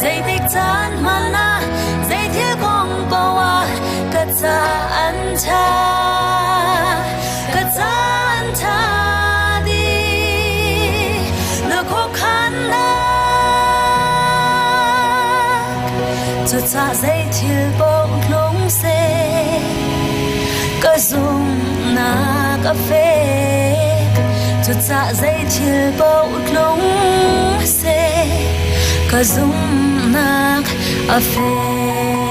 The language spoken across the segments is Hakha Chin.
Zeitik caan hmanh ah zeithil kong poah ka ca an ṭha, ka ca an ṭha dih. Na khuakhannak cucah zeithil paoh tlung seh, ka zumhnak a fek. Cucah zeithil paoh tlung seh, ka zumhnak a fek.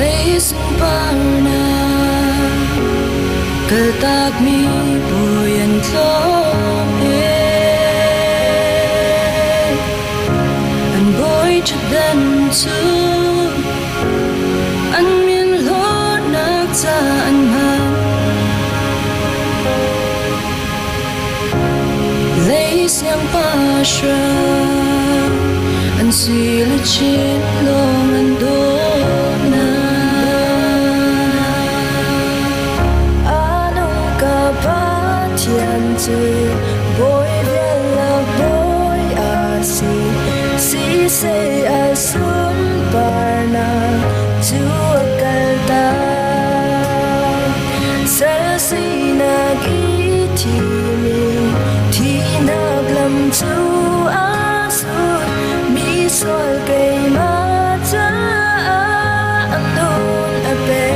Lei Kaltakmi bawi an tlawm e. An bawi ṭhutdan cu an min hlawtnak ca an hman. Lei siangpahrang an si le chin lawng an dawtnak. Anung ka Pathian cu bawi vial bawi a si, siseh a sunparnak cu a kaltak. Sal sinak i thimi thihnak lam cu a sut, mi sual keimah caah a nun a pek.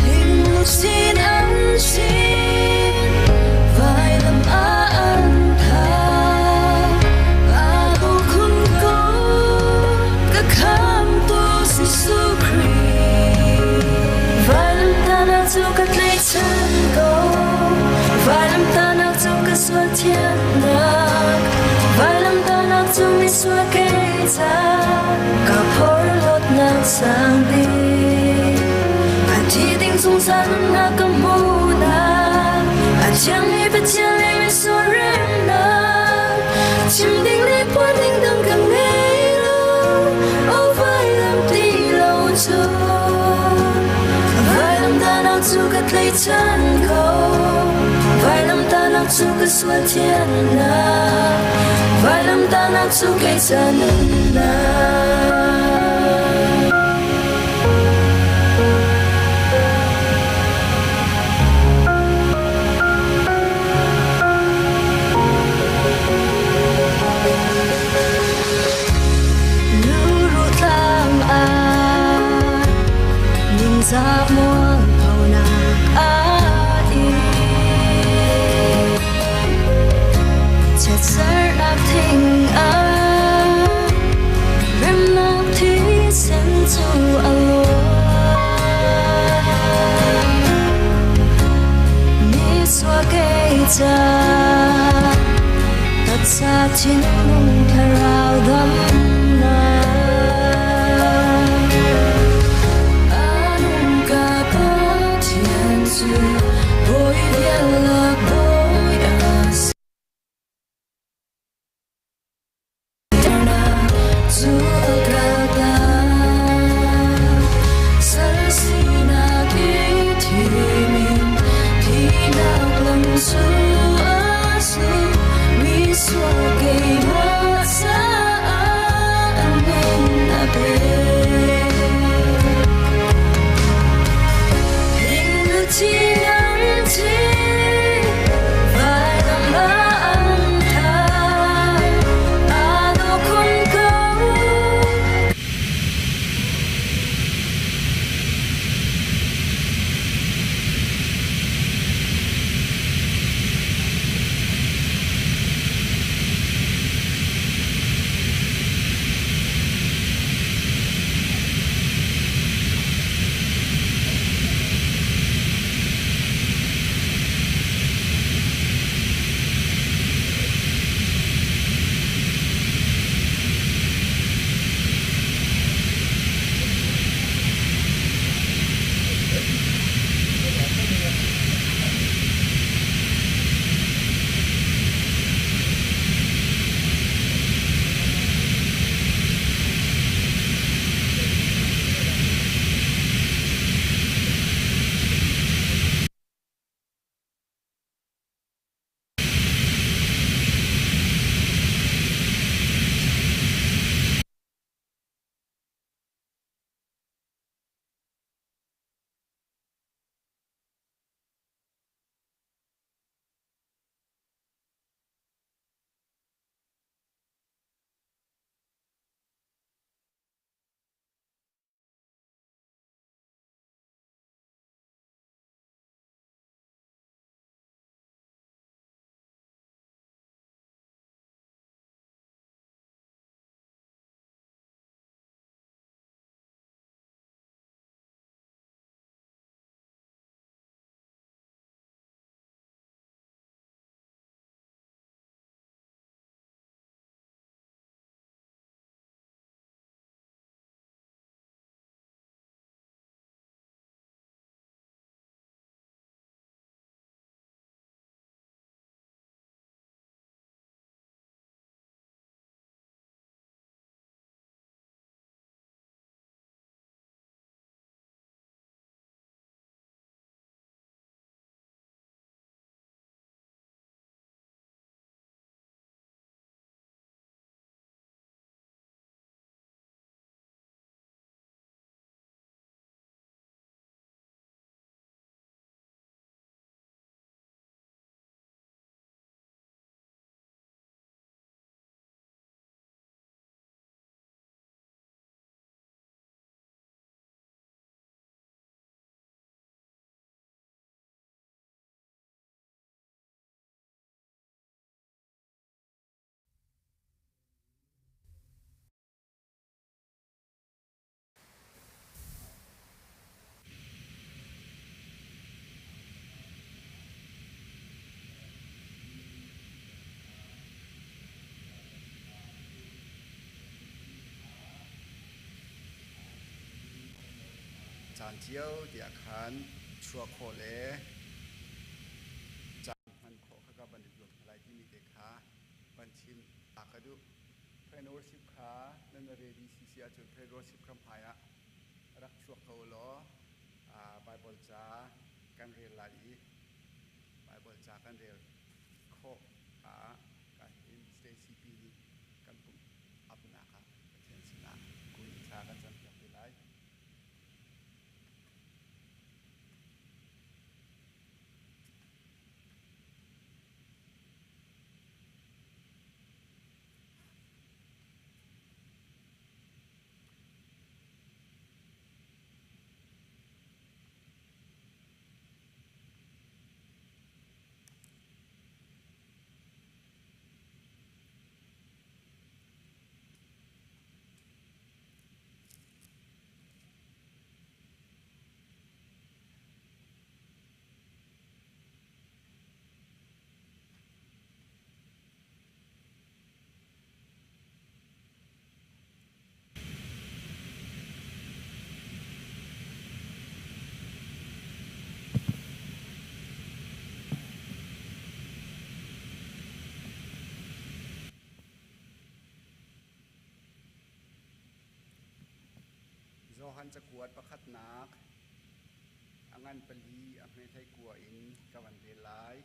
Lungsin an sin, vailam ah an thah. Aa khun ko, ka khamtu Jesuh Khrih. Vailam tahnak cu ka tlaihchan ko, vailam tahnak cu ka sual thiannak, vailam tahnak cu misual kei ca ka porhlawtnak sang bik. A thi ding zungzal nunnak ka hmuhnak, a thiangmi Pathian le misual remnak, chim ding le phuan ding dang ka ngei lo, oh vailam ti lo cu. Vailam tahnak cu ka tlaihchan ko, vailam tahnak cu ka sual thiannak, vailam tahnak cu kei ca nunnak. Luruh tlang ah ningzak mualphonak aa in. Chiatsernak thing ah remnak thisen cu a luang. Misual kei ca taksa thinlung thlarau damnak. Anung ka Pathian cu bawi vialak bawi a si. Cu a kaltak sal sinak i thimin thihnak lam cu a su mi sual keimah caah a min a pek. Hing na thi nan thi. caan cio tiah khan chuah khawh le caan hman khawh kha ka van i zuam hna lai timi te kha van chim a ka duh. Friend worship kha nan ready si si ahcun friend worship kha hmai ah rak chuak ko law Bible ca kan rel lai i Bible ca kan rel khawh ah ka hin Stacy pi nih kan pumh apnak ah Pathian sinah kun thla kan campiak te lai. Johan cakuat pakhatnak a ngan pali a hme hlei kua in ka van rel lai.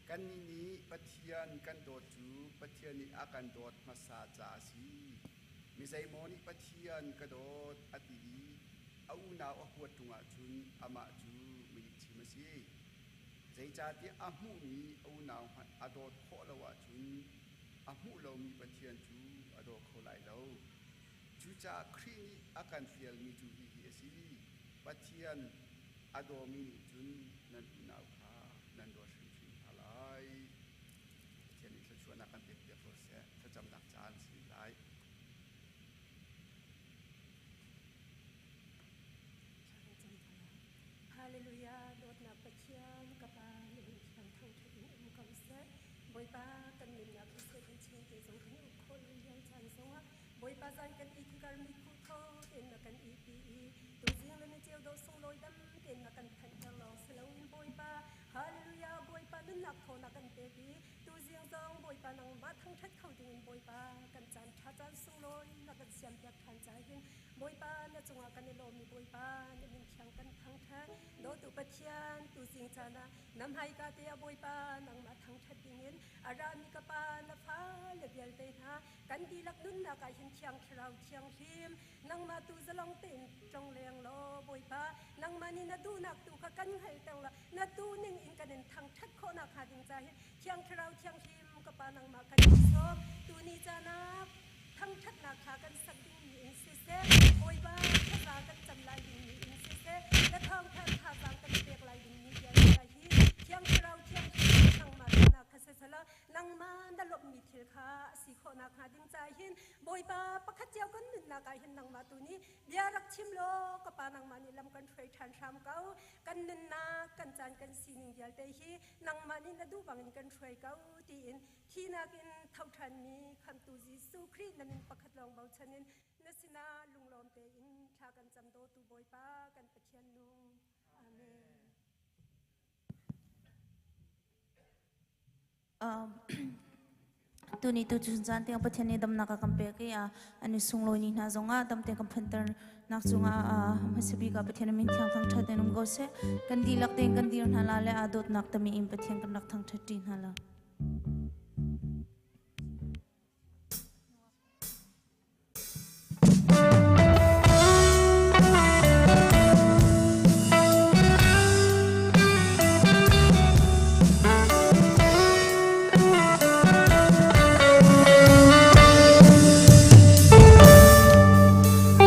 Kannih nih Pathian kan dawt cu Pathian nih a kan dawt hmasa caah a si. Mi zeimaw nih Pathian ka dawt a ti i a unau a huat ṭung ahcun amah cu milihchim a si. Zeicahtiah a hmuhmi a unau hmanh a dawt khawh lo ahcun a hmuh lomi Pathian cu a daw kho lai lo. Cucaah Khrih nih a kan fialmi cu hihi a si: Pathian a dawmi nih cun nan unau kha nan dawt hrimhrim hna lai. Pathian nih thluachuahnak kan pekpiak ko seh. Thlacamnak caan si lai. Hallelujah dawtnak Pathian ka pa na min thiang thangṭhat in um ko seh. Bawipa kan nunnak hi seh kan chung te zong kan i uk khawh lo lio caan zongah Bawipa zan kan i tikar mi khuh tho tein na kan ihpi i tuzing le ni ceu dawh sunglawi dam tein na kan phanhter lawng si loin Bawipa Hallelujah Bawipa nunnak thaw na kan pek i tuzing zong Bawipa nangmah thangṭhat kho dingin Bawipa kan caan ṭha caan sunglawi na kan siampiak ṭhan ca hin Bawipa na cungah kan i lawm i Bawipa na min thiang kan thangṭhat dawtu Pathian tuzing caan ah na hmaika te ah Bawipa nangmah thangṭhat dingin a rami ka pa na fale vialte hna kan dihlak nunnak ah hin Thiang Thlarau Thianghlim nangmah tu zalong tein tlong leng law Bawipa nangmah nih na duhnak tu kha kan hngalhter law na duhning in kan in thangṭhat khawhnak hnga ding ca hin Thiang Thlarau Thianghlim ka Pa nangmah kan in sawm tuni caan ah thangṭhatnak kha kan sak dingmi in siseh Bawipa thlaza kan cam lai dingmi in siseh na thawngṭha thazaang kan pek lai dingmi vialte hi Thiang Thlarau Thianghlim nangmah duhnak kha siseh nangmah na lawmhmi thil kha a si khawh nakhnga ding caah hin Bawipa pakhat cio kan nunnak ah hin nangmah tu nih bia rak chim law ka pa nangmah nih lam kan hruai ṭhan hram ko. Kan nunnak kan caan kan sining vialte hi nangmah nih na duh bangin kan hruai ko tiin thihnak in tho ṭhanmi Khamhtu Jesuh Khrih na min pakhat lawng bochan in na sinah lunglawm tein thla kan cam dawtu Bawipa kan Pathian nung. Amen. Tuni tu cun caan tiang Pathian nih damnak a kan pek i an i sunglawi ni hna zongah damte kan phanter nak cungah hmasa bik ah Pathian min thiang thangṭhat in um ko seh. Kan dihlak tein kan dir hna la le aa dawtnak tami in Pathian kan rak thangṭhat ṭi hna la.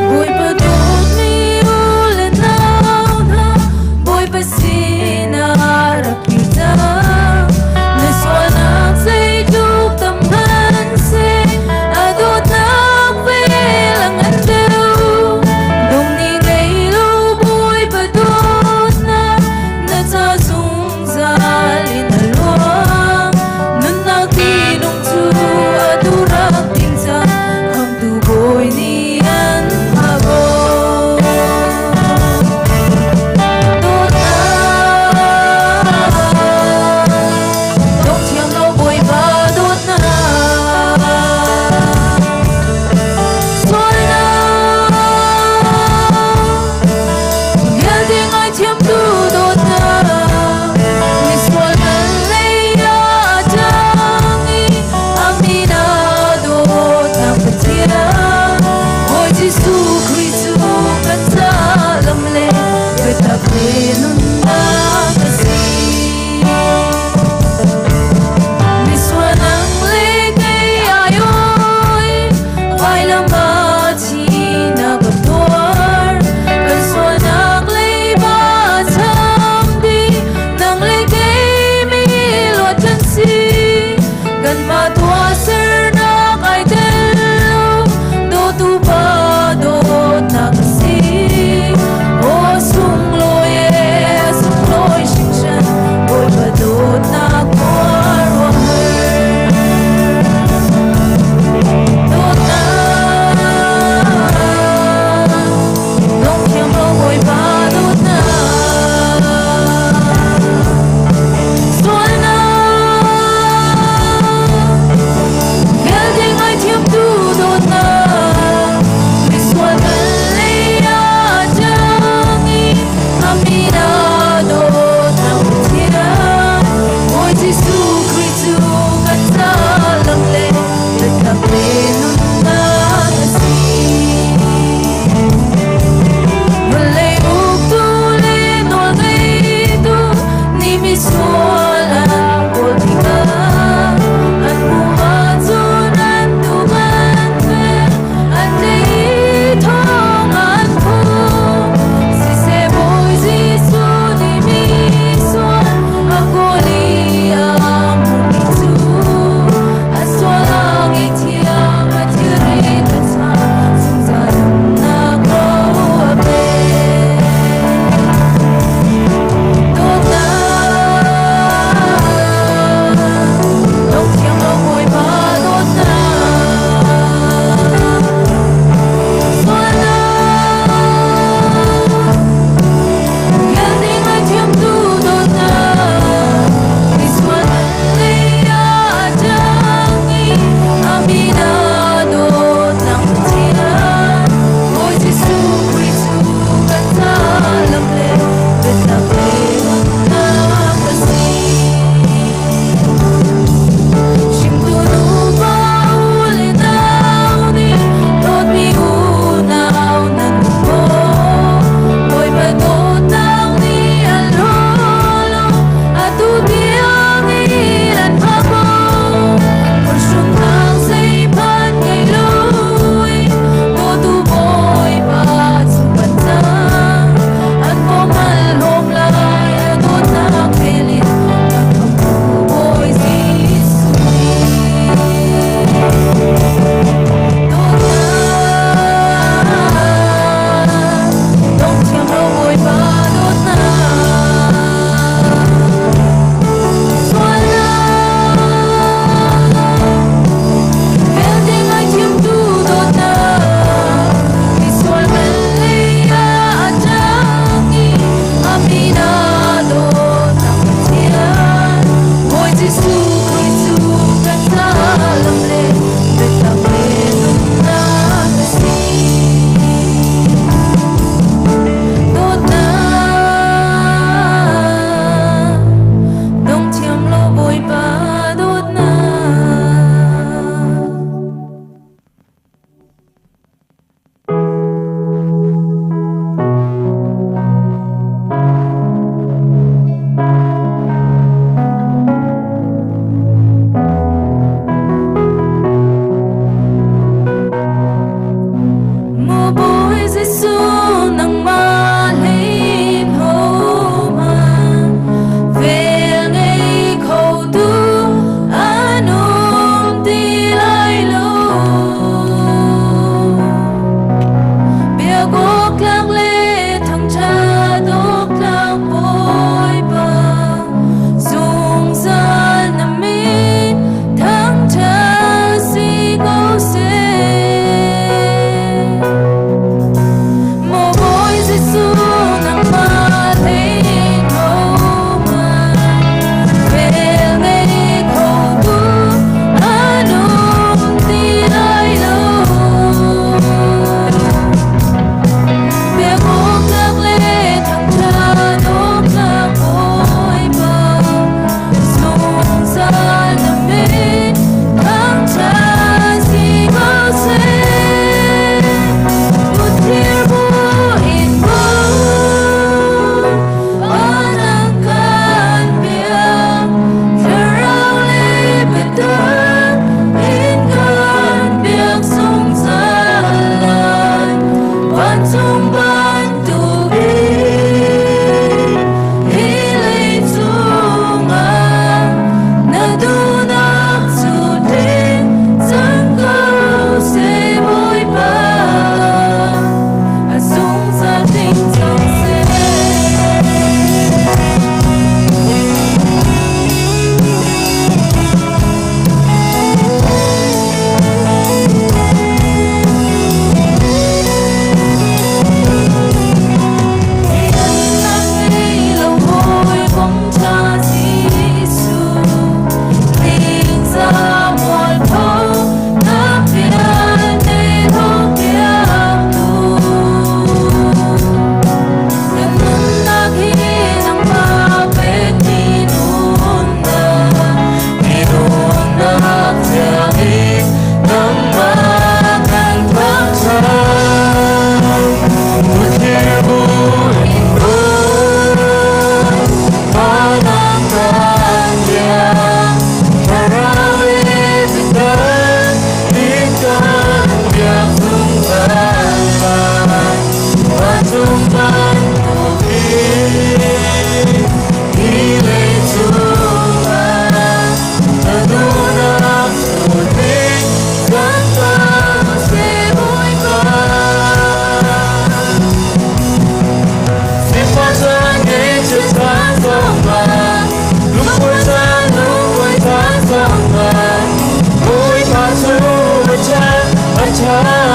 Bawipa dawtmi u le nau hna, Bawipa sinah rak kir cang. Na sualnak. Sual an kawl tikah an hmuh ahcun an dum an fel, an lei i thawng an phung. Siseh Bawi Jesuh nih misual a kawl i a hmuhmi cu a sual a ngaihthiam, a thilrit a chah, zungzal nunnak ro a pek. Dawtnak.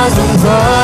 zungzal.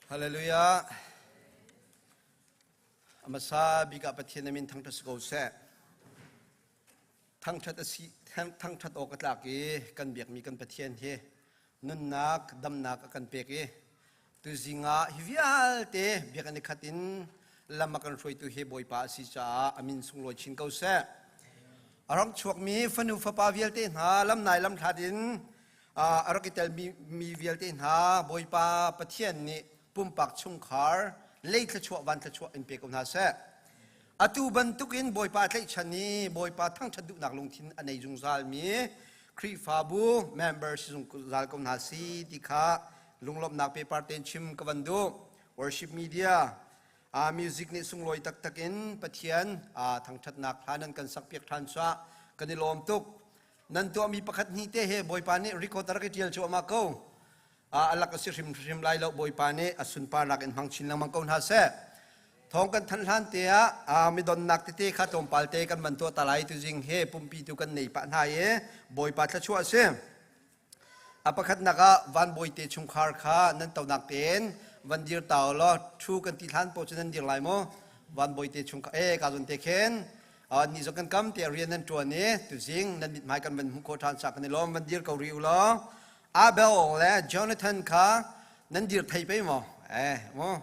Hallelujah. Amasa bik ah Pathian na min thangṭhat si ko seh. Thangṭhat a si thangṭhat awk a tlak i kan biakmi kan Pathian hi nunnak damnak a kan pek i tuzing ah hi vialte biakinn i khat in lam a kan hruaitu hi Bawipa a si caah a min sunglawi chin ko seh. A rak chuakmi fanu fapa vialte hna lamnai lamhlat in a rak i telmi mi vialte hna Bawipa Pathian nih pumpak chungkhar lei thluachuah van thluachuah in pe ko hna seh. Atu bantukin Bawipa tlaihchan i Bawipa thangṭhat duhnak lungthin a nei zungzalmi Khrihfabu member si zungzal ko hna si ti kha lunglawmhnak paper tein chim ka van duh. Worship media music nih sunglawi taktak in Pathian thangṭhatnak hla nan kan sakpiak ṭhan cuah kan i lawm tuk. Nan tuahmi pakhat hnih te he Bawipa nih record a rak i ṭial cuahmah ko. A lak a si hrimhrim lai lo Bawipa nih a sunparnak in hmang chin lengmang ko hna seh. Thawng kan thanh hlan te ah midonnak tete kha tlawmpal te kan van tuah ta lai tuzing he pumpi tu kan nei pah hna i Bawipa thluachuah a si. A pakhatnak ah van bawi te chungkhar kha nan tonak tein van dir ta law thu kan ti hlan paoh cu nan dir lai maw? Van bawi te chungkhar e ka zon te khin ni zong kan kam te rian nan tuan i tuzing nan mithmai kan van hmuh khawh ṭhan sa kan i lawm van dir ko rih u law Abel le Jonathan kha nan dir thei pei maw? Eh maw?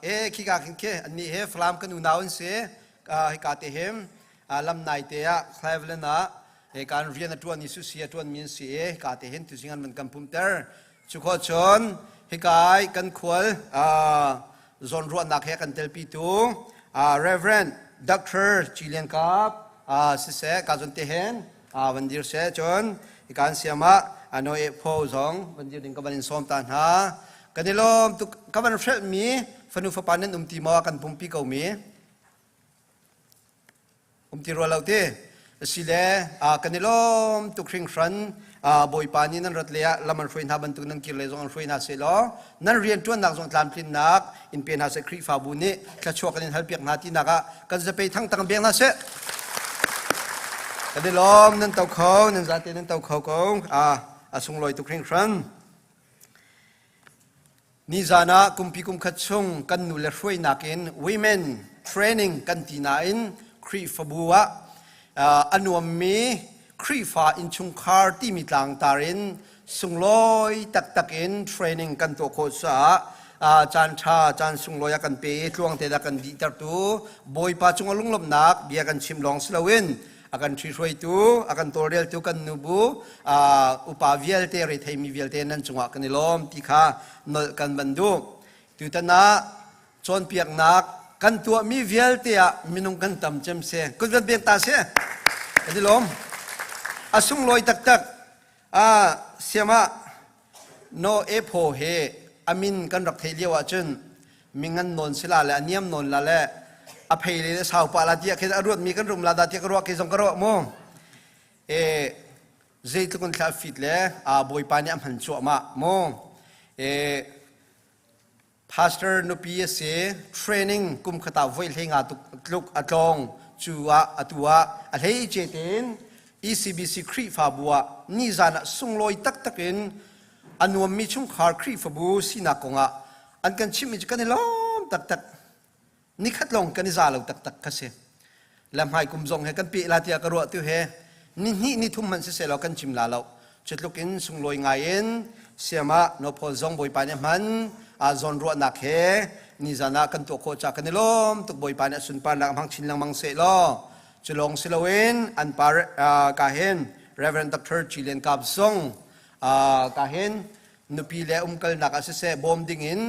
E khika khin khi annih he Falam kan unau an si. Hika te him lam nai te ah Cleveland ah he kan rian a tuan i susi a tuan mi an si i hika te hin tuzing an van kan pumter. Cu khawh cun hikai kan khual zawnruahnak he kan telpitu Reverend Dr. Chi Lian Kap siseh ka zon te hen van dir seh cun hika an siam ah Noe Pho zong van dir ding ka van in sawm ta hna. Kan i lawm tuk. Ka van hrelhmi fanu fapa nan um ti maw? Kan pumpi ko mi. Um ti rua lo ti. Asile kan i lawm tuk hringhran. Bawipa nih nan rat le ah lam an hruai hna bantuk nan kir le zong an hruai hna seh law nan rian ṭuannak zong tlamtlinnak in pe hna seh Khrihfabu nih thluachuah kan in halpiak hna tinak ah kan zapei thangtang beng hna seh. Kan i lawm nan to kho nan zate nan to kho ko a sunglawi tuk hringhran. Nizan ah kumpi kumkhat chung kan nule hruainak in women training kan ti nain Khrihfabu ah a nuammi Khrihfa innchungkhar timi tlangtar in sunglawi taktak in training kan tuah khawh caah caan ṭha caan sunglawi a kan pe i tluang te dah kan dihtertu Bawipa cungah lunglawmhnak bia kan chim lawng si loin a kan ṭhihruaitu, a kan tawlreltu kan nubu, upa vialte, retheimi vialte nan cungah kan i lawm ti kha nolh kan van duh. Tutan ah cawnpiaknak kan tuahmi vialte ah minung kan tam cem si. Kut van pek ta si. Kan i lawm. A sunglawi taktak. Siam ah No Epho he a min kan rak theih lio ahcun mingan nawn si la le a niam nawn la le a phei le sau pah la tiah khin a ruat mi kan rum la da tiah ka ruah ke zong ka ruah mu e zeitluk in thla fit le a bawipa nih a hman cuahmah mu e Pastor nupi a si. Training kum khat ah voi hlei nga tluk a tlawng. Cu ah atu ah a hleice tein ECBC Khrihfabu ah nizan ah sunglawi taktak in a nuammi chungkhar Khrihfabu sinak kongah an kan chimhmi cu kan i lawm taktak. Nikhat lawng kan i za lo taktak kha si. Le hmai kum zong he kan peh la tiah ka ruah tu he ni hnih ni thum hmanh siseh law kan chim la lo. Cutluk in sunglawi ngai in siam ah Nophawl zong Bawipa nih hman a zawn ruahnak he nizan ah kan tuah khawh ca kan i lawm tuk Bawipa nih a sunparnak hmang chin lengmang seh law cu lawng si loin an pa ka hin Reverend Dr. Chilen Kap zong ka hin nupi le umkalnak ah siseh bawm ding in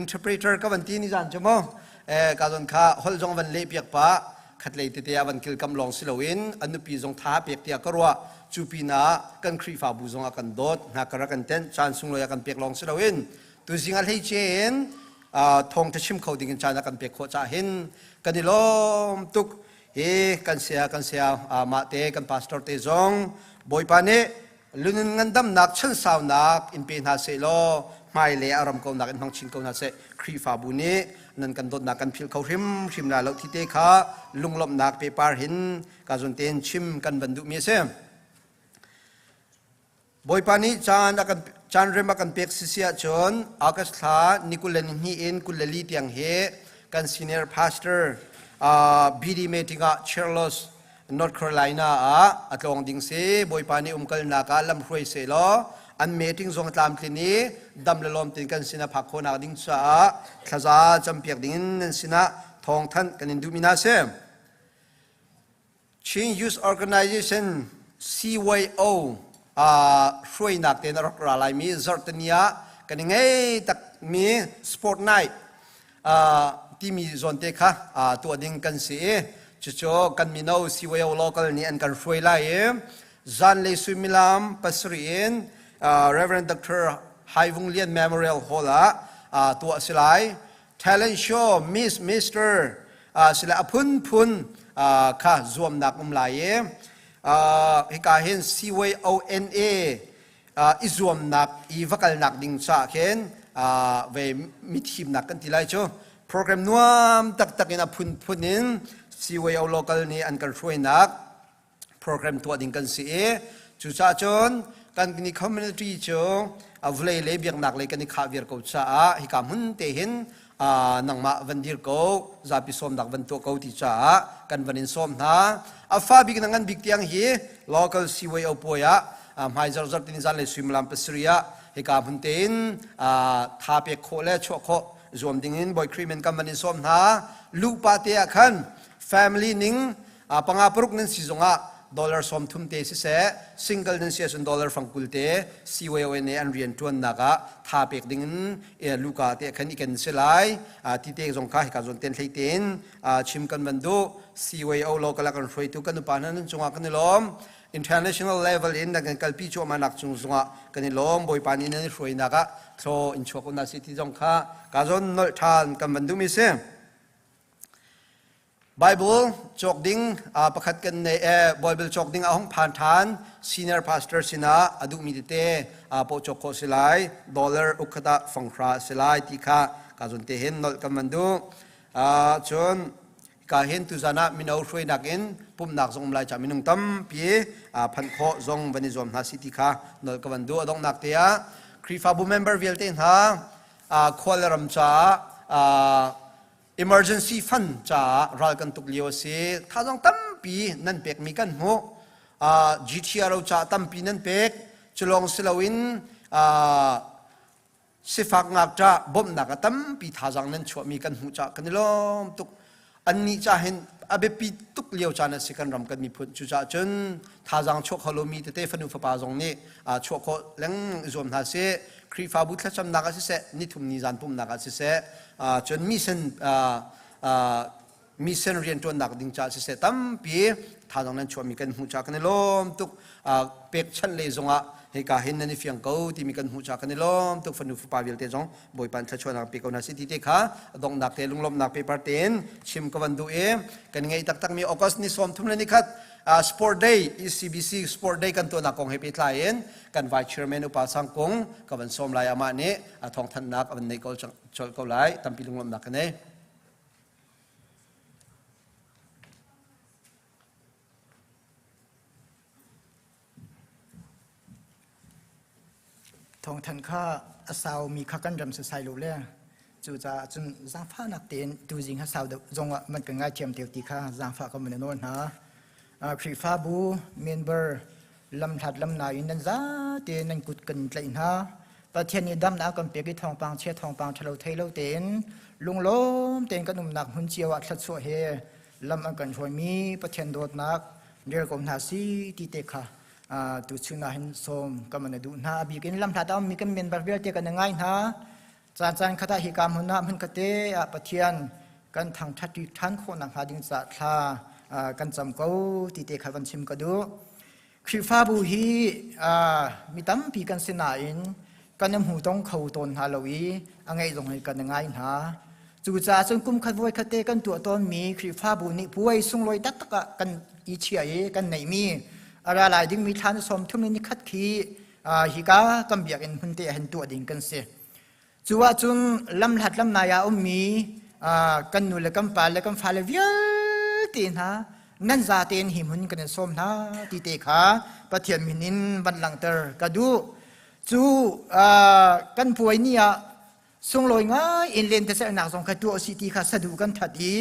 interpreter ka van ti ni zan cu mu ka zon kha holh zong van leh piak pa khatlei tete ah van kilkam lawng si loin an nupi zong tha pek tiah ka ruah cu pinah kan Khrihfabu zong a kan dawt hna ka rak kan tenh caan sunglawi a kan pek lawng si loin tuzing a hleice in thawng tha chim kho ding in caan a kan pek khawh cah hin kan i lawm tuk hi kan sia kan sia mah te kan pastor te zong Bawipa nih Lunun ngandamnak chansaunak in pe hna seh law hmailei a ram konak in hmang chin ko hna seh. Khrihfabu nih nan kan dawtnak kan philh kho hrimhrim la lo thi te kha lunglawmhnak pepar hin ka zun tein chim kan van duhmi a si. Bawipa nih caan a kan Caan rem a kan pek sisi ahcun August thla ni 22 in 24 tiang hi kan senior pastor BD meeting ah Charles North Carolina ah a tlawng ding si. Bawipa nih umkalnak ah lamhruai sehlaw an meeting zong tlamtlin i dam le lawm tein kan sin a phak khawhnak ding caah thlaza campiak ding in nan sinah thawngthanh kan in duhmi hna si. Chin Youth Organization CYO hruainak tein a rak ra laimi zarhteni ah kan i ngei takmi sport night timi zawn te kha tuah ding kan si i cucu kan mino CYO local nih an kan hruai lai i zanlei suimilam pasarih in Reverend Dr. Hai Vung Lian Memorial Hall ah tuah a si lai. Talent show Miss Mister sila a phunphun kha zuamnak um lai i hika hin CYONA i zuamnak i va kalnak ding caah khin ve mithimnak kan ti lai cu program nuam taktak in a phunphun in CYO local nih an kan hruainak program tuah ding kan si i cucaah cun kan ni community cu vawlei le biaknak lei kan i khah viar ko caah hika hmun te hin nangmah van dir ko zapi sawmnak van tuah ko ti caah kan van in sawm hna. A fa bik na ngan bik tiang hi local CYO puai ah hmai zarzar tin zan le suimilam pasarih ah hika hmun te in tha pek khawh le chuah khawh zuam ding in Bawi Khrih min kan van in sawm hna. Luhpa te ah khan family ning panga paruk nan si zongah dollar 30 te siseh, single nan si ahcun dollar fangkul te CYONA an rian ṭuannak ah tha pek ding in luka te khan i ken si lai. Ti te zong kha hika zawn ten hlei tein chim kan van duh. CYO local ah kan hruaitu kan upa hna nan cungah kan i lawm. International level in nan kan kalpi cuahmah nak cung zongah kan i lawm. Bawipa nih nan i hruainak ah thlaw in chuak una si ti zong kha ka zawn nolh ṭhan kan van duhmi si. Bible cawk ding pakhat kan nei e Bible cawk ding a hung phan ṭhan. Senior pastor sinah a duhmi tete poh cawk khawh si lai, dollar ukkhat ah fanghra si lai ti kha ka zun te hin nolh kan van duh. Cun ka hin tuzan ah mino hruainak in pumhnak zong um lai ca minung tampi phanh khawh zong van i zuam hna si ti kha nolh ka van duh. A donghnak te ah Khrihfabu member vialte hna khual le ram caah emergency fund caah ral kan tuk lio a si. Thazaang tampi nan pekmi kan hmuh. GTRO caah tampi nan pek. Cu lawng si loin sifak ngakṭah bawmhnak ah tampi thazaang nan chuahmi kan hmuh caah kan i lawm tuk. Annih ca hin a biapi tuk lio caan a si kan ram kan miphun. Cucaah cun thazaang chuah kho lomi tete fanu fapa zong nih chuah khawh lengmang i zuam hna sih. Khrihfabu thlacamnak ah siseh, nithum ni zan pumhnak ah siseh, cun mission mission rianṭuannak ding caah siseh tampi thazaang nan chuahmi kan hmuh caah kan i lawm tuk. Pekchanh lei zongah hika hin nan i fiang ko timi kan hmuh caah kan i lawm tuk. Fanu fapa vialte zong Bawipa in thluachuahnak pe ko hna sih ti te kha donghnak te lunglawmhnak paper tein chim ka van duh i kan ngeih taktakmi August ni 31 Sport Day ECBC Sport Day kan tuahnak kong he pehtlai in kan vice chairman upa Sang Kung ka van sawm lai. Amah nih a thawngthanhnak a van nei ko colh ko lai. Tampi lunglawmhnak ka nei. Thawngthanh kha a saumi kha kan ram sasai lo le cucaah cun zaangfahnak tein tuzing ha sau deuh zongah man kan ngaithiam teo ti kha zaangfah kan van nawl hna. Khrihfabu member lamhlat lamnai in nan zate nan kut kan tlaih hna. Pathian nih damnak kan pek i thawngpang chia thawngpang ṭhalo thei lo tein lunglawm tein kan umnak hmun cio ah thluachuah he lam an kan hruaimi Pathian dawtnak rel ko hna si ti te kha tuchun ah hin sawm kan man duh hna. A bik in lamhlat a ummi kan member vialte kan ngai hna. Caan caan khat ah hika hmun ah hmun kate ah Pathian kan thangṭhat ṭhan khawh nakhnga ding caah thla kan cam ko ti te kha van chim ka duh. Khrihfabu hi mi tampi kan si nain kan i hmu tong kho tawn hna lo i a ngeih zong hi kan i ngai hna. Cucaah cun kum khat voi khat te kan tuah tawnmi Khrihfabu nih puai sunglawi taktak ah kan i chiah i kan neihmi a ra lai dingmi thla ni 30 ni khat khi hika kan biakinn hmun te ah hin tuah ding kan si. Cu ahcun lamhlat lamnai ah ummi kan nu le kan pa le kan fale vialte hna nan zate in hi hmun kan in sawm hna ti te kha Pathian min in van langhter ka duh. Cu kan puai ni ah sunglawi ngai in lentecelhnak zong kha tuah si ti kha sadu kan that i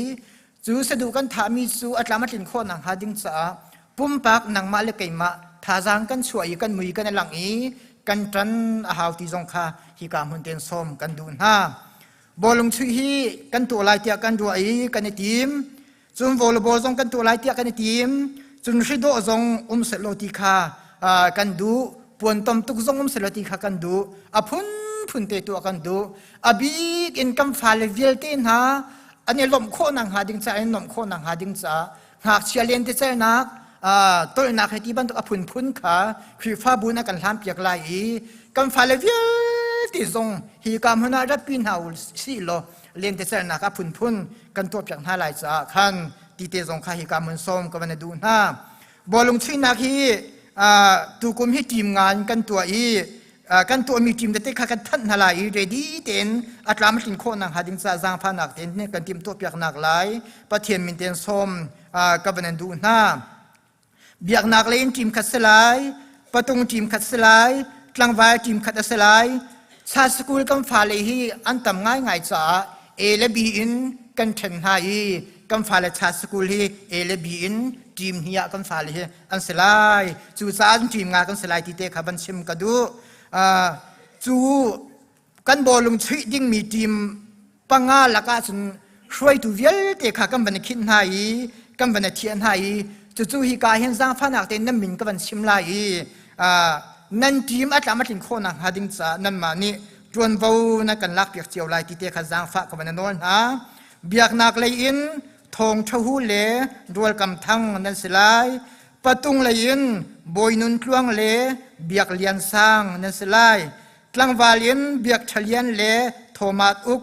cu sadu kan thahmi cu a tlam a tlin khawh nakhnga ding caah pumpak nangmah le keimah thazaang kan chuah i kan mui kan i langh i kan ṭan a hau ti zong kha hika hmun ten sawm kan duh hna. Bawlung chuih hi kan tuah lai tiah kan ruah i kan i tim. Cun volleyball zong kan tuah lai tiah kan i tim. Cun hridawh zong um sehlaw ti kha kan duh. Puan tom tuk zong um sehlaw ti kha kan duh. A phunphun te tuah kan duh. A bik in kan fale vialte hna an i lawmh khawh nakhnga ding caah an nuamh khawh nakhnga ding caah ngakchia lentecelhnak tolhnak he ti bantuk a phunphun kha Khrihfabu na kan hlanpiak lai i kan fale vialte zong hi ka hmun ah ratpi hna u sih law lentecelhnak a phunphun kan tuahpiak hna lai caah khan tite zong kha hi ka hmun sawm ka van duh hna. Bawlung chuihnak hi tukum hi team ngan kan tuah i kan tuahmi team tete kha kan thanh hna lai i ready tein a tlam a tlin khawh nakhnga ding caah zaangfahnak tein kan timh tuahpiaknak lai Pathian min tein sawm ka van in duh hna. Biaknak lei in team khat si lai, patung team khat si lai, tlangval team khat a si lai. Sa school kan fale hi an tam ngaingai caah A le B in kan ṭhen hna i kan fale cha school hi A le B in team hnih ah kan fale hi an si lai. Cucaah an team nga kan si lai ti te kha van chim ka duh. Cu kan bawlung chuih dingmi team panga lakah cun hruaitu vialte kha kan van i khinh hna i kan van i thiah hna i cucu hi ka hin zaangfahnak tein nan min ka van chim lai i nan team a tlam a tlin khawh nakhnga ding caah nanmah nih ṭuanvo na kan lakpiak cio lai ti te kha zaangfah ka van i nawl hna. Biaknak lei in Thawng Ṭhahu le Rualkam Thang nan si lai. Patung lei in Bawi Nun Tluang le Biak Lian Sang nan si lai. Tlangval in Biak Ṭha Lian le Thomas Uk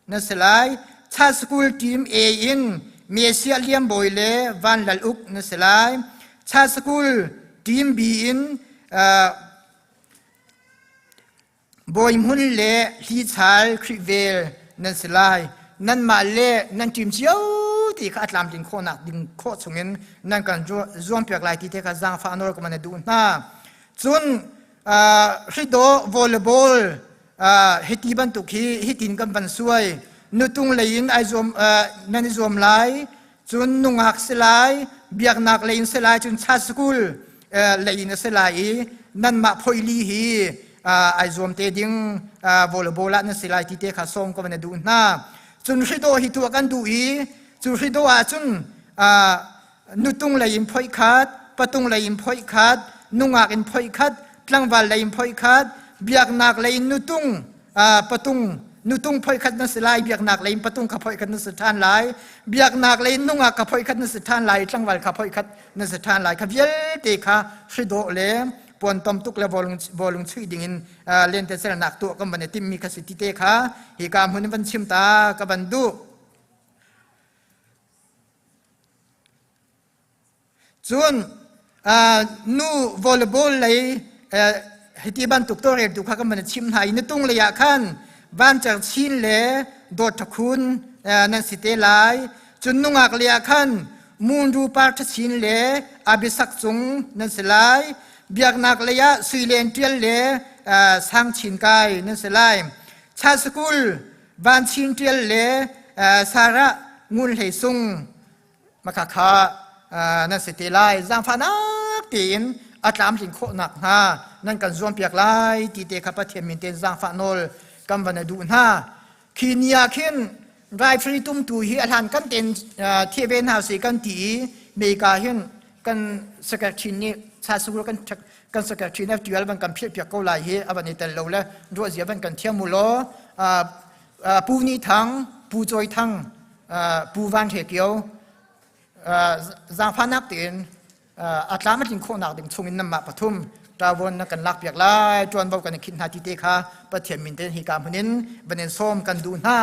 nan si lai. Cha School Team A in Mesiah Liam Bawi le Van Lal Uk nan si lai. Cha School Team B in Bawi hmun le hlichal Khrih vel nan si lai. Nanmah le nan ṭim cio ti kha a tlamtlin khawhnak ding khawh chungin nan kan zuampiak lai ti te kha zaangfah nawl ka man a duh hna. Cun hridaw volleyball hiti bantuk hi hitin kan van suai. Nutung lei in ai zuam nan i zuam lai. Cun nungak si lai, biaknak lei in si lai, cun chat school lei in a si lai i nanmah phoili hi ai zuam te ding volleyball ah nan si lai ti te kha sawm ko na duh hna. Cun hridaw hi tuah kan duh i cu hridaw ah cun nutung lei in phoih khat, patung lei in phoih khat, nungak in phoih khat, tlangval lei in phoih khat, biaknak lei in nutung patung nutung phoih khat na si lai biaknak lei in patung kha phoih khat na si ṭhan lai biaknak lei in nungak kha phoih khat na si ṭhan lai tlangval kha phoih khat na si ṭhan lai kha vialte kha hridawh le puan tom tuk le bawlung chuih ding in lentecelnak tuah kan van i timmi kha si ti te kha hika hmun in van chim ta ka van duh. Cun nu volleyball lei hiti bantuk tawlreltu kha kan van i chimh hna i nutung lei ah khan Vancer Chin le Dawt Tha Khun nan si te lai. Cun nungak lei ah khan Munru Par Tha Chin le Abisak Cung nan si lai. Biaknak lei ah Sui Len Ṭial le Sang Chin Kai nan si lai. Chan School Van Chin Ṭial le Sarah Ngun Hlei Sung maka kha nan si te lai zaangfahnak tein a tlamtlin khawh nakhnga nan kan zuampiak lai ti te kha Pathian min tein zaangfah nawl kan van duh hna khi ni ah khin referee tumtu hi a hlan kan ten thieh ve hna si kan ti i meka hin kan secretary nih chasur kan kan secretary na tual van kan phiah piak ko lai hi a van i tel lo le ruah zia van kan thiam u law Pu Ni Thang Pu Cawi Thang Pu Van Hre Kio zaangfahnak tein a tlam a tlin khawhnak ding chungin nanmah pathum ṭavon na kan lakpiak lai ṭuanvo kan i khinh hna ti te kha Pathian min tein hika hmun in van in sawm kan duh hna.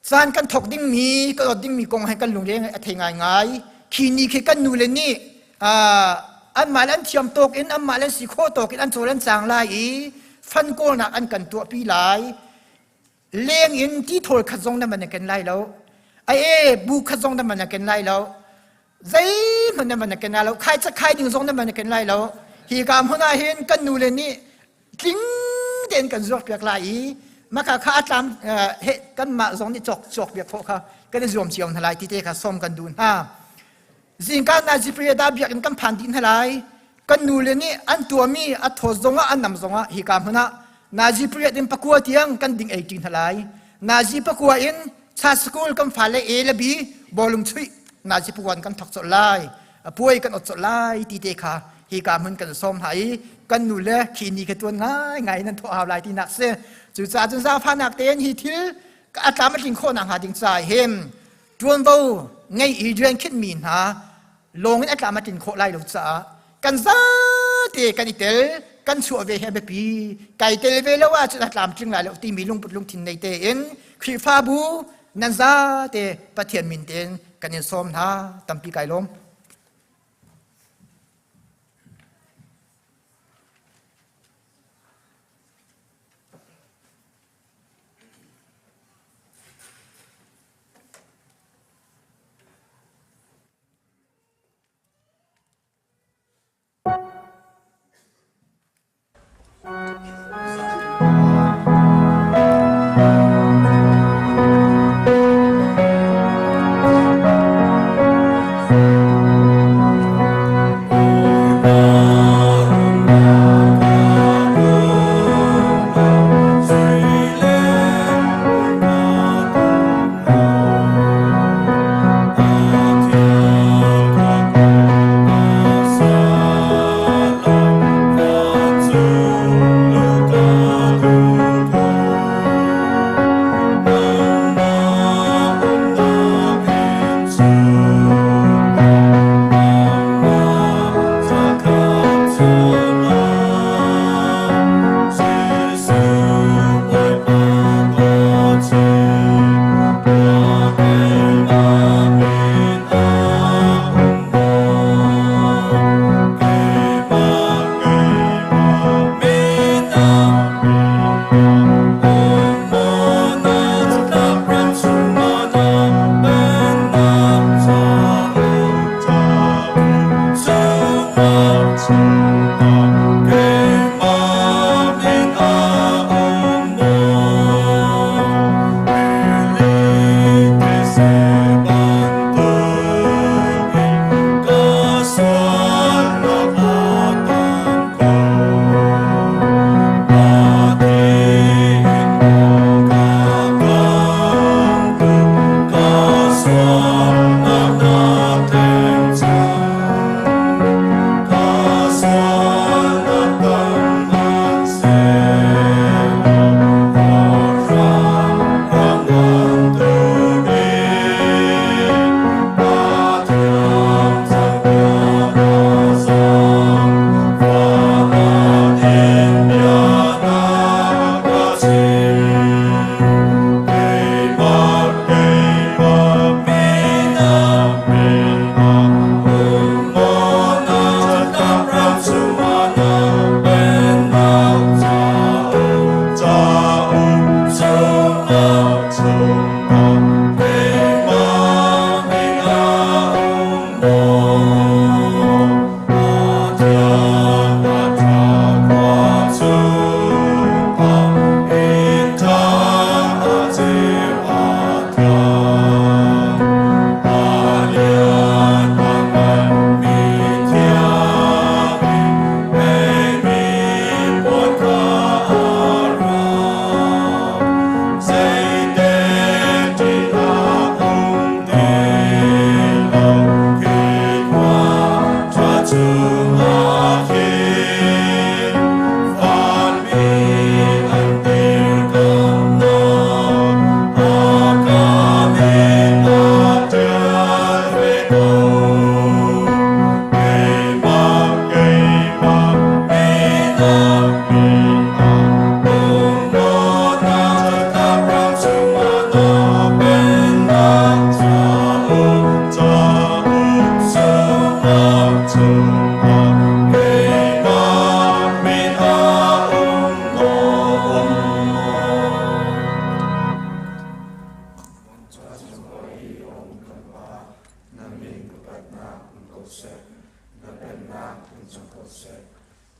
Caan kan thawk dingmi kan awt dingmi kong he kan lungre a thei ngaingai. Khi ni khi kan nule nih anmah le an thiam tawk in anmah le an si khawh tawk in an cawl an cang lai i fan kawlnak an kan tuahpi lai. Leng in tithawl khat zong na man a ken lai lo. A e bu khat zong na man a ken lai lo. Zeihmanh na man a ken lai lo. Khai cak khai ding zong na man a ken lai lo. Hi ka hmun ah hin kan nule nih Tling tein kan zuar piak lai i maka kha atlam he kanmah zong nih cawk cawk piak khawh kha kan i zuam cio hna lai ti te kha som kan duh hna. Zingka na zipriya da biakinn kan phan dih hna lai. Kan nu le nih an tuahmi a thawt zongah an nam zongah hika hmun ah nazi pariat in pakua tiang kan ding ei ṭi hna lai. Nazi pakua in cha school kan fale A le B bawlung chuih nazi pakua in kan thok colh lai. Puai kan ot colh lai ti te kha hika hmun kan sawm hna i kan nu le khi ni ka tuan ngai ngai nan thawh hau lai ti nak si. Cucaah cun zaangfahnak tein hi thil a tlam a tling khawh nakhnga ding caah hin ṭuanvo ngei i rian khinhmi hna lawng in a tlam a tlin khawh lai lo caah kan zate kan i tel kan chuah ve hi a biapi. Kai tel ve lo ahcun a tlamtling lai lo timi lungput lungthin nei tein Khrihfabu nan zate Pathian min tein kan in sawm hna. Tampi kai lawm.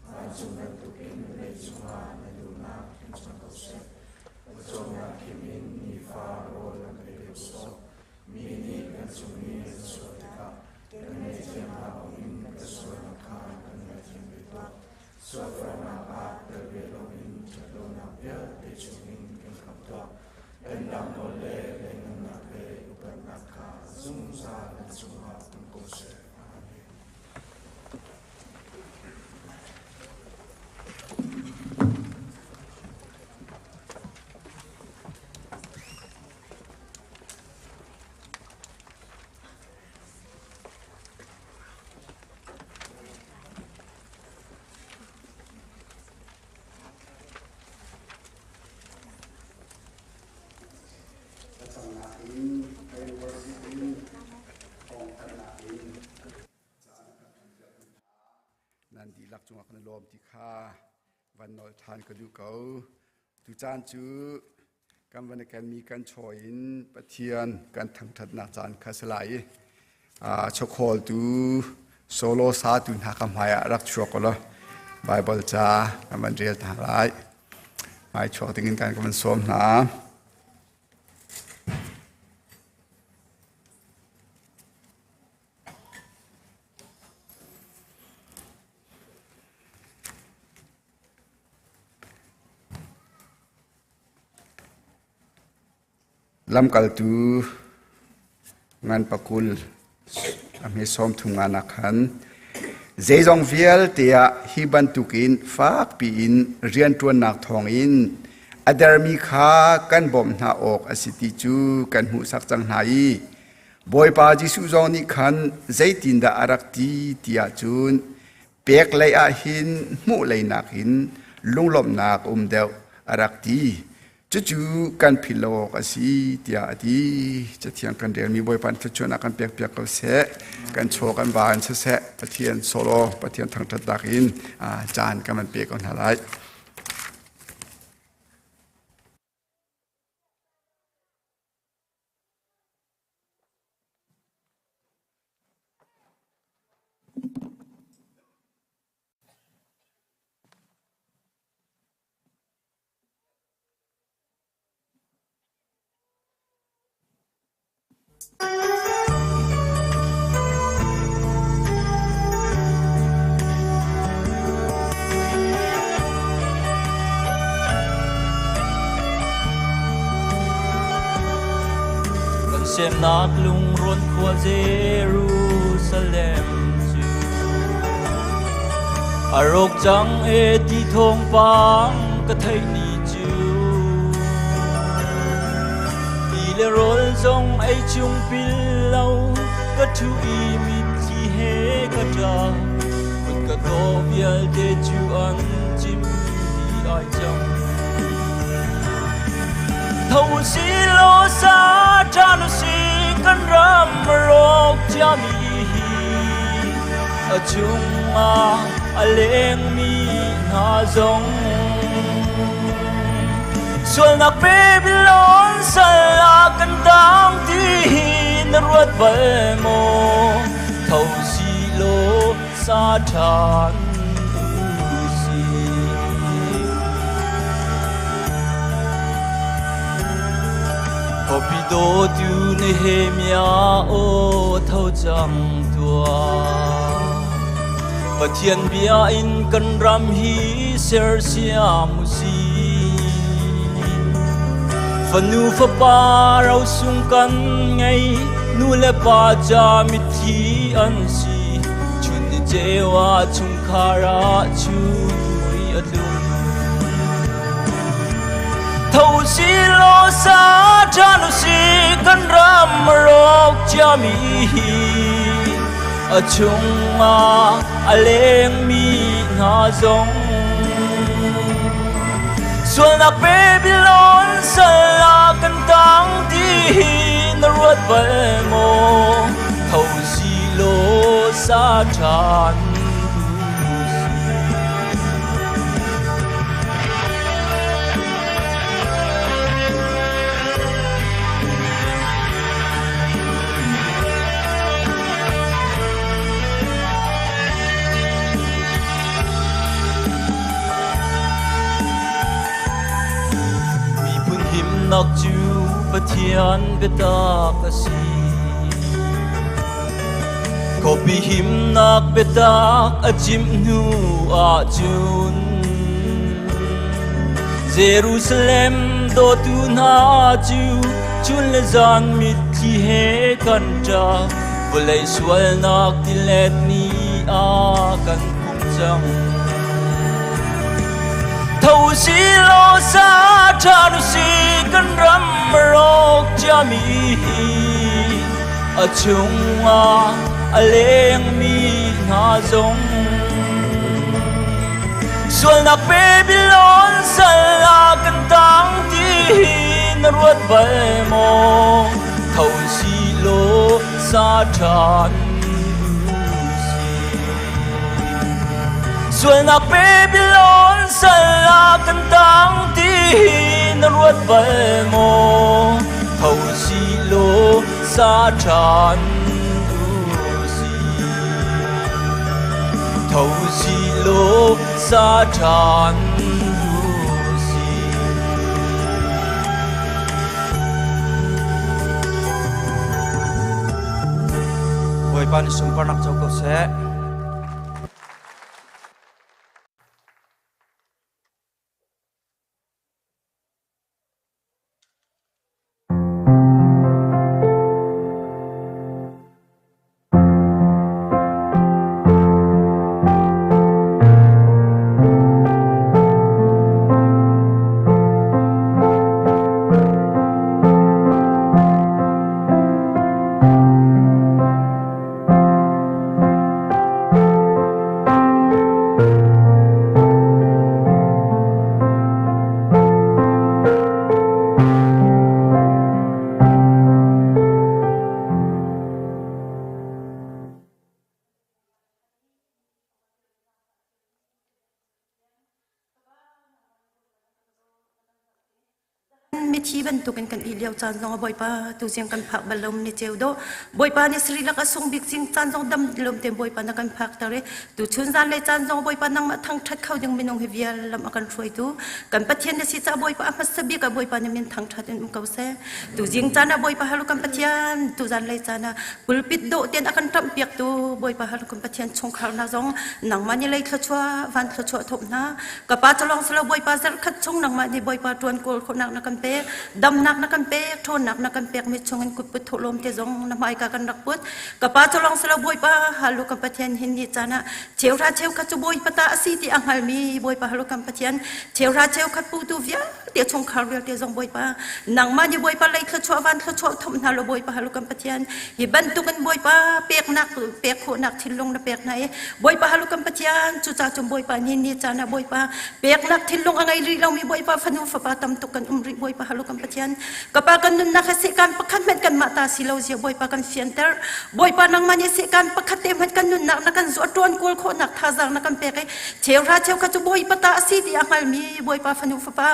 Vancung bantukin leicung ah na duhnak in cang ko seh. Pawcawmnak khim in nifa rawl kan pe ko sawh. Mi nih kan cung i an sual tikah kan ngaihthiam hna bangin kan sualnak kha kan ngaihthiam ve tuah. Sualforhnak ah tel ve loin ṭhatlonak vialte chungin kan khamh tuah. Pennak nawl le lianhngannak le upatnak kha zungzal na cungah um ko seh. Amen. Thlacamnak in University in thawngthanhnak in caan a kan hmanpiaktu hna nan dihlak cungah kan i lawm ti kha van nawl ṭhan ka duh ko. Tucaan cu kan van i kenmi kan chaw in Pathian kan thangṭhatnak caan kha si lai i chawkhawltu solo satu hna ka hmai ah rak chuak u law Baibal ca kan van rel hna lai. Hmai chuak dingin kan van sawm hna. Lamkaltu ngan pakul a hme sawm thum nga nak khan zeizong vialte ah hi bantukin fakpi in rianṭuannak thawngin a dermi kha kan bawmh hna awk a si ti cu kan hmuhsak cang hna i Bawipa Jesuh zong nih khan zeitindah a rak ti ti ahcun pek lei ah hin hmuh lei nakin lunglawmhnak um deuh a rak ti. Cucu kan philh lo awk a si tiah a ti. Cathiang kan relmi Bawipa nih thluachuahnak kan pekpiak ko seh. Kan chaw kan va in siseh Pathian solo Pathian thangṭhatnak in caan kan van pe ko hna lai. Kan semnak lungrawn khua Jerusalem cu a rawk cang e ti thawngpang ka theih ni cu ti le rawl zong ei chung pil lo ka ṭhu i mitthli he ka ṭap kut ka taw vialte cu an cim dih ai cang. Tho usih law sa ṭhan usih kan ram rawk ciami hi a chungah a lengmi hna zong sualnak Babylon sal ah kan tang ti hi na ruat bal maw? Tho silaw sa ṭhan usih. Khuapi dawtu Nehemiah aw tho cang tuah. Pathian bia in kan ram hi sersiam usih. Fanu fapa rosung kan ngei, nu le pa ca mitthli an si. Chun ni ceu ah chungkhar ah chun mui a tlung. Tho silaw sa ṭhan usih kan ram rawk ciami hi a chungah a lengmi hna zong sualnak Babylon sal ah kan tang ti hi na ruat bal maw? Tho silaw sa ṭhan Damnak cu Pathian biatak a si. Khuapi himnak biatak a cimh hnu ahcun Jerusalem dawtu hna cu chun le zan mitthli he kan ṭap. Vawlei sualnak tilet ni ah kan phum cang. Tho si law sa ṭhan usih kan ram rawk ciami hi a chungah a lengmi hna zong sualnak Babylon sal ah kan tang ti hi na ruat bal maw? Tho si law sa ṭhan Sualnak Babylon sal ah kan tang ti hi na ruat bal maw? Tho si law sa ṭhan u si. Tho si law sa ṭhan u si. Bawipa nih sunparnak co ko seh. Mithi bantukin kan i lio caan zong Bawipa tu siang kan phak bal lo ni ceu do Bawipa nih Sri Lanka sung bik cing caan zong dam lom te Bawipa na kan phak ter i tu chun zan le caan zong Bawipa nangmah thangthat kho ding minung hi vial lam a kan hruaitu kan Pathian na si ca Bawipa a hmasa bik ah Bawipa na min thangthat in um ko seh tu jing caan ah Bawipa halu kan Pathian tu zan lei caan ah pulpit dawh ten a kan ṭamh piaktu Bawipa halu kan Pathian chungkhar na zong nangmah ni lei thluachuah van thluachuah thop hna Ka pa cu lawng si lo Bawipa zarhkhat chung nangmah nih Bawipa ṭuan kawl khawhnak na kan pek, damnak na kan pek, ṭhawnnak na kan pek mi chungin kutput thawhlawm te zong na hmaika kan rak put. Ka pa cu lawng si lo Bawipa halu kan Pathian hin ni caan ah cheuhra cheukhat cu Bawipa ta a si ti a hngalmi Bawipa halu kan Pathian cheuhra cheukhat putu vialte chungkhar vialte zong Bawipa nangmah nih Bawipa lei thluachuah van thluachuah thumh hna law Bawipa halu kan Pathian hi bantukin Bawipa peknak pek khawhnak thinlung na pek hna i Bawipa halu kan Pathian cucaah cun Bawipa ni ni caan ah Bawipa peknak thinlung a ngei rih lomi Bawipa fanu fapa tam tuk kan um rih Bawipa halu kan Pathian ka pa kan nunnak hi sehkan pakhat hmanh kanmah ta si lo zia Bawipa kan fianter Bawipa nangmah nih sehkan pakhat te hmanh kan nunnak na kan zuah ṭuan kawl khawhnak thazaang na kan pek i cheuhra cheukhat cu Bawipa ta a si ti a hngalmi Bawipa fanu fapa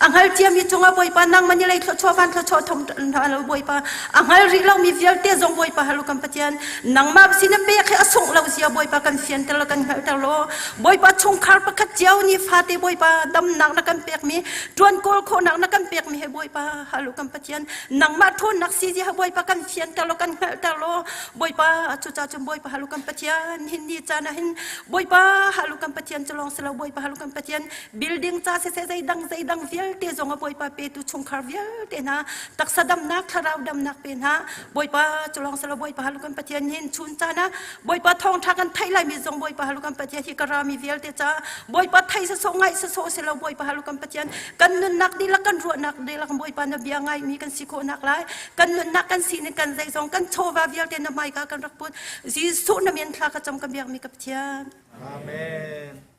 a hngal ciami cungah Bawipa nangmah nih lei thluachuah van thluachuah thom hna lo Bawipa a hngal rih lomi vialte zong Bawipa halu kan Pathian nangmah sin na pek hi a sungh lo zia Bawipa kan fianter lo kan hngalhter law Bawipa chungkhar pakhat cio nih fate Bawipa damnak na kan pekmi ṭuan kawl khawhnak na kan pekmi he Bawipa halu kan Pathian nangmah ṭhawnnak si zia Bawipa kan fianter law kan hngalhter law Bawipa cucaah cun Bawipa halu kan Pathian hin ni caan ah hin Bawipa halu kan Pathian cu lawng si lo Bawipa halu kan Pathian building ca siseh zeidang zeidang vialte zong a Bawipa petu chungkhar vialte hna taksa damnak thlarau damnak pe hna Bawipa cu lawng silo Bawipa halu kan Pathian hin chun caan ah Bawipa thawngṭha kan theih laimi zong Bawipa halu kan Pathian hi ka rami vialte ca Bawipa thei sasawh ngaih sasawh silo Bawipa halu kan Pathian kan nunnak dihlak kan ruahnak dihlak Bawipa na bia ngaimi kan si khawhnak lai kan nunnak kan sining kan zeizong kan chawva vialte na hmaika kan rak put Jesuh na min thla ka cam ka biakmi ka Pathian. Amen.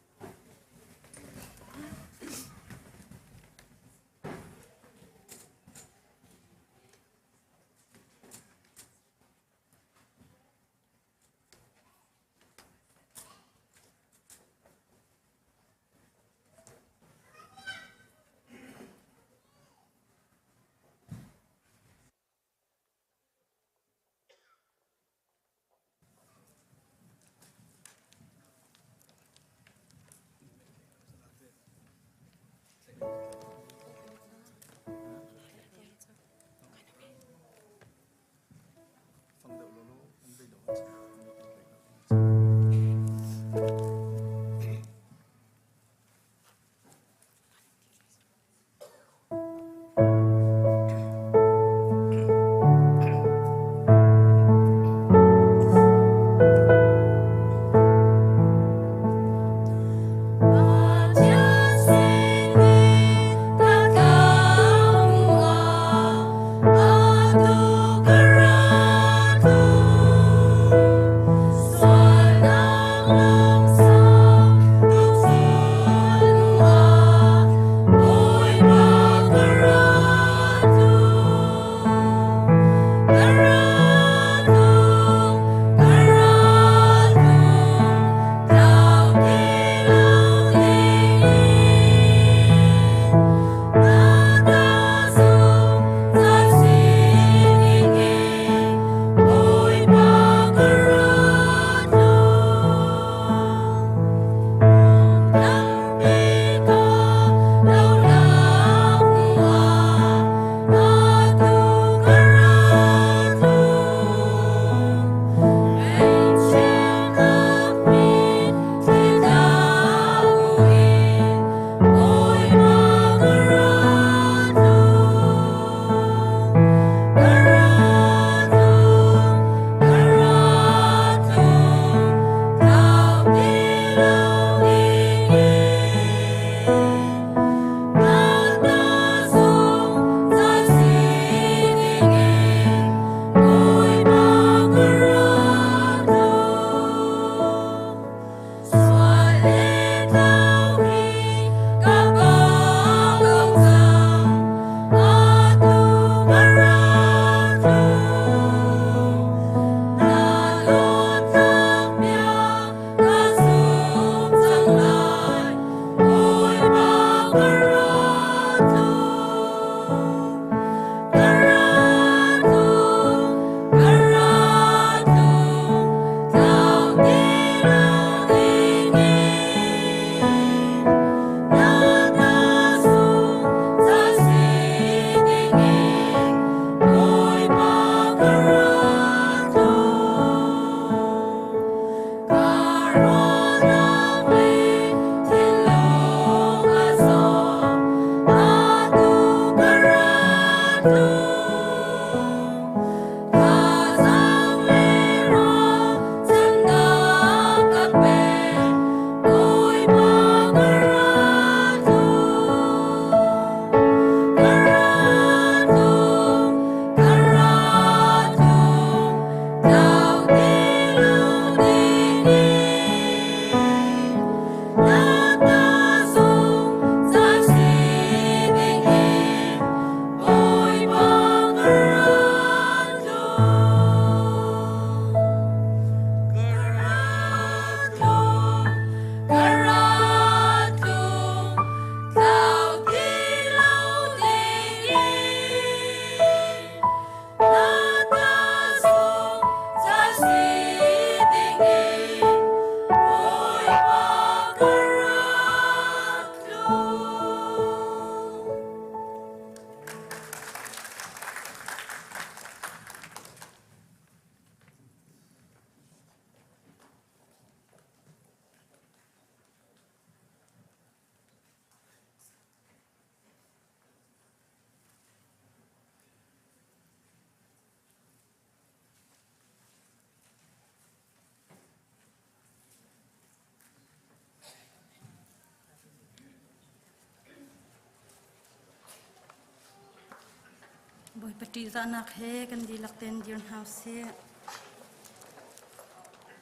Bawipa ṭihzahnak he kan dihlak tein dir hna usih.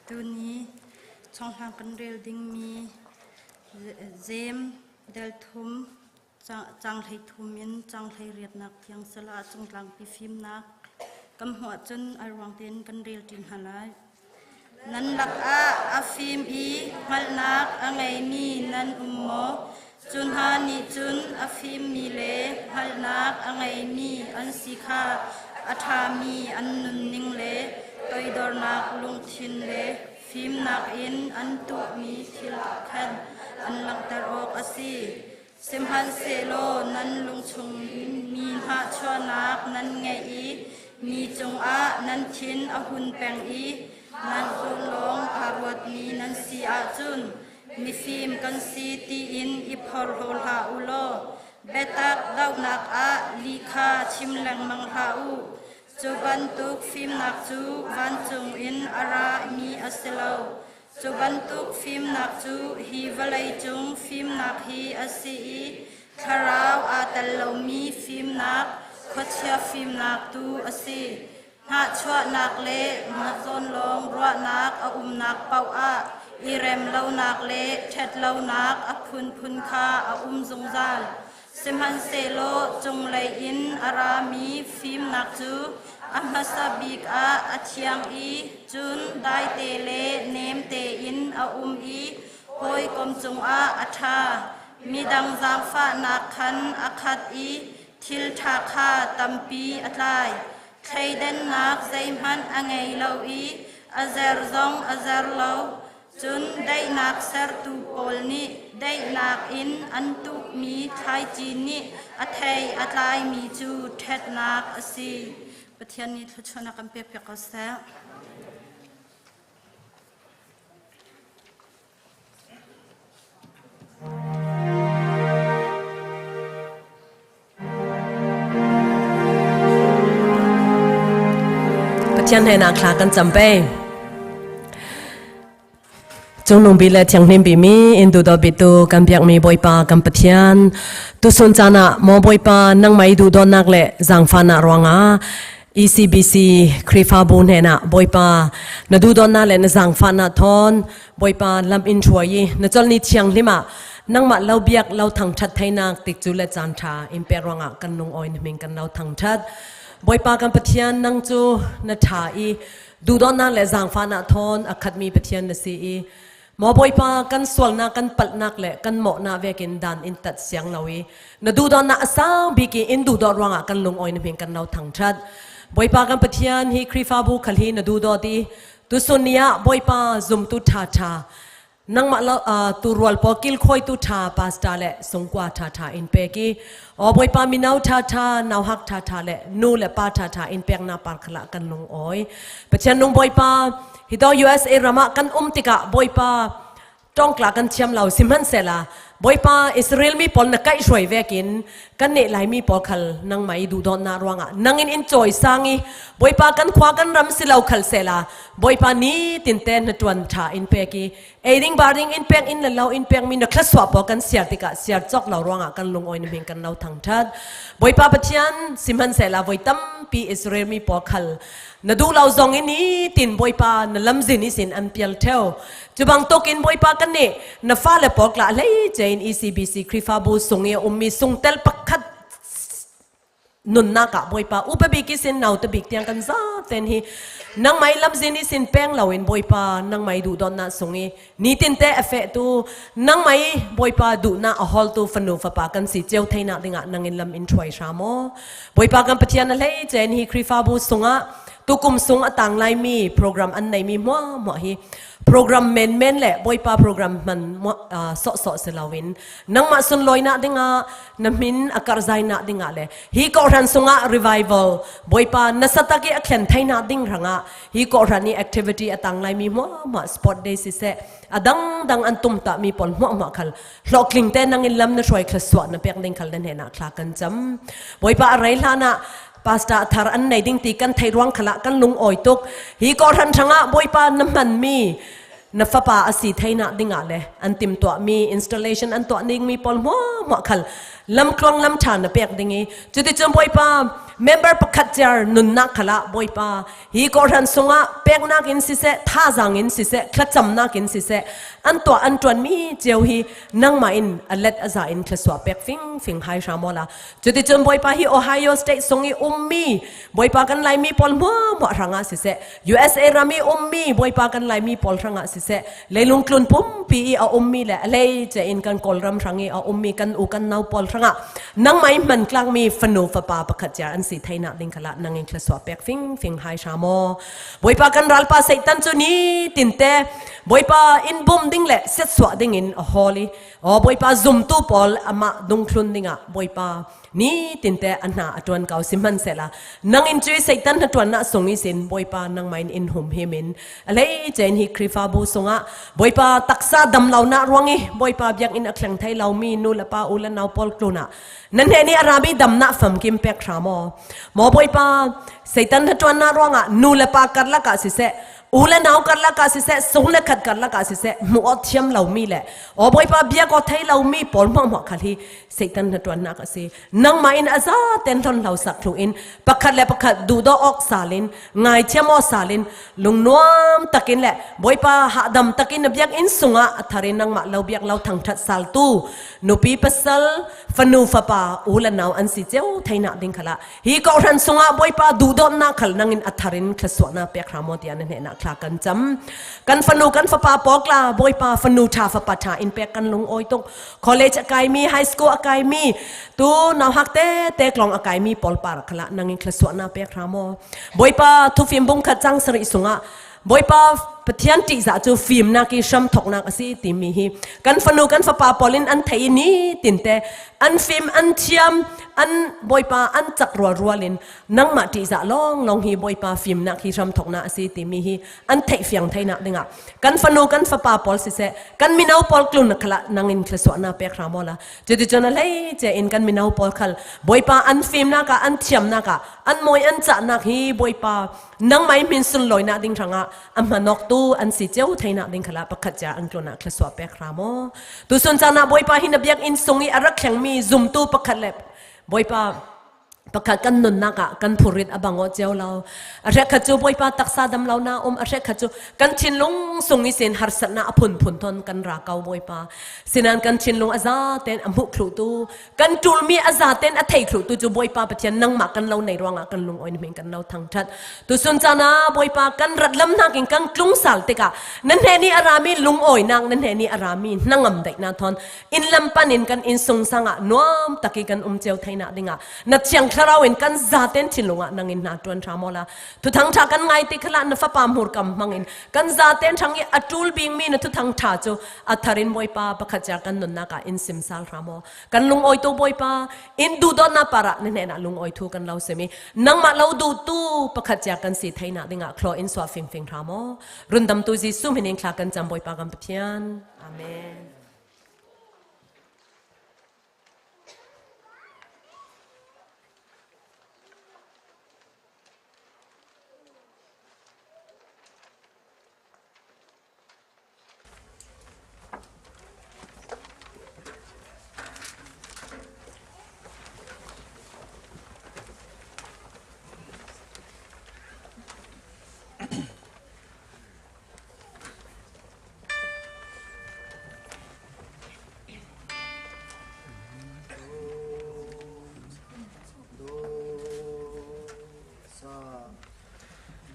Tuni chonghlang kan rel dingmi Zem del thum cang hlei thum in cang hlei riatnak tiang sala cungtlangpi fimnak kan hmuh ahcun ai ruang tein kan rel ṭi hna lai. Nan lakah a fim i hngalhnak a ngeimi nan um maw? Cu hna nih cun a fimmi le hngalhnak a ngeimi an si kha a ṭhami an nunning le toidornak lungthin le fimnak in an tuahmi thil khan an langhter awk a si. Sihmanhsehlaw nan lungchung mi hnahchuahnak nan ngeih i mi cungah nan thin a hun peng i nan zawn lawng aa ruatmi nan si ahcun mifim kan si tiin i phorhlaw hlah u law biatak dohnak ah lih kha chim lengmang hlah u. Cu bantuk fimnak cu vancung in a rami a si lo. Cu bantuk fimnak cu hi vawleicung fimnak hi a si i thlarau aa tel lomi fimnak, khuachia fimnak tu a si. Hnahchuahnak le mahzawn lawng ruahnak a umnak paoh ah i rem lonak le ṭhatlonak a phunphun kha a um zungzal. Sihmanhsehlaw cunglei in a rami fimnak cu a hmasa bik ah a thiang i cun daite le nem tein a um i hawikom cungah a ṭha. Midang zaangfahnak khan a khat i thil ṭha kha tampi a tlai. Thleidannak zeihmanh a ngei lo i a zer zong a zer lo. Cun daihnak sertu pawl nih daihnak in an tuhmi thlaici nih a thei a tlaimi cu ṭhatnak a si. Pathian nih thluachuahnak kan pekpiak ko seh. Pathian hnenah thla kan cam pe. Cungnung bi le thianghlim bi mi in duh dawt bitu kan biak mi Bawipa kan Pathian tusun caan ah maw Bawipa nangmah i duhdawtnak le zaangfahnak ruangah ECBC Khrihfabu hnenah Bawipa na duhdawtnak le na zaangfahnak thawn Bawipa lam in hruai i na chawlni thianghlim ah nangmah lo biak lo thangṭhat theinak tik cu le caan ṭha in pek ruangah kan lungawi na hming kan lo thangṭhat. Bawipa kan Pathian nang cu na ṭha i duhdawtnak le zaangfahnak thawn a khatmi Pathian na si i maw Bawipa kan sualnak kan palhnak le kan mawhnak vekin dan in tat siang lo i na duhdawtnak a sang bik i in duhdawt ruangah kan lungawi na hming kan lo thangṭhat. Bawipa kan Pathian hi Khrihfabu khal hi na duhdawt i Tusun ni ah Bawipa zumtu ṭhaṭha nangmah lo turual pawl kilkhawi tu ṭha pastor le sungkua ṭhaṭha in pek i aw Bawipa mino ṭhaṭha nauhak ṭhaṭha le nu le pa ṭhaṭha in peknak par khala kan lung awi Pathian nung Bawipa hi do USA ram ah kan um tikah Bawipa tongtla kan thiam lo sihmanhsehla Bawipa Israel mi pawl na kaih hruai vekin kan nih Laimi pawl khal nangmah i duhdawtnak ruangah nangin in cawi sang i Bawipa kan khua kan ram si lo khal sehla Bawipa ni tinte na tuan tha in pek i eiding baring in pek in le lo in pek mi na thlasua pawl kan siar tikah siar cawk lo ruangah kan lungawi na hming kan lo thangthat Bawipa Pathian sihmanhsehla voi tampi Israel mi pawl khal na duh lo zong in ni tin Bawipa na lamzin i sin an pial theo Cu bantuk in Bawipa kan nih na fale pawl kla hlei cein ECBC Khrihfabu sung i a ummi sungtel pakhat nunnak ah Bawipa upa bik i sin nauta bik tiang kan za ten hi nangmai lamzin i sin peng lo in Bawipa nangmai duhdawtnak sung i nitin te a feh tu nangmai Bawipa duhnak a hol tu fanu fapa kan si cio theinak dingah nangin lam in ṭhuai hram aw Bawipa kan Pathian a hlei cen hi Khrihfabu sungah tukum sung a tang laimi program an neimi hmuah hmuah hi program menmen le Bawipa program hman sawhsawh si loin nangmah sunlawinak dingah na min a karhzainak dingah le hi kawhhran sungah revival Bawipa na satak i a thlen theinak ding rangah hi kawhhran i activity a tang laimi hmuahhmuah sport day siseh a dangdang an tum ta mi pawl hmuahhmuah khal hlawhtling te nangin lam na hruai khla suah na pek ding khal na hnenah thla kan cam Bawipa a rei hlan ah pastor thar an nei ding ti kan thei ruang khala kan lung awi tuk hi kawhhran hrangah Bawipa na hman mi. Na fapa a si theina dingah le an tim tuah mi installation an tuah ning mi pawl hmuah hmuah khal lamtluang lamtha na pek ding i cuticun Bawipa member pakhat cer nunnak khala Bawipa hi kawhhran sungah peknak in siseh thazaang in siseh thlacamnak in siseh an tuah an tuan mi cio hi nangmah in a let a za in thlasua pek fing fing hai hramola. Cuticun Bawipa hi Ohio State sung i ummi Bawipa kan Laimi pawl hmuahhmuah hrangah siseh, USA ram i ummi Bawipa kan Laimi pawl hrangah siseh, leilung tlun pumpi i a ummi le a hleice in kan Kawlram hrang i a ummi kan u kan nau pawl hrangah nangmah i hman tlakmi fanu fapa pakhat cia an si theinak ding khala nang in thlasua pek fing fing hai hram aw. Bawipa kan ralpa Satan cu ni tinte Bawipa in bum ding le setsuah ding in a hawl i aw Bawipa zumtu pawl amah dungthlun dingah Bawipa ni tinte a hna a tuan ko. Sihmanhsehlaw nang in cui Satan na tuan na sung i sin Bawipa nangmah in in hum him in a lei chen hi Khrihfabu sungah Bawipa taksa dam lo na ruang i Bawipa biakinn a thleng thei lo mi nu le pa u le nau pawl tlun ah nan he ni arami dam na famkim pek hram aw. Maw Bawipa, Satan na tuan na ruangah nu le pa karlak ah siseh, u le nau karlak ah siseh, sung le khat karlak ah siseh, hmuh aw thiam lo mi le aw Bawipa biak aw thei lo mi pawl hmuah hmuah khal hi Satan na tuannak a si. Nangmah in a za ten hlon hlo sak thlu in pakhat le pakhat duhdaw awk salin, ngaithiam aw salin, lungnuam takin le Bawipa hahdam takin na biakinn sungah a thar in nangmah lo biak lo thangthat saltu nupi pasal fanu fapa u le nau an si cio theina ding khala hi kohhran sungah Bawipa duhdawtnak khal nangin a thar in thlasuahnak pek hram aw tiah na hnehnak thla kan cam. Kan fanu kan fapa pawkla Bawipa fanu tha fapa tha in pek kan lung awi tuk. College a kaimi, high school a kaimi, tu nau hak te te klong a kaimi pawl par khala nangin thlasuahnak pek hram aw. Bawipa thufim bung khat cang sarih sungah Bawipa Pathian ṭihzah cu fimnak i hramthawknak a si timi hi kan fanu kan fapa pawl in an thei i ni tinte an fim an thiam an Bawipa an cak rual rual in nangmah ṭihzah lawng lawng hi Bawipa fimnak hi hramthawknak a si timi hi an theih fiang theinak dingah kan fanu kan fapa pawl siseh kan mino pawl tlun khala nangin thlasuahnak pek hram la. Cuticun a hlei ce in kan mino pawl khal Bawipa an fimnak ah an thiamnak ah an mawi an cahnak hi Bawipa nangmah i min sunlawinak ding hrangah a hmanawk tu an si cio theinak ding khala pakhat cia an tlun ah thlasua pek hram aw. Tusun caan ah Bawipa hi na biakinn sung i a rak thlengmi zumtu pakhat le Bawipa pakhat kan nunnak ah kan phurit a bang aw cio lo. A hrek khat cu Bawipa taksa dam lo na um, a hrek khat cu kan thinlung sung i sin harsatnak a phunphun thon kan ra ko Bawipa. Sinan kan thinlung a za ten a hmuh thlu tu, kan ṭulmi a zaten a thei thlu tu cu Bawipa Pathian nangmah kan lo nei ruangah kan lungawi hming kan lo thangṭhat. Tusun caan ah Bawipa kan rat lam nakin kan tlung sal tikah nan hne ni a rami lungawinak, nan hne ni a rami hnangam daihnak thon in lam pan in kan inn sung sangah nuam taki kan um cio theina dingah na thiang thlarau in kan zaten thinlung ah nangin hna ṭuan hram la. Thuthang ṭha kan ngai ti khala na fapa hmurkam hmangin kan zaten ṭhang i a ṭul bingmi na thuthang ṭha cu a tharin Bawipa pakhat cia kan nunnak ah in sim sal hram aw. Kan lungawi tu Bawipa in duhdawtnak para na hnenah lungawi thu kan lo simi nangmah lo duh tu pakhat cia kan si theina dingah khlo in suah fing fing hram aw. Rundam tu Jesuh min in thla kan cam Bawipa kan Pathian. Amen.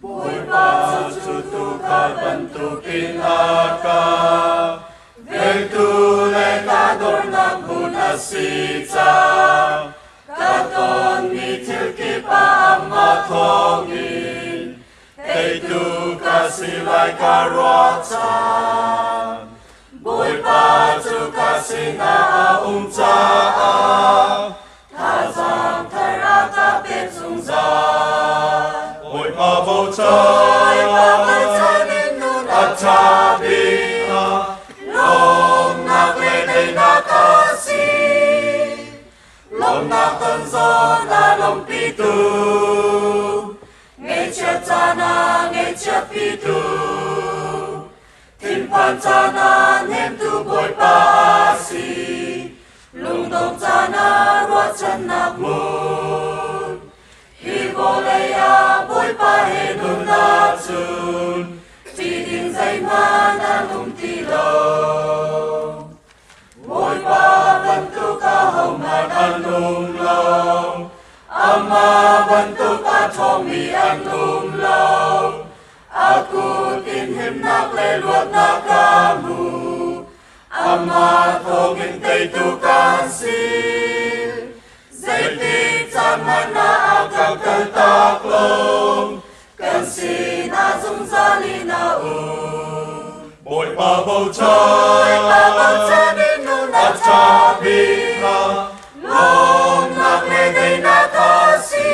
Bawipa cu tuukhal bantukin a ka vengtu le ka dornak hmun a si cang. Ka tonmi thil kip ah amah thawngin teitu ka si lai ka ruah cang. Bawipa cu ka sinah a um caah thazaang thar a ka pek zungzal. Bawipa bochan in nun a ṭha bik ah lawmnak le daihnak a si. Lawmnak ton zawn a lawmhpitu, ngeihchiat caan ah ngeihchiatpitu. Thinphan caan ah hnemtu Bawipa a si. Lungdong caan ah ruahchannak hmun. Hi vawlei ah Bawipa he nun ahcun ṭih ding zeihmanh an um ti lo. Bawipa bantuk ahohmanh an um lo. Amah bantuk a ṭhawngmi an um lo. A kut in himnak le luatnak ka hmu. Amah thawngin teitu kan si. Zeitik caan hmanh ah a kan kaltak lo. Kan sinah zungzal in a um. Bawipa bochan, Bawipa bochan in nun a ṭha bik hna. Lawmnak le daihnak a si.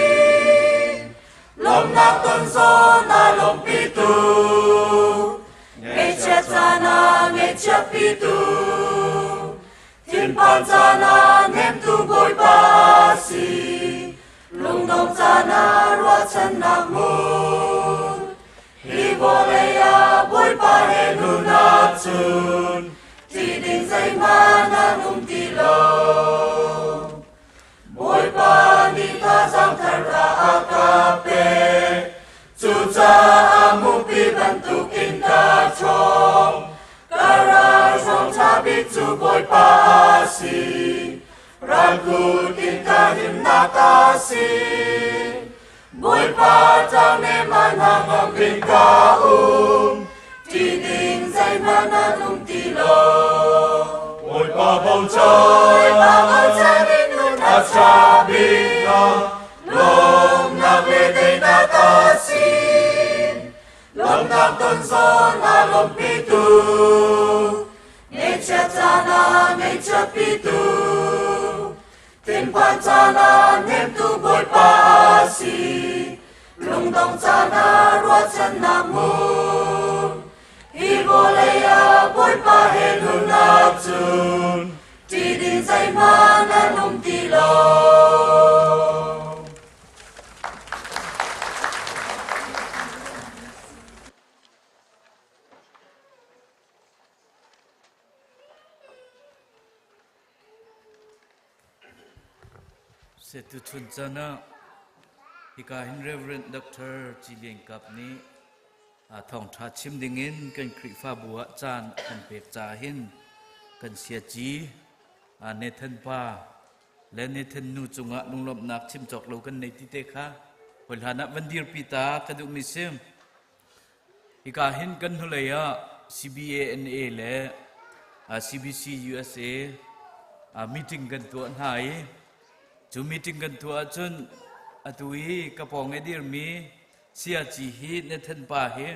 Lawmnak ton zawn a lawmhpitu. Ngaihchiat caan ah ngaihchiatpitu. Thinphan caan ah hnemtu Bawipa a si. Lungdong caan ah ruahchannak hmun. Hi vawlei ah Bawipa he nun ahcun ṭih ding zeihmanh an um ti lo. Bawipa nih thazaang thar kha a ka pek. Cucaah mupi bantukin ka ṭhawng. Ka ral zong ṭha bik cu Bawipa a si. Ralkut in ka himnak a si. Bawipa ṭang man hangam in ka um. Ṭih ding zeihmanh an um ti lo. Bawipa bochan, Bawipa bochan in nun a a ṭha bik hna. Lawmnak le daihnak a si. Lawmnak ton zawn a lawmhpitu. Ngaihchiat caan ah ngaihchiatpitu. Thinphan caan ah hnemtu Bawipa a si. Lungdong caan ah ruahchannak hmun. Hi vawlei ah Bawipa he nun ahcun ṭih ding zeihmanh an um ti lo. Setu chun chan ah hika hin Reverend Dr. Ci Lian Kap nih thawngṭha chim dingin kan Khrihfabu ah caan a kan pek caah hin kan siaci Nathan pa le Nathan nu cungah lunglawmhnak chim cawk lo kan nei ti te kha hoi hlan ah van dirpi ta ka duhmi si. Hika hin kan hnulei ah CBANA le CBC USA meeting kan tuah hna i cu meeting kan tuah ahcun atu i ka pawng i dirmi Siaci hi Nathan pa hi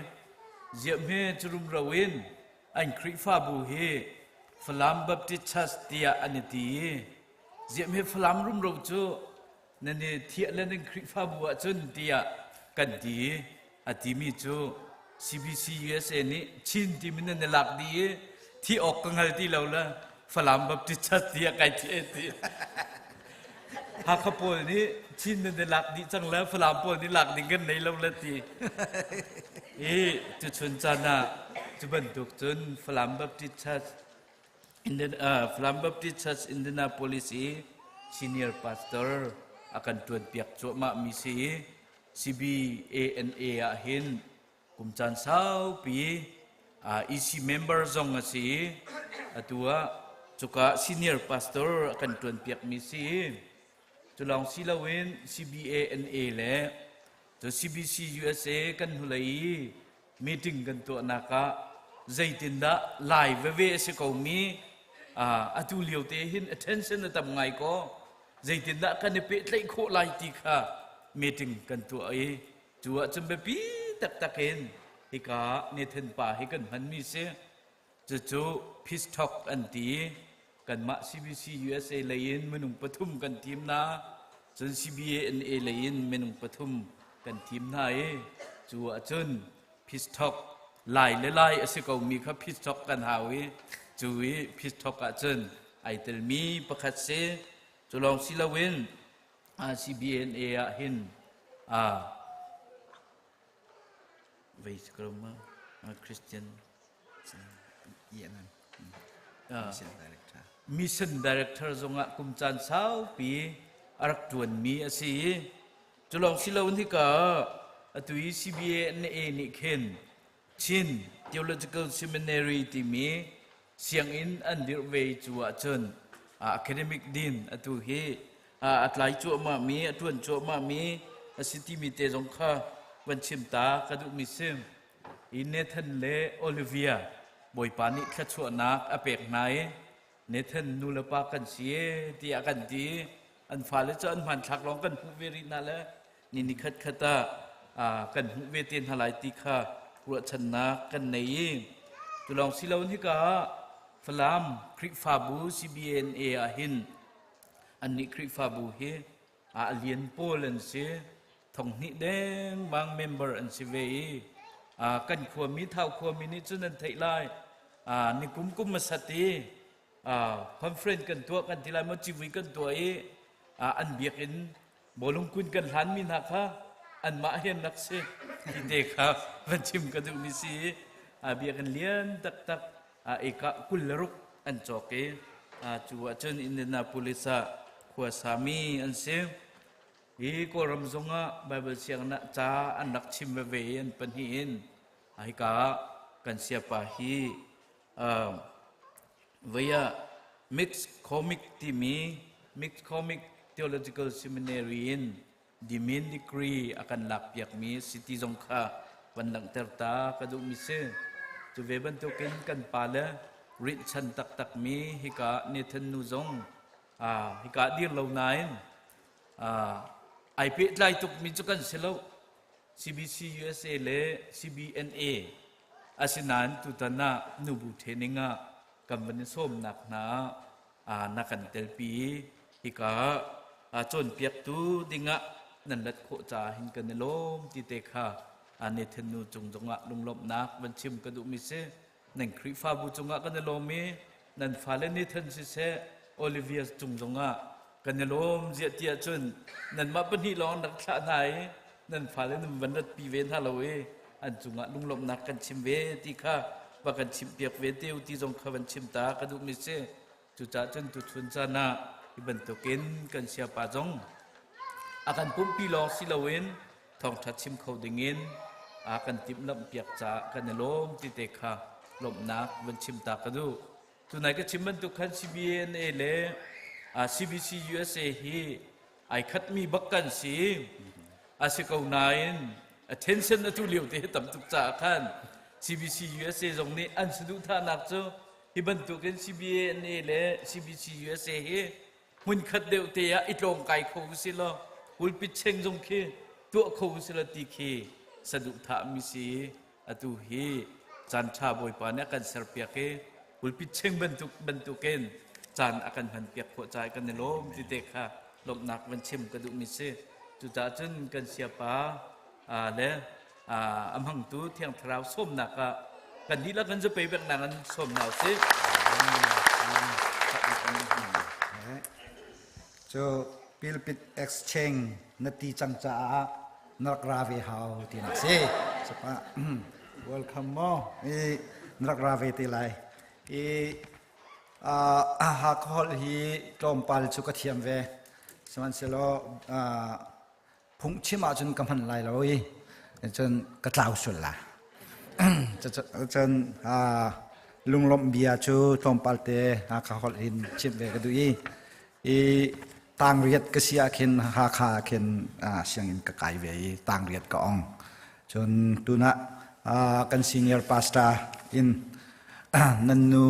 ziahhme curum ro in an Khrihfabu hi Falam Baptist Church tiah an i ti i ziahhme Falam rumro cu nan i thiah le nan Khrihfabu ahcun tiah kan ti i a timi cu CBC USA nih Chin timi nan i lak dih i thi awk ka hngal ti lo le Falam Baptist Church tiah kai thiah ti. Hakha pawl nih Chin nan i lak dih cang le Falam pawl nih lak ding kan nei lo le ti. I cuchun caan ah cu bantuk cun Falam Baptist Church Falam Baptist Church Indianapolis i senior pastor a kan ṭuanpiak cuahmah mi si i CBANA ah hin kum caan saupi EC member zong a si i atu ah cuka senior pastor a kan ṭuanpiak mi si i cu lawng si loin CBANA le cu CBC USA kan hnulei i meeting kan tuahnak ah zeitindah lai veve a si komi atu lio te hin attention a tam ngai ko zeitindah kan i pehtlaih khawh lai ti kha meeting kan tuah i cu ahcun biapi taktak in hika Nathan pa hi kan hmanmi si. Cucu Peace Talk an ti. Kanmah CBC USA lei in minung pathum kan team hna. Cun CBANA lei in minung pathum kan team hna i cu ahcun Peace Talk lai le lai a si komi kha Peace Talk kan hau i cu i Peace Talk ahcun ai telmi pakhat si. Cu lawng si loin CBNA ah hin vei Christian. EMM. Mission Director. Mission Director zongah kum caan saupi a rak ṭuanmi a si i cu lawng si lo hika atu i CBANA nih khin Chin Theological Seminary timi sianginn an dirh ve cu ahcun academic dean atu hi a tlai cuahmahmi a ṭuan cuahmahmi a si timi te zong kha van chim ta ka duhmi si. I Nathan le Olivia Bawipa nih thluachuahnak a pek hna i Nathan nu le pa kan si e tiah kan ti. An fale cu an hmanthlak lawng kan hmuh ve rih hna le ni ni khat khat ah kan hmuh ve te hna lai ti kha ruahchannak kan nei i cu lawng si lo hika Falam Khrihfabu CBNA ah hin annih Khrihfabu hi a lian pawl an si thonghnih dengmang member an si ve i kan khuami Thau khuami nih cun an theih lai ni kum kum masat i conference kan tuah kan ti lai maw civui kan tuah i an biakinn bawlung kun kan hlanmi hna kha anmah hi an rak si ti te kha van chim ka duhmi si biakinn lian taktak eka 26 an cawk i cu ahcun Indianapolis ah khua sami an si. Hi Kawlram zongah Baibal sianginn ah ca an rak chim veve i an pahnih in hika ah kan siapa hi vei ah Mixed Comic timi Mixed Comic Theological Seminary in Dimin degree a kan lakpiakmi si ti zong kha van langhter ta ka duhmi si. Cu ve bantukin kan pale rinhchan taktakmi hika Nathan nu zong hika dir lo nain ai pehtlai tukmi cu kan si lo. CBC USA le CBNA asinain tutan ah nubu training ah kan van i sawmnak hna ah na kan telpi i hika ah cawnpiaktu dingah nan rat khawh caah hin kan i lawm ti te kha Nathan nu cung zongah lunglawmhnak van chim ka duhmi si. Nan Khrihfabu cungah kan i lawm i nan fale Nathan siseh Olivia cung zongah kan i lawm ziah ti ahcun nanmah pahnih lawng rak thlah hna i nan fale nan van ratpi ve hna lo i an cungah lunglawmhnak kan chim ve ti kha va kan chimpiak ve te u ti zong kha van chim ta ka duhmi si. Cucaah cun tuchun caan ah hi bantukin kan siapa zong a kan pumpi lawng si loin thawngṭha chim kho dingin a kan timhlamhpiak caah kan i lawm ti te kha lawmhnak van chim ta ka duh. Tunai ka chim bantuk khan CBNA le CBC USA hi ai khatmi bak kan si. A si ko nain attention atu lio te hi tam tuk caah khan CBC USA zong nih an saduhthahnak cu hi bantukin CBNA le CBC USA hi hmunkhat deuh te ah i tlawngkai kho si law pulpit cheng zong khi tuah kho si law ti khi saduhthah mi si. Atu hi caan ṭha Bawipa nih a kan serpiak i pulpit cheng bantuk bantukin caan a kan hmanpiak khawh caah kan i lawm ti te kha lawmhnak van chim ka duhmi si. Cucaah cun kan siapa le a hmangtu Thiang Thlarau sawmnak ah kan dihlak kan zapei peknak an sawm hna usih. Cu pulpit exchange na ti cang caah na rak ra ve hau ti nak si. Sapa welcome mo i na rak ra ve te lai. I alcohol hi tlawmpal cu ka thiam ve. Sihmanhsehlaw phungchim ahcun ka hman lai lo i cun ka tlau sual la. Cun lunglawmh bia cu tlawmpal te ka holh in chim ve ka duh i i tangriat ka si ah khin Hakha ah khin sianginn ka kai ve i tangriat ka ong. Cun tunah kan senior pastor in nan nu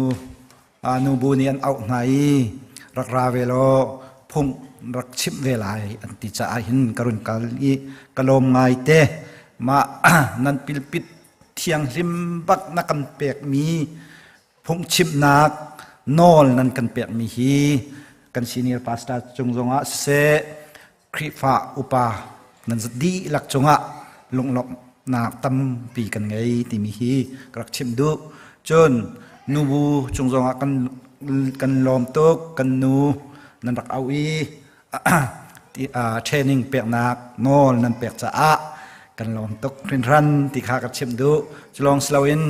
nubu nih an auh hna i rak ra ve law phung rak chimh ve lai an ti caah hin ka run kal i ka lawm ngai te. Mah nan pilpit thianghlim bak na kan pekmi phungchimnak nawl nan kan pekmi hi kan senior pastor cung zongah siseh Khrihfa upa nan dihlak cungah lunglawmhnak tampi kan ngei timi hi ka rak chimh duh. Cun nubu cung zongah kan kan lawm tuk kan nu nan rak auh i training peknak nawl nan pek caah kan lawm tuk hrinhran ti kha ka chimh duh. Cu lawng si loin.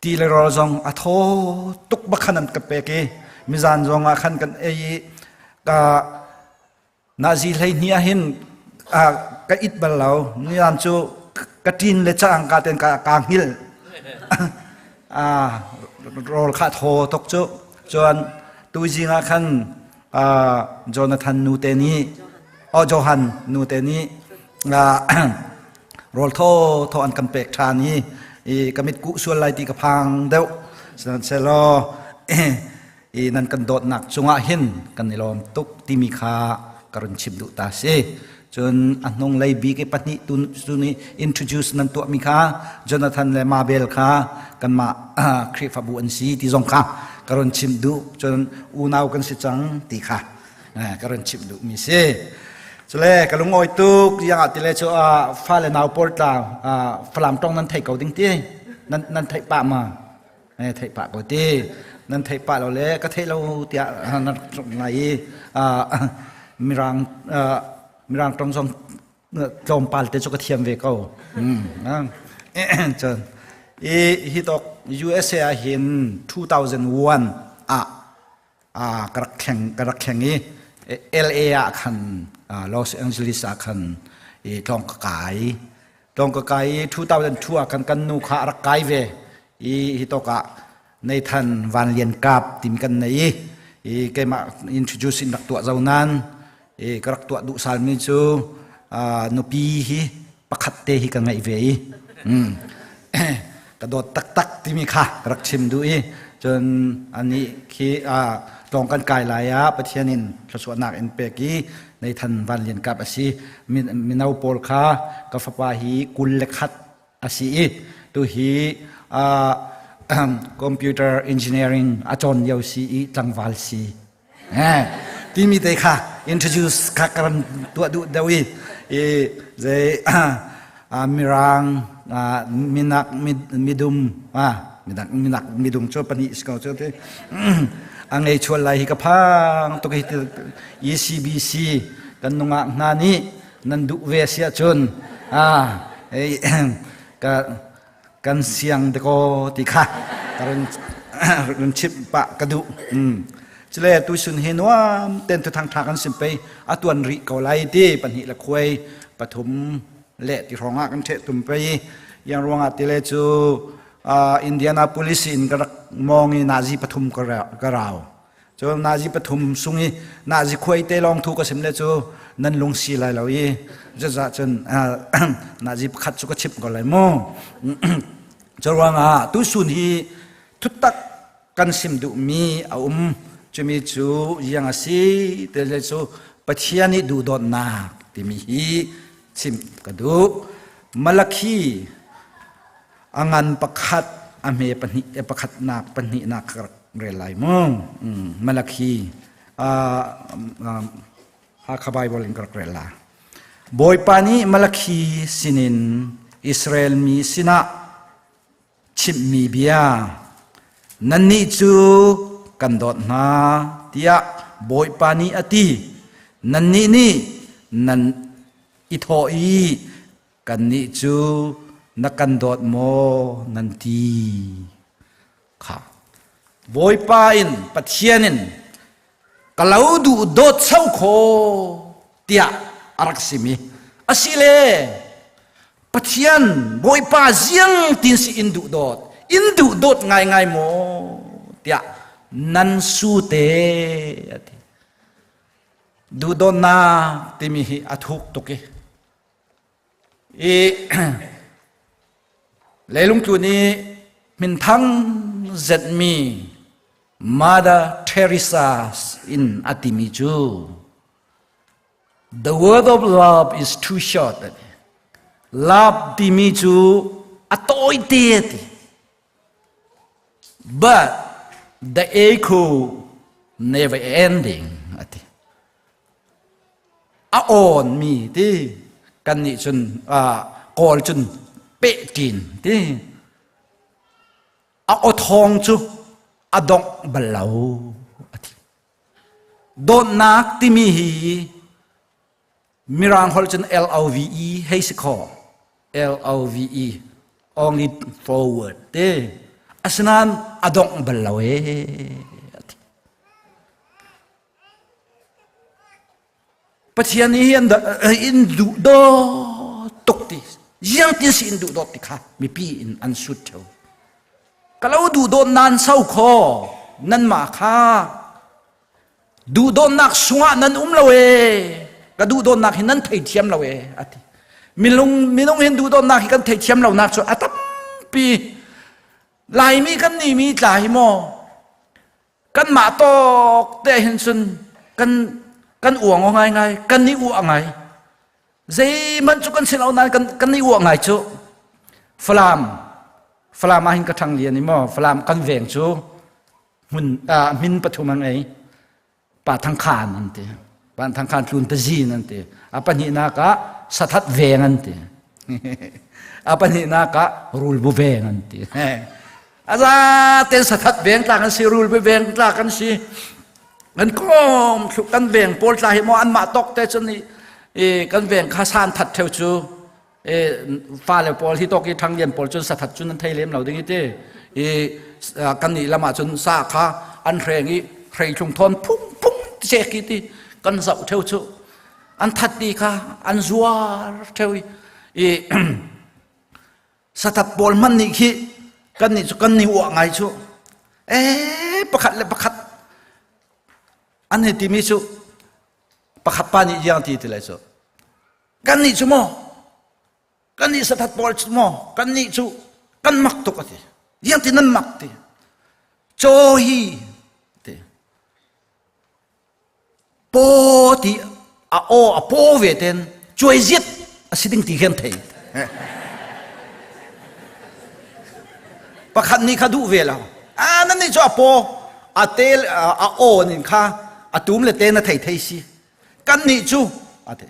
Ti le rawl zong a thaw tuk bakhan an ka pek i mizan zong ah khan kan ei i ka nazi hlei hni ah hin ka it bal lo. Nizan cu ka ṭin le cang ka ten ka ka hngil. Rawl kha thaw tuk cu. Cun tuzing ah khan Jonathan nu te nih oh Johan nu te nih rawl thaw thaw an kan pek ṭhan i i ka mit kuh sual lai ti ka phang deuh. Sihmanhsehlaw i nan kan dawtnak cungah hin kan i lawm tuk timi kha ka run chim duh ta si. Cun a hnung lei bik i pahnih tu ni introduce nan tuahmi kha Jonathan le Mabel kha kanmah Khrihfabu an si ti zong kha ka run chim duh. Cun unau kan si cang ti kha ka run chim duh mi si. Cule ka lungawi tuk yang ah tile cu fale nau pawl tla Falam tong nan thei ko ding ti nan nan theih pah ma theih pah ko ti nan theih pah lo le ka theih lo tiah nan ngai i mirang mirang tong zong tlawmpal te cu ka thiam ve ko. Cun i hi tok USA ah hin 2001 ah ka rak thleng ka rak thleng i LA ah khan, Los Angeles ah khan i tlawng ka kai. Tlawng ka kai i 2002 ah khan kan nu kha a rak kai ve i hi tok ah Nathan Van Lian Kap timi kan nei i i keimah introduce in rak tuah zo nan i ka rak tuah duh salmi cu nupi hi pakhat te hi ka ngeih ve i ka dawt taktak timi kha ka rak chim duh i cun anih khi tlawng kan kai lai ah Pathian in thluachuahnak in pek i Nathan Van Lian Kap a si. Mino pawl kha ka fapa hi 21 a si i tu hi computer engineering a cawn lio si i tlangval si timi te kha introduce kha ka ran tuah duh deuh i i zei mirang minak midum minak minak midum cu pahnih si ko cu ti a ngei chual lai hi ka phang tuk hi. ECBC kan nungak hna nih nan duh ve si ahcun ka kan siang dekaw ti kha ka run chimh pah ka duh. Cule tuisun hi nuam ten thuthang tha kan sim pei a tuan rih ko lai ti pahnih le khuai pathum le ti hrawng ah kan ṭheh tum pei yang ruangah ti le cu Indianapolis in ka rak mong i nazi pathum ka rau. Cun nazi pathum sung i nazi khuai te lawng thu ka sim le cu nan lung si lai lo i zazah cun nazi pakhat cu ka chimh ko lai mu. Cu ruangah tusun hi thutak kan sim duhmi a um. Cumi cu iang a si te le cu Pathian i duhdawtnak timi hi chim ka duh. Malakhi a ngan pakhat a hme pahnih pakhatnak pahnihnak ka rak rel lai mu. Malakhi Hakha Bible in ka rak rel la. Bawipa nih Malakhi sinin Israel mi sinah chimhmi bia: Nannih cu kan dawt hna tiah Bawipa nih a ti. Nannih nih nan i thawh i, kannih cu na kan dawt maw nan ti kha. Bawipa in Pathian in ka lo duh dawt so kho tiah a rak simi asile Pathian Bawipa ziang tin si in duh dawt in duh dawt ngaingai maw tiah nan su te ati. Duhdawtnak timi hi a thuk tuk i i leilung tlun i minthang zetmi Mother Teresa in a timi cu, "The word of love is too short." Love timi cu a tawi te ti. But the echo never ending ati. A awn mi ti kan nih cun kawl cun peh ṭin ti a aw thawng cu a dongh bal lo ati. Dawtnak timi hi Mirang holh cun L-O-V-E hei si khaw. L-O-V-E, only forward ti. Asinain a dongh bal lo ee. Pathian hi in duh dawt tuk ti ziang tin si in duh dawt ti kha mipi in an sut theo. Ka lo duh dawt nan so kho nan mah kha duh dawtnak sungah nan um lo ee ka duh dawtnak hi nan theithiam lo ee ati. Minung minung hin duh dawtnak hi kan theithiam lo nak cu a tampi Laimi kan ni mi tla hi maw Kanmah tawk te hin cun kan kan uang ngai ngai, kan i uah ngai. Zeihmanh cu kan si lo nain kan kan i uah ngai cu. Falam Falam ah hin ka ṭhang lian i maw Falam kan veng cu hmun min pathum a ngei. Pa Thang Khan an ti. Pa Thang Khan tlun pazin an ti. A pahnihnak ah Sathat veng an ti. A pahnihnak ah Rulbu veng an ti. Aza ten sathat veng tla kan si rulbu veng tla kan si. Kan kom thluk kan veng pawl tla hi maw an mah tok te cun i kan veng kha san that theu cu e fale pawl hi tok i thang lian pawl cun sathat cun an thei lem lo ding i ti i kan nih lam ah cun sa kha an hreng i hreitlung thawn phung phung che ki ti kan zoh theu cu an that ti kha an zuar theu i sathat pawl hman nih khi kan nih cu kan nih uah ngai cu e pakhat le pakhat an hei timi cu pakhat pa nih iang ti ti lai cu Kannih cu maw kannih sathat pawl cu maw kannih cu kan mak tuk a ti. Iang ti nan mak ti. Caw hi ti. Paw ti a aw a paw ve ten cuai ziat a si ding ti khan thei. Pakhat nih kha duh ve lo. A nan nih cu a paw a tel a aw nin kha a tum le te na thei thei si. Kan nih cu a ti.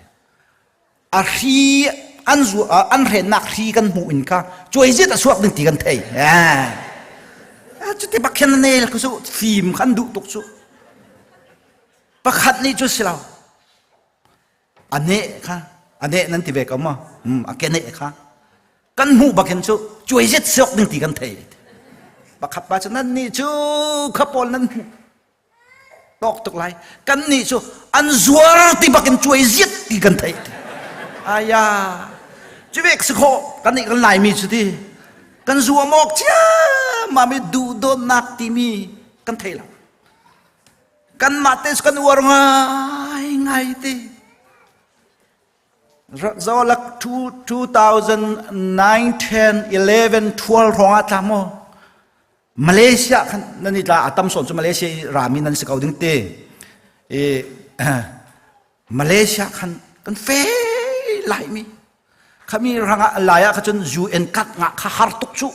A hri an zu an hrennak hri kan hmuh in kha cuai zit a chuak ding ti kan thei. Cuti bak khin nel ku su fim kan duh tuk cu. Pakhat nih cu si lo. A ne kha a ne nan ti ve ko ma? A ke ne kha. Kan hmuh bakin cu cuai zit siok ding ti kan thei. Pakhat pa cu nan nih cu kha pawl nan hmuh tawk tuk lai kan nih cu an zuar ti bakin cuai ziat ti kan theih aya cu vek si khawh kan nih kan laimi cu ti kan zuam awk ciammam i duhdawtnak timi kan thei lo kanmah te kan uar ngai ngai ti Zolak 2009 10 11 12 hrawng ah tla maw Malaysia khan nan i tla a tam sawn cu Malaysia i rami nan si ko ding te i Malaysia khan kan fe lai mi khami ranga lai ah kha cun UN kat nga kha har tuk cu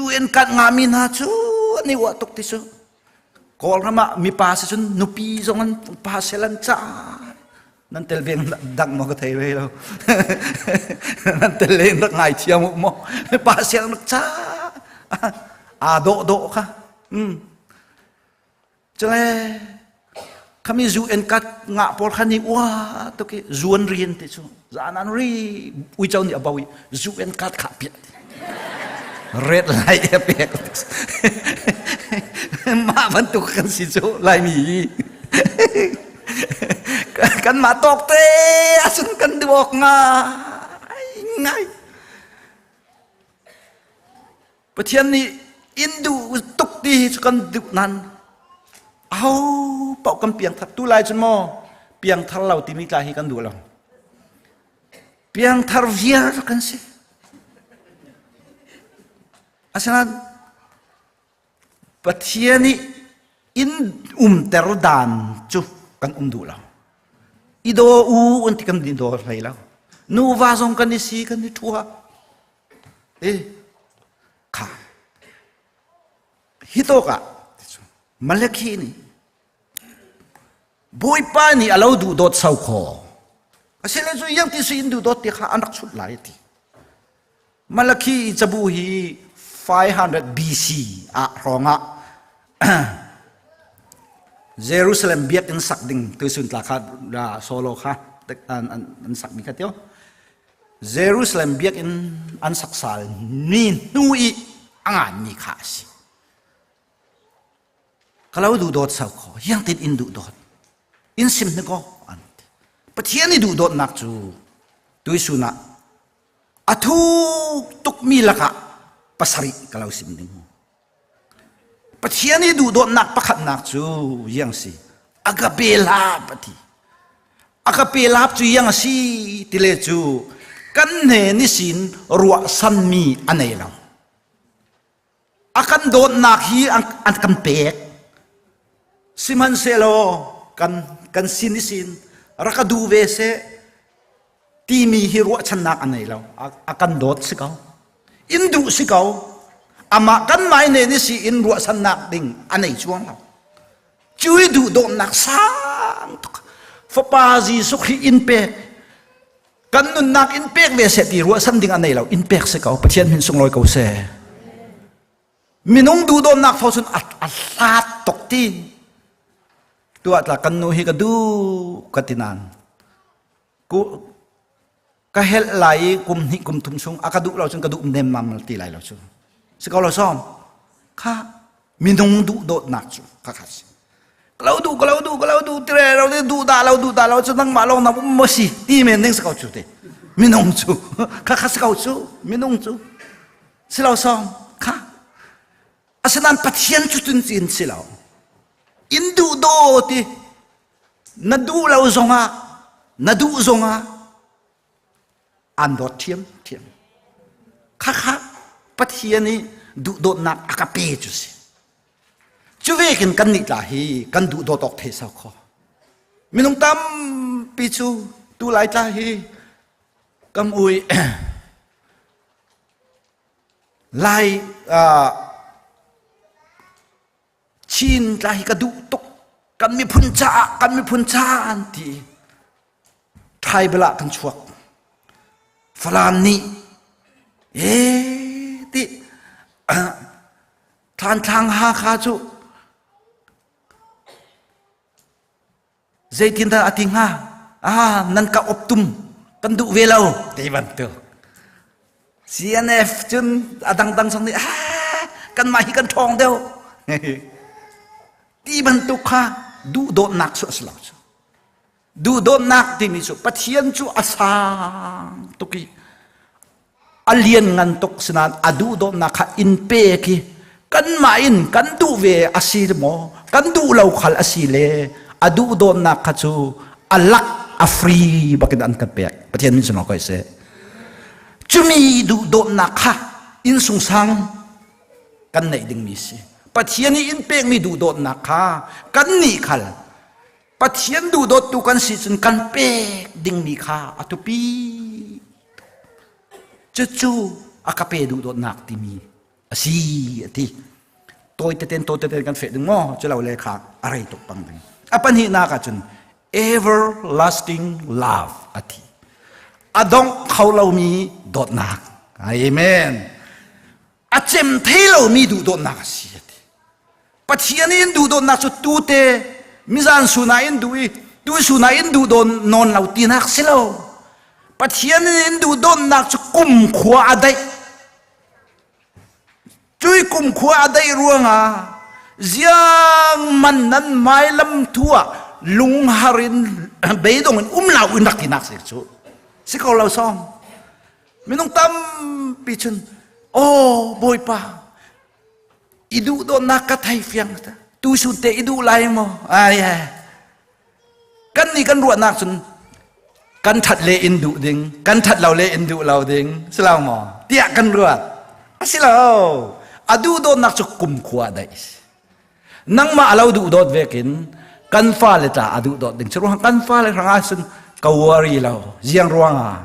UN kat nga mi hna cu an i uah tuk ti cu Kawlram ah mipa si cun nupi zong an pa selan ca Nan tel ve dang maw ka thei ve lo. Nan tel len rak ngai thiam u maw. Pa siang rak cha. Aa dawh dawh kha. Cule khami zu en kat nga pawl kha ni ua tuki zuan rian ti cu zan an ri uico nih a bo i zu en kat kha piah red light a pek mah bantuk kan si cu laimi hi Kanmah tawk te ahcun kan duh awk ngai ngai. Pathian nih in duh tuk ti hi cu kan duh nan aho paoh kan piangthar tu lai cun maw piangthar lo timi tla hi kan duh lo. Piangthar viar kan si. Asinain Pathian nih in umter dan cu kan um duh lo. I daw u an ti kan i daw hlei lo. Nuva zong kan i si kan i ṭhua. E kha hi tawk ah Malakhi nih Bawipa nih a lo duh dawt sau khaw. Asile cu yang ti si in duh dawt ti kha an rak chut lai ti. Malakhi cabu hi 500 BC ah hrawngah Jerusalem biakinn sak ding tuisun tla kha solo kha an sak mi kha tio Jerusalem biakinn an sak sal ni hnu i. A nganmi kha a si. Ka lo duh dawt sau kho, hiang tin in duh dawt. In sim hni ko an ti. Pathian i duh dawtnak cu tuisun ah a thuk tukmi lakah pasarih ka lo sim ding. Pathian i duhdawtnak pakhatnak cu iang si. Agape love a ti. Agape love cu iang a si tile cu kan hne ni sin ruahsanmi a nei lo. A kan dawtnak hi an kan pek. Sihmanhsehlaw kan kan sin i sin rak ka duh ve seh timi hi ruahchannak a nei lo. A kan dawt si ko. In duh si ko. Amah kan mai ne ni si in ruahchannak ding a nei chuang lo. Cu i duh dawtnak sang tuk. Fapa Jesuh hi in pek. Kan nunnak in pek ve seh ti ruahchan ding a nei lo. In pek si ko. Pathian min sunglawi ko seh. Minung duhdawtnak fo cun a hlat tuk ti. Tuah tla kan nu hi ka duh ka ti nain ku ka helh lai i kum hnih kum thum chung a ka duh lo cun ka duh nemmam ti lai lo cu. Si ko lo som. Kha minung duhdawtnak cu kha kha si. Ka lo duh ka lo duh ka lo duh tire lo duh dah lo duh dah lo cu nangmah lawng na um maw si ti men ding si ko cu te. Minung cu kha kha si ko cu minung cu. Si lo song kha asinain Pathian cu cun cin si lo in duh daw ti na duh lo zongah na duh zongah an dawt thiam thiam kha kha Pathian i duhdawtnak a ka pe cu si cu vekin kan nih tla hi kan duh dawt awk thei sau kho minung tampi cu tu lai tla hi kam ui Lai Chin tla hi ka duh tuk. Kan miphun caah, kan miphun caah an ti. Tribal ah kan chuak. Falam nih ee ti Thantlang Hakha cu Zeitindah a ti hnga? Ah, nan ka optum kan duh ve lo ti bantuk. CNF cun a dangdang zong nih ah kanmah hi kan ṭhawng deuh ti bantuk kha duhdawtnak cu a si lo cu. Duhdawtnak timi cu Pathian cu a sang tuk i a lianngan tuk sinain a duhdawtnak kha in pek i kanmah in kan duh ve a si maw kan duh lo khal a si le a duhdawtnak kha cu a lak a free bakin an kan pek Pathian min sunglawi ko seh cumi duhdawtnak kha inn sungsang kan neih dingmi si Pathian i in pekmi duhdawtnak kha kan nih khal Pathian duhdawttu kan si cun kan pek dingmi kha a tupi cucu a ka pe duhdawtnak timi a si a ti tawi teten tawi teten kan feh ding maw cu lo le kha a rei tuk pang ding a pahnihnak ah cun everlasting love a ti a dongh kho lomi dawtnak amen a cem thei lomi duhdawtnak a si a ti Pathian in duhdawtnak cu tute mizan suna in duh i tu suna in duh dawn nawn lo tinak si lo Pathian in duhdawtnak cu kum khua a daih cui kum khua a daih ruangah ziang man nan mai lam thu ah lunghar in beidong in um lau in rak tinak si cu si ko lo song minung tampi chun oh bawipa i duh dawtnak ka thei fiang tu sun te i duh lai maw ai kan nih kan ruahnak cun kan that le in duh ding kan that lo le in duh lo ding si lo maw tiah kan ruat a si lo a duh dawtnak cu kum khua daih nangmah a lo duh dawt vekin kan fale tla a duh dawt ding cu ruang kan fale hrangah cun ka worry lo ziang ruangah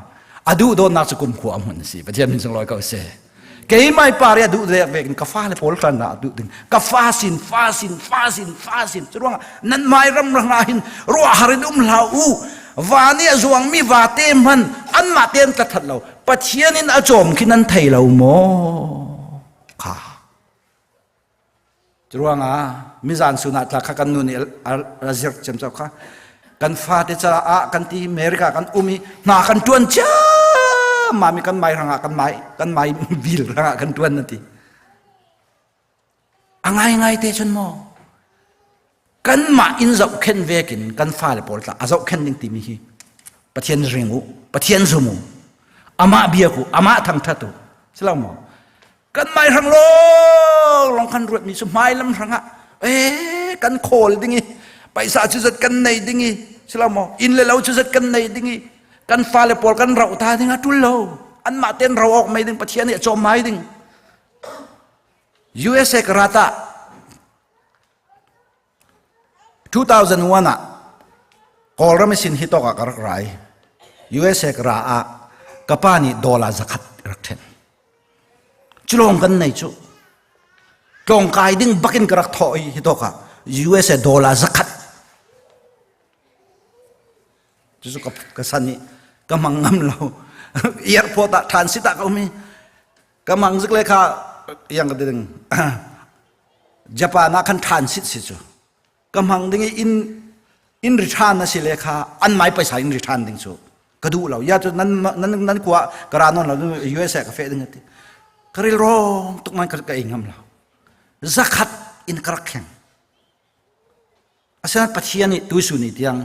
a duh dawtnak cu kum khua a hmun si pathian min sunglawi ko seh keimai par ya duh dek vekin ka fale pawl kan na duh ding ka fa sin fa sin fa sin fa sin cu ruangah nan mai ram rangah hin ruah harin um hlah u va nih a zuangmi vate hman anmah tein tla that lo pathian in a cawm khi nan thei lo maw kha Curuangah mizan sunah tla kha kan nu nih a zirh cem cau kha kan fate caah kan ti America kan um i hna kan tuan ciammam i kan mai rangah kan mai kan mai bil rangah kan tuan na ti. A ngaingai te cun maw kanmah in zohkhenh vekin kan fale pawl tla a zohkhenh ding timi hi Pathian ring u, Pathian zum u, amah biak u, amah thangthat u. Si lo maw? Kan mai hrang long long kan ruat mi cu hmai lam hrang ah eh kan khawl ding i paisa cu zat kan nei ding i si lo maw inn le lo cu zat kan nei ding i kan fale pawl kan rauh ta ding a tul lo anmah ten ro awk mei ding Pathian nih a cawm mai ding USA ka rata 2001 ah Kawlram sin hi tawk ah ka rak rai. USA ka ra ah ka pa nih dollar zakhat rak ṭhen. Culawng kan nei cu. Tlawngkai ding bakin ka rak thawh i hi tawk ah USA dollar zakhat. Cucu ka, ka san i ka mang ngam lo. Airport ah transit ah ka um i ka mang zik le kha yang ka ding Japan ah khan transit si cu ka hmang ding i in in return na si le kha an mai paisa in return ding cu ka duh lo ya cu nan nan nan kua ka ra non lo USA ka fe ding ati ka ril rong tuk man ka ka ei ngam lo zakhat in ka rak kheng asinain Pathian nih tuisu ni tiang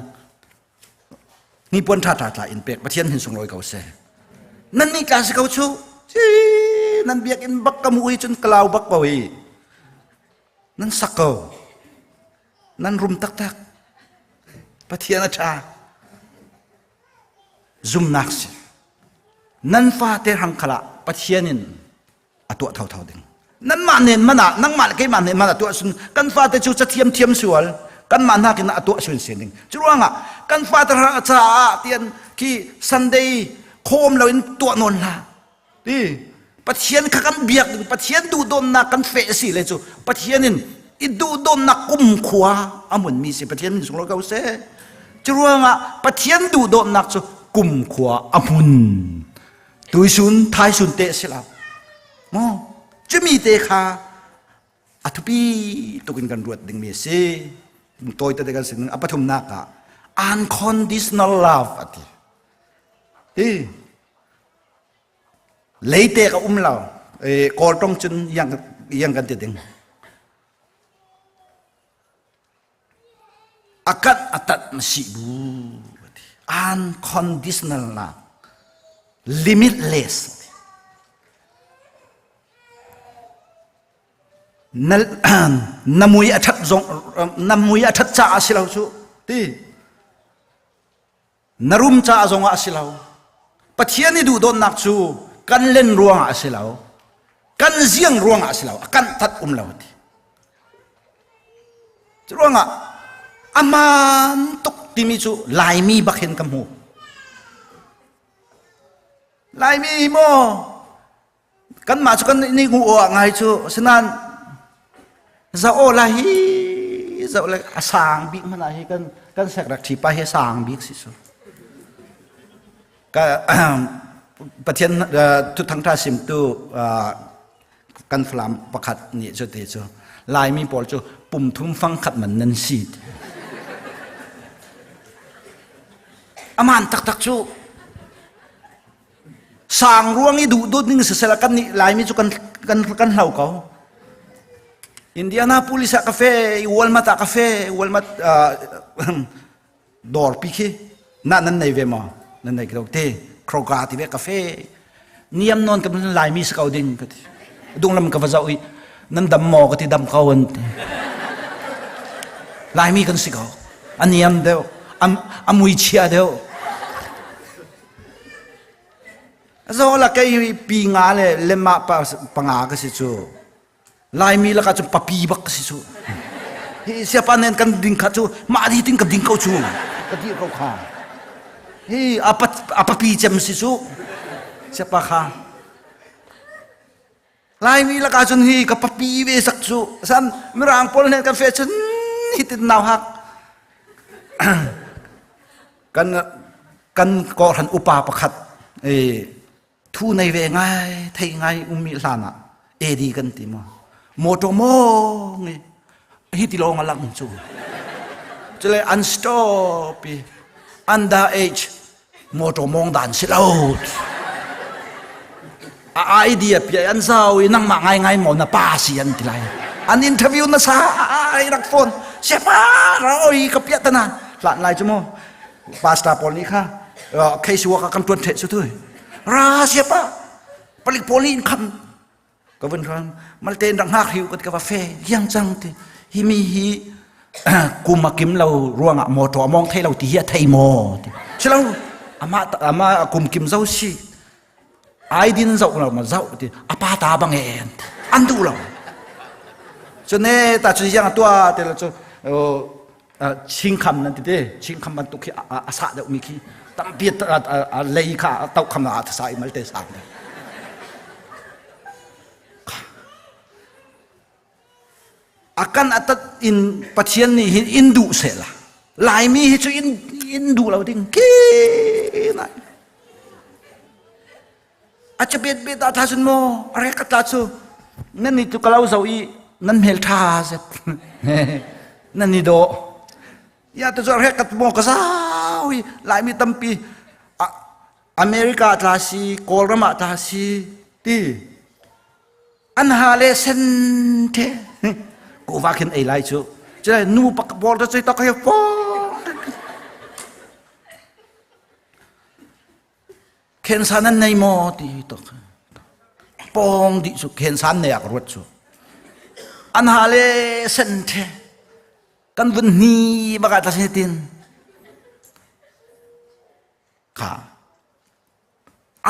hnipuan ṭha ṭha tla in pek Pathian hin sunglawi ko seh nan nih tla si ko chu nan biakinn bak ka mu hi cun ka lau bak ko hi nan sak ko nan rum taktak Pathian a ṭha zumnak si nan fate hrang khala Pathian in a tuah thotho ding nanmah nen man ah nangmah le keimah nen man ah tuah sun kan fate cu cathiam thiam sual kanmah nakin a tuah sun sin ding cu ruangah kan fate caah tian khi Sunday khawm loin tuah nawn hlah ti Pathian kha kan biak ding Pathian duhdawtnak kan feh si le cu Pathian in i duhdawtnak kumkhua a munmi si Pathian min sunglawi ko seh cu ruangah Pathian duhdawtnak cu kumkhua a hmun Tuisun thaisun te si lo maw cumi te kha a thupi tuk in kan ruat dingmi a si tawi tete kan sin a pathumnak ah unconditional love a ti hi leite ka um lo kawl tong cun yang yang kan ti ding A kanh a tanh na si bu a ti. Unconditional love. Limitless. Na, na mui a ṭhat zong na mui a ṭhat caah a si lo cu ti na rum caah zongah a si lo Pathian i duhdawtnak cu kan len ruangah a si lo kan ziang ruangah a si lo a kan tat um lo ti cu ruangah aman tuk timi cu Laimi bak hin ka hmu Laimi maw kanmah cu kan ni ngu aw ngai cu asinain zoh aw la hi zoh le a sang bik hmanh ah hi kan kan secretary pa hi sang bik si su ka Pathian thuthang tha simtu kan Falam pakhat nih cu ti cu Laimi pawl cu pum thum fang khat man nan si aman taktak cu Sang ruang i duh dut ning sisela kan nih Laimi cu kan kan kan hlau ko. Indianapolis ah cafe, Walmart ah cafe, Walmart dawr pi khi na nan nei ve maw? Nan nei ko te Kroger ti ve cafe. Niam non kan Laimi si ko ding ka ti. Dung lam ka va zoh i nan dam maw ka ti dam ko an ti. Laimi kan si ko. A niam deuh, a mui chia deuh. Zo la kei pi nga le lema pa panga ka si cu. Laimi laka cu papi bak ka si cu. Hi siapa nen kan ding kha cu mah di tin ka ding ko cu. Ka dir ko kha. Hi apa apapi cem si cu. Siapa kha. Laimi laka cun hi ka papi ve sak cu. San mirang pawl nen kan fe cun hi tin nau hak. Kan kan kawhran upa pakhat thu nei ve ngai thei ngai ummi hlan ah AD kan ti mo motor mo ngi hi ti lawng alang cu cule an stop i under age motor mong dan si lo a idea pia an zau i nangmah ngai ngai mo na pa si an ti lai. An interview na sa ai rak phone. Siapa ra oi ka piat tana. Hlan lai chu mo. Pastor pawl nih kha case work kan tuan the su tu. Ra siapa palik poli in kham ka vun ram malte rak ngak hiu ka va fe yang chang ti hi mi hi kum a kim lo ruangah motor among thei lo ti hi a thei mo ti silo ama ama kum kim zo si ai din zo lo ma zo ti apa ta bang en an du lo cho ne ta chu yang tua te lo chu ching kham nan ti te ching kham bantuk khi a sa deuh mi khi tampi a lei kha tau kham a sa i malte sang akan atat in pathian nih hin in duh se la laimi hi chu in in duh lo ding ki nai a chabet bet ta tha sun mo are ka ta chu nan ni tu kalau zo i nan hmel tha zet nan ni do ya tu zo re kat mo ka zau i laimi tampi America tla si Kawlram ah tla si ti an ha le sen the ko va khin ei lai chu chai nu pak bol ta chai ta ka fo Khen san an nei maw ti to pong di chu khen san nei ak ruat chu an ha le sen the kan vun ni baka ta se tin kha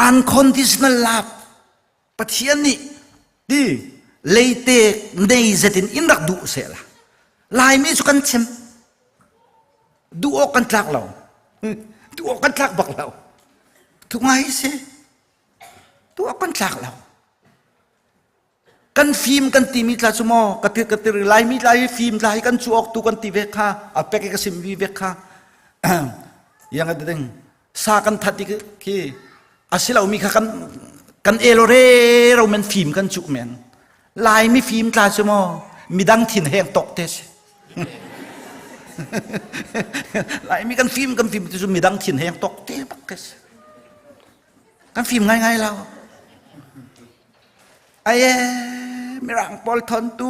unconditional love Pathian nih ti leite nei zetin in rak duh se la Laimi cu kan chim duh awk kan tlak lo duh awk kan tlak bak lo tu ngai si duh awk kan tlak lo kan fim kan timi tla cu maw ka ti ka ti Laimi tla hi fim tla hi kan cu awk tu kan ti ve kha a pek ka sim vi ve kha yang a ding sa kan that i khi asilo mi kha kan kan elo re ro men fim kan chu men lai mi fim tla chu mo midang thin heng tok te si lai mi kan fim kan fim chu midang thin heng tok te bak ke si kan fim ngai ngai lo ai mirang pawl thon tu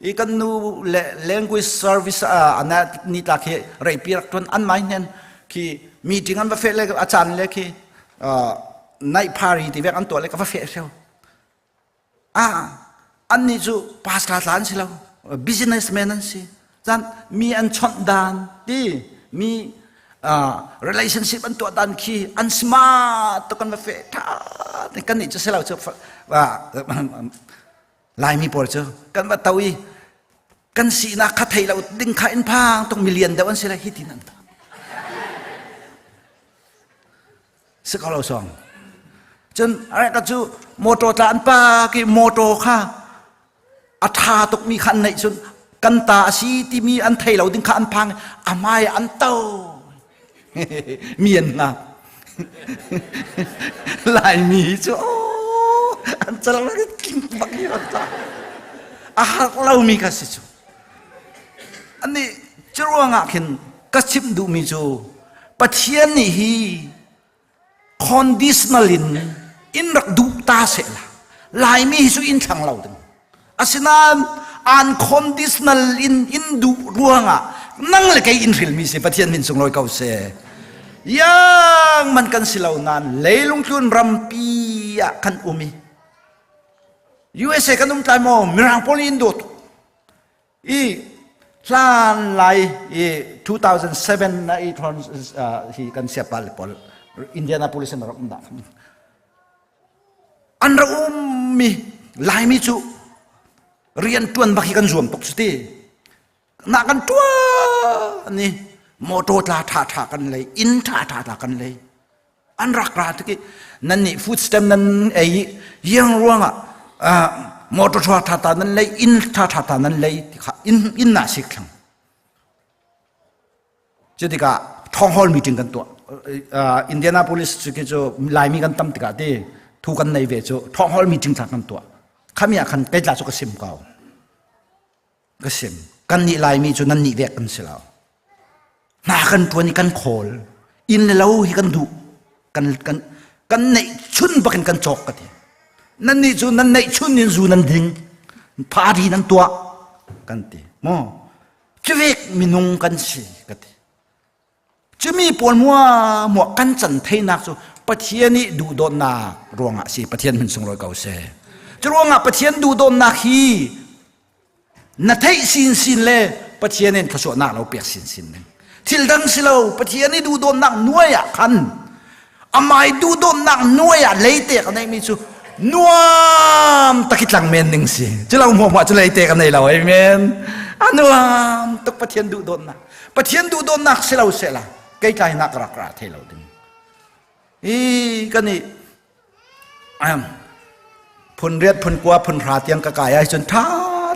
i kan nu le language service ana ni ta khi rei pi rak tuan an mai nen khi meeting an va fe le a chan le khi night party ti vek an tuah le ka va fe seo a an ni chu pastor tla an si lo businessman an si chan mi an chawnh dan ti mi relationship an tuah dan khi an smart to kan va fe tha kan ni chu se lo chu Laimi pawl cu kan va to i kan sinak kha thei lo ding kha in phang tuk milian deuh an si lai hi tin an ta si ko lo song cun are ka cu motor tla an pa ki motor kha a tha tuk mi kha an neih cun kan ta a si timi an thei lo ding kha an phang amai an to mi an nga Laimi cu an cal bak i an tla a har lomi kha si cu ani cu ruangah khin ka chimh duhmi cu Pathian nih hi conditional in in rak duh ta seh la Laimi hi cu in thlang lo ding Asinain unconditional in in duh ruangah nang le kei in hrilmi si Pathian min sunglawi ko seh. Yang man kan si lo nain leilung tlun rampi ah kan um i USA kan um tlai maw mirang pawl in dawt i hlan lai i 2007 na i thon hi kan siapa le pawl Indianapolis an rak um dah An ra ummi Laimi cu rian ṭuan bak hi kan zuam tuk cu ti. Na kan ṭuan ni motor tla ṭha ṭha kan lei, inn ṭha ṭha tla kan lei. An rak ra tik i nan nih food stamp nan ei i iang ruangah motor ṭha ṭha ta nan lei, inn ṭha ṭha ta nan lei ti kha inn inn na sik thlang. Cu tikah town hall meeting kan tuah. Indianapolis cu khi cu Laimi kan tam tikah ti thu kan nei ve cu town hall meeting tha kan tuah. Khami ah khan kei tla cu ka sim ko. Ka sim. Kan nih Laimi cu nan nih vek kan si lo. Hna kan tuan i kan khawl. Inn le lo hi kan duh. Kan kan kan neih chun bakin kan cawk ka ti. Nan nih cu nan neih chun in zu nan ding. Party nan tuah. kan ti mo cuvek minung kan si ka ti cumi pawl mua mua kan can theinak cu Pathian i duhdawtnak ruangah si Pathian min sunglawi ko seh cu ruangah Pathian duhdawtnak hi na theih sinsin le Pathian in thluachuahnak lo pek sinsin ding thil dang si lo Pathian i duhdawtnak nuai ah khan amai duhdawtnak nuai ah leite ka neih mi cu nuam taki tlang men ding si cu lo hmuah hmuah cu leite ka nei lo amen a nuam tuk Pathian duhdawtnak Pathian duhdawtnak si lo sehla kei tlai nak rak ra thei lo ding hi kan i Phun riat phun kua phun hra tiang ka kai ahcun ṭha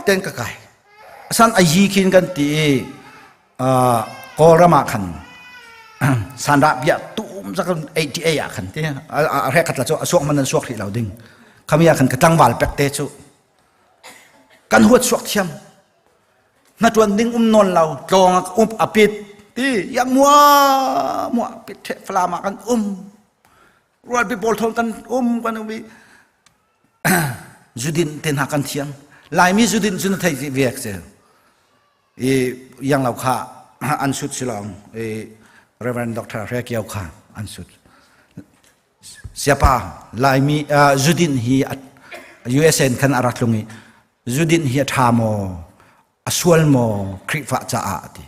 tein ka kai. Asan a yi khin kan ti i Kawlram ah khan sanrah bia tum zak 88 ah khan ti a hrek khat la cu a suak man an suak hrih lo ding. Khami ah khan ka tlangval pek te cu kan huat suak thiam. Na ṭuan ding um nawn lo tlawng um a pit ti yang mua mua pit the falam ah kan um. Rualpi pawl thawng kan um kan um i zudin te hna kan thiam. Laimi zudin cu na thei vek si. I yang lo kha an sut silong i Reverend Dr. Hre Kiau kha an sut. Siapa Laimi zudin hi USA in khan a rak tlung i zudin hi a ṭha maw a sual maw Khrihfa caah a ti.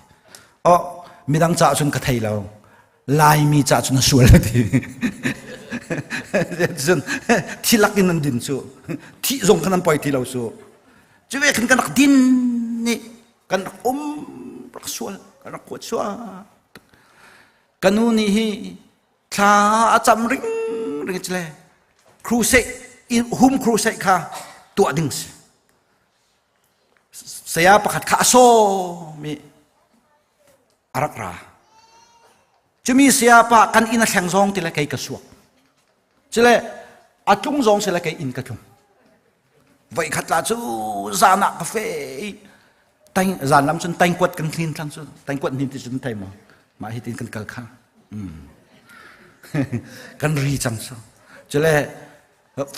Oh, midang caah cun ka thei lo. Laimi caah cun a sual a ti. Cun thilak in an din cu. Thih zong khan an poi ti lo cu. Cu ve khan kan rak din nih kan rak um rak sual kan rak kuat sual. Ka nu nih hi thla a cam ring ring le crusade hum crusade kha tuah ding si. Saya pakhat kha a sawm i a rak ra. Cumi saya pa kan inn a thleng zong ti le kei ka suak. Cule a tlung zong si le kei inn ka tlung. Voi khat la cu zan ah ka fe i tang zan lam cun tangkuat kan hlin thlang cu tangkuat hnin ti cun thei maw mah hi tin kan kal kha kan ri cang cu cule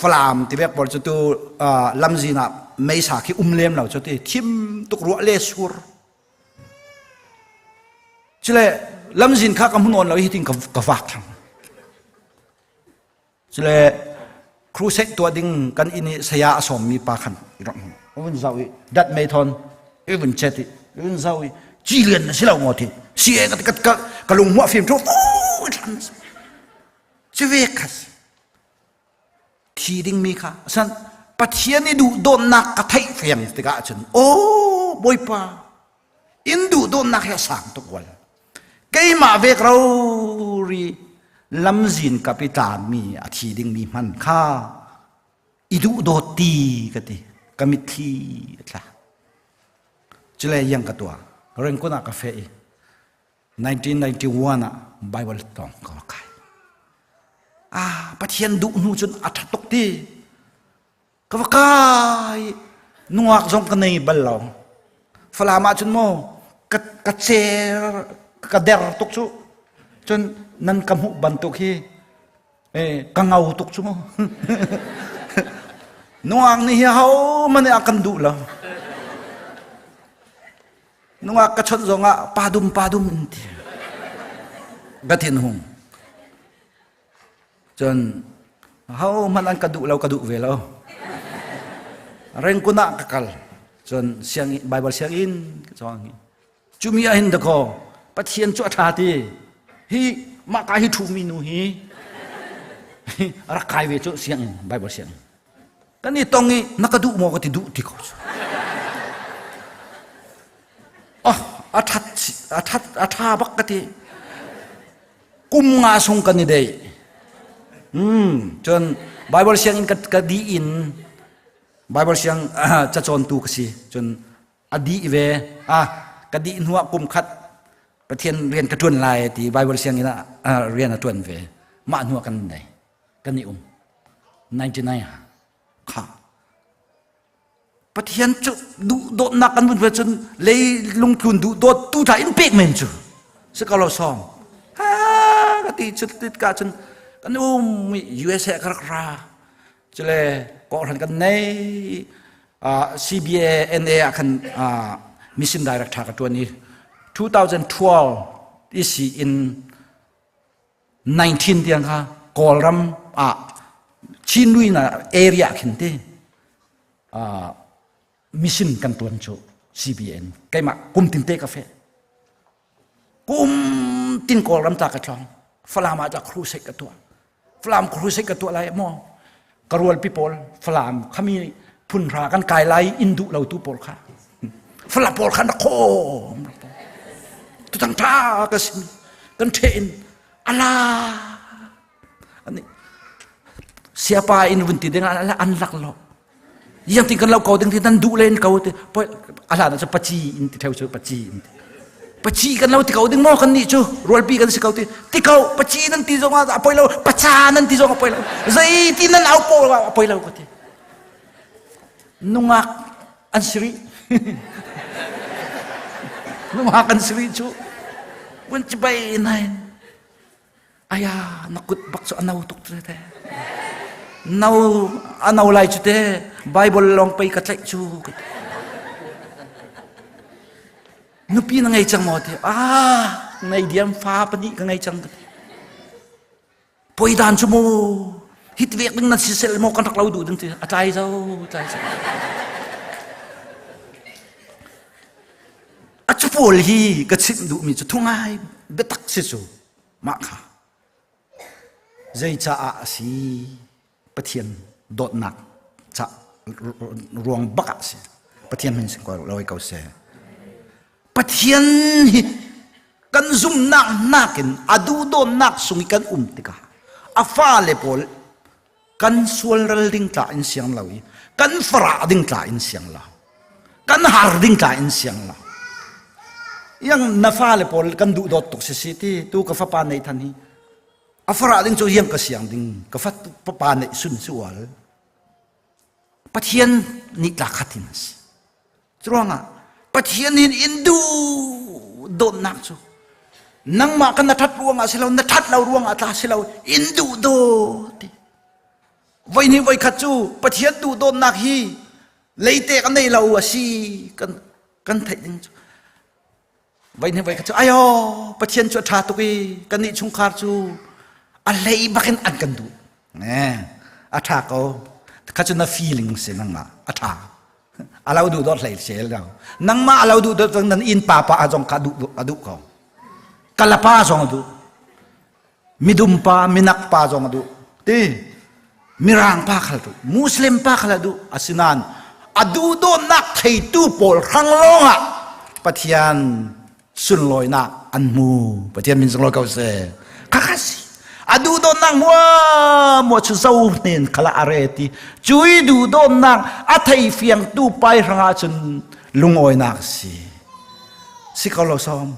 Falam ti vek pawl cu tu lamzin ah meisa khi um lem lo cu ti thim tuk ruah le sur cule lamzin kha ka hmun on lo hi tin ka vak thlang cule crusade tuah ding kan inn i saya a sawm mi pa khan rak vun zau i dat mei thon i vun chet i vun zau i ci lian na si lo ngo ti si e ka ka ka lung hmuah fim thu cu ve khas Thi dingmi kha san Pathian i duhdawtnak ka theih fiang tikah cun aw Bawipa in duhdawtnak hi a sang tuk wal keimah vek rori lamzin kap i tlami a thi dingmi hman kha i duhdawt ti ka ti ka mitthli a tla cule yang ka tuah rengkun ah ka fe i 1991 ah Bible tong ka kai. Ah, Pathian duh hnu cun a ṭha tuk ti. Ka va kai. Nungak zong ka nei bal lo. Falam ah cun maw ka ka cer ka der tuk cu. Cun nan ka hmuh bantuk hi eh ka ngau tuk cu mu. Nungak nih hi ho man a kan duh lo. Nungak ka chawnh zongah padum padum in ti. Ka thin hung. Cun ho hmanh an ka duh lo ka duh ve lo. Rengkun ah ka kal. Cun siang Bible sianginn ka cawng hi. Cumi ah hin dakaw Pathian cu a ṭha ti. Hi mah ka hi ṭhumi nu hi rak kai ve cu sianginn Bible sianginn. Kan i tong i na ka duh maw ka ti duh ti ko cu. Oh, a that a that a tha bak ka ti. Kum nga sung kan i dei. Hmm, cun Bible sianginn ka ka di in Bible siang cacawntu ka si. Cun a di ve. Ah, ka di hnu ah kum khat Pathian rian ka ṭuan lai ti Bible sianginn ah rian a ṭuan ve. Mah hnu ah kan nei. Kan i um. 99 ah kha Pathian cu duhdawtnak kan vun cun lei lungtlun duhdawt tu tha in pek men cu si ko lo song ha ka ti cu tit ka cun kan um USA ka rak ra cule kawhran kan nei. CBA NA ah khan mission director ka tuan i 2012 isi in 19 tiang kha Kawlram ah Chinlui na area khin te mission kan tuan cu CBN keimah kum tin te ka fe kum tin Kawlram ta ka tlong Falam ah ta crusade ka tuah Falam crusade ka tuah lai maw ka rual pi pawl Falam khami phun hra kan kai lai in duh lo tu pawl kha Falam pawl khan khom tu tang tha ka sin kan the in ala ani siapa in vun ti ding an lak lo yang tin kan lo ko ding ti nan duh len ko ti poi ala na chu pachi in ti theu chu pachi in ti pachi kan lo ti ko ding mo kan ni chu rualpi kan si ko ti ti ko pachi nan ti zong a poi lo pacha nan ti zong a poi lo zei ti nan au po a poi lo ko ti nungak an siri nungak an siri chu bun chi bai nai aya na kut bak cu a no tuk te te no a no lai cu te bible lawng pei ka tlaih cu nupi na ngei cang maw ti ah ngei diam fa pahnih ka ngei cang ka ti poi dan cu mu hit vek ding nan sisel maw kan rak lo duh ding ti a tlai zo tlai zo a cu pawl hi ka chimh duhmi cu thungai biatak si cu Mah kha zeicaah a si? Pathian dawtnak ca ruang bak ah a si. Pathian min sin ko lawi ko seh. Pathian hi kan zumhnak nakin a duhdawtnak sung i kan um tikah a fale pawl kan sual ral ding tla in siang lo i kan farah ding tla in siang lo kan har ding tla in siang lo yang na fale pawl kan duh dawt tuk si si ti tu ka fapa nei than hi a farah ding cu yang ka siang ding ka fapa nei sun sual Pathian nih tla khat in a si Curuangah Pathian in in duh dawtnak cu nangmah kan na that ruangah si lo na that lo ruangah tla si lo in duh dawt ti voi ni voi khat cu Pathian duh dawtnak hi leite kan nei lo a si kan kan theih ding cu voi ni voi khat cu ayo Pathian cu a tha tuk i kan nih chungkhar cu a hlei bakin an kan duh a tha ko kha cu na feeling si nangmah a tha a lo duh dawt hlei sel lo nangmah a lo duh dawt nan inn pa pa zong kha duh a duh ko kalapa zong a duh midum pa minak pa zong a duh ti mirang pa khal duh muslim pa khal a duh asinain a duh dawtnak theitu pawl hrang lawng ah pathian sunlawinak an hmu pathian min sunglawi ko seh khakha si a duhdawtnak mua mua chu zo hnen khala are ti cui duhdawtnak a thei fiang tu pai hrangah cun lungawinak si si ko lo som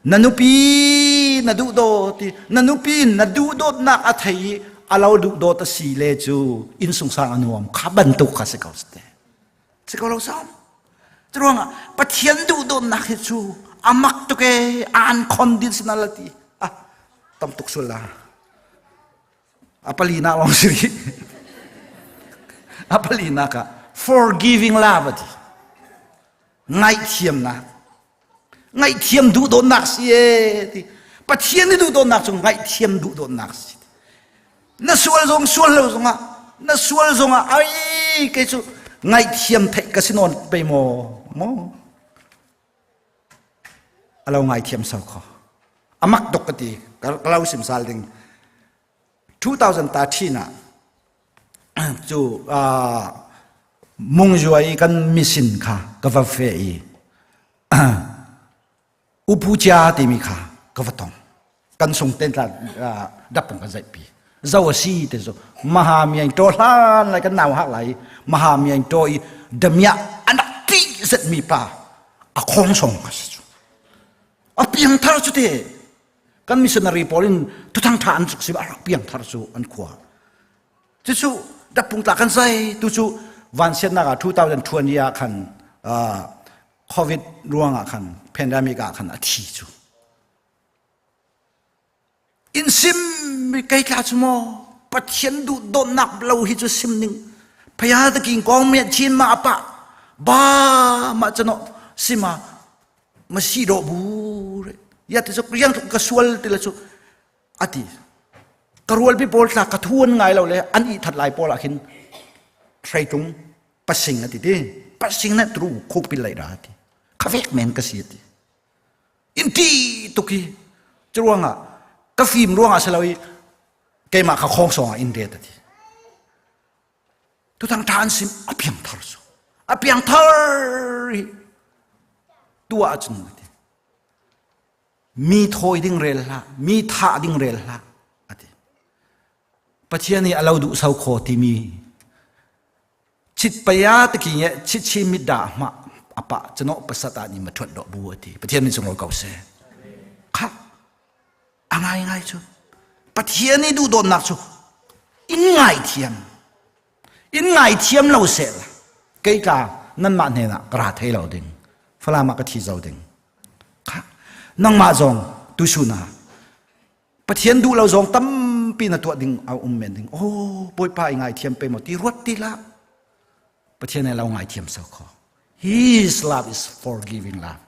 na nupi na duh dawt ti na nupi na duhdawtnak a thei i a lo duhdawt a si le cu inn sungsang a nuam kha bantuk kha si ko te Si ko lo sam. Curuangah Pathian duhdawtnak hi cu amak tuk e unconditional ti. Ah tam tuk sul la. Apali na long siri. Apali na ka forgiving love ati. Ngaihthiamnak. Ngaihthiam duhdawtnak si e ti. Pathian ni duhdawtnak cu ngaihthiam duhdawtnak si. Na sual zong sual lo zongah na sual zongah ai kei cu ngaihthiam theih ka si nawn pe maw maw a lo ngaithiam sau kho amak tuk ka ti ka lo sim sal ding 2013 ah cu mungzuai kan mission kha ka va fe i Upu Cia timi kha ka va tong. Kan sung ten tla dap kan zaih pi. Zo a si te zo maha miang to hlan lai kan nau hak lai maha miang to i damia anak ti zet mi pa a khong song ka si cu. A piang thar cu te kan missionary pawl in tuthang tha an suk si a rak piang thar cu an khua. Cucu dapung tla kan zai tu cu vansiatnak ah 2020 ah khan COVID ruangah khan pandemic ah khan a thi cu in sim kei tla cu maw pathian duh dawtnak lo hi cu sim ning phaya ta king kong me chin ma apa. Ba ma chano sima ma si do bu re. Ya te so yang ka sual te la chu ati. Ka rual pi pawl tla ka thuan ngai lo le an i that lai pawl ah khin threitung pasing ati ti. Pasing na tru khuk pil lai ra ti. Khavek men ka si ati. In ti tuki churuanga ka fim ruanga selawi keimah kha khong song ah in ret ati. Tutang tha an sim a piang thar su. A piang thar hi tua ahcun ati. Mi thawi ding rel hlah, mi thah ding rel hlah ati. Pathian nih a lo duh sau kho timi chit paya tiki nge chit chi mit da ma apa chano pasat ah ni ma thuat do bu ati. Pathian min sung ko se. Kha a ngaingai cu Pathian i duhdawtnak cu in ngaithiam in ngaithiam lo seh la kei ka nanmah hnenah ka ra thei lo ding Falam ah ka thi zo ding nangmah zong tusun ah Pathian duh lo zong tampi na tuah ding a um men ding oh Bawipa i ngaithiam pe maw ti ruat ti la Pathian ai lo ngaithiam so kho His love is forgiving love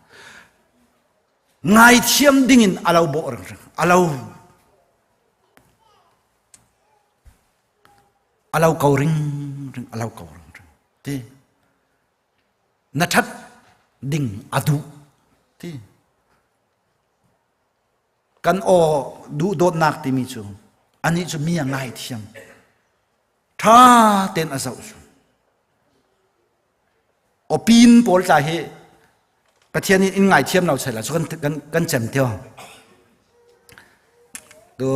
Ngaithiam dingin a lo bawh ring a lo a lo ko ring ring a lo ko ring ring ti na that ding a duh ti kan aw duh dawtnak timi cu anih cu mi a ngaithiam tha ten a zoh cu Opin pawl tla hi Pathian in in ngaithiam lo sela cu kan kan kan cem tio. Tu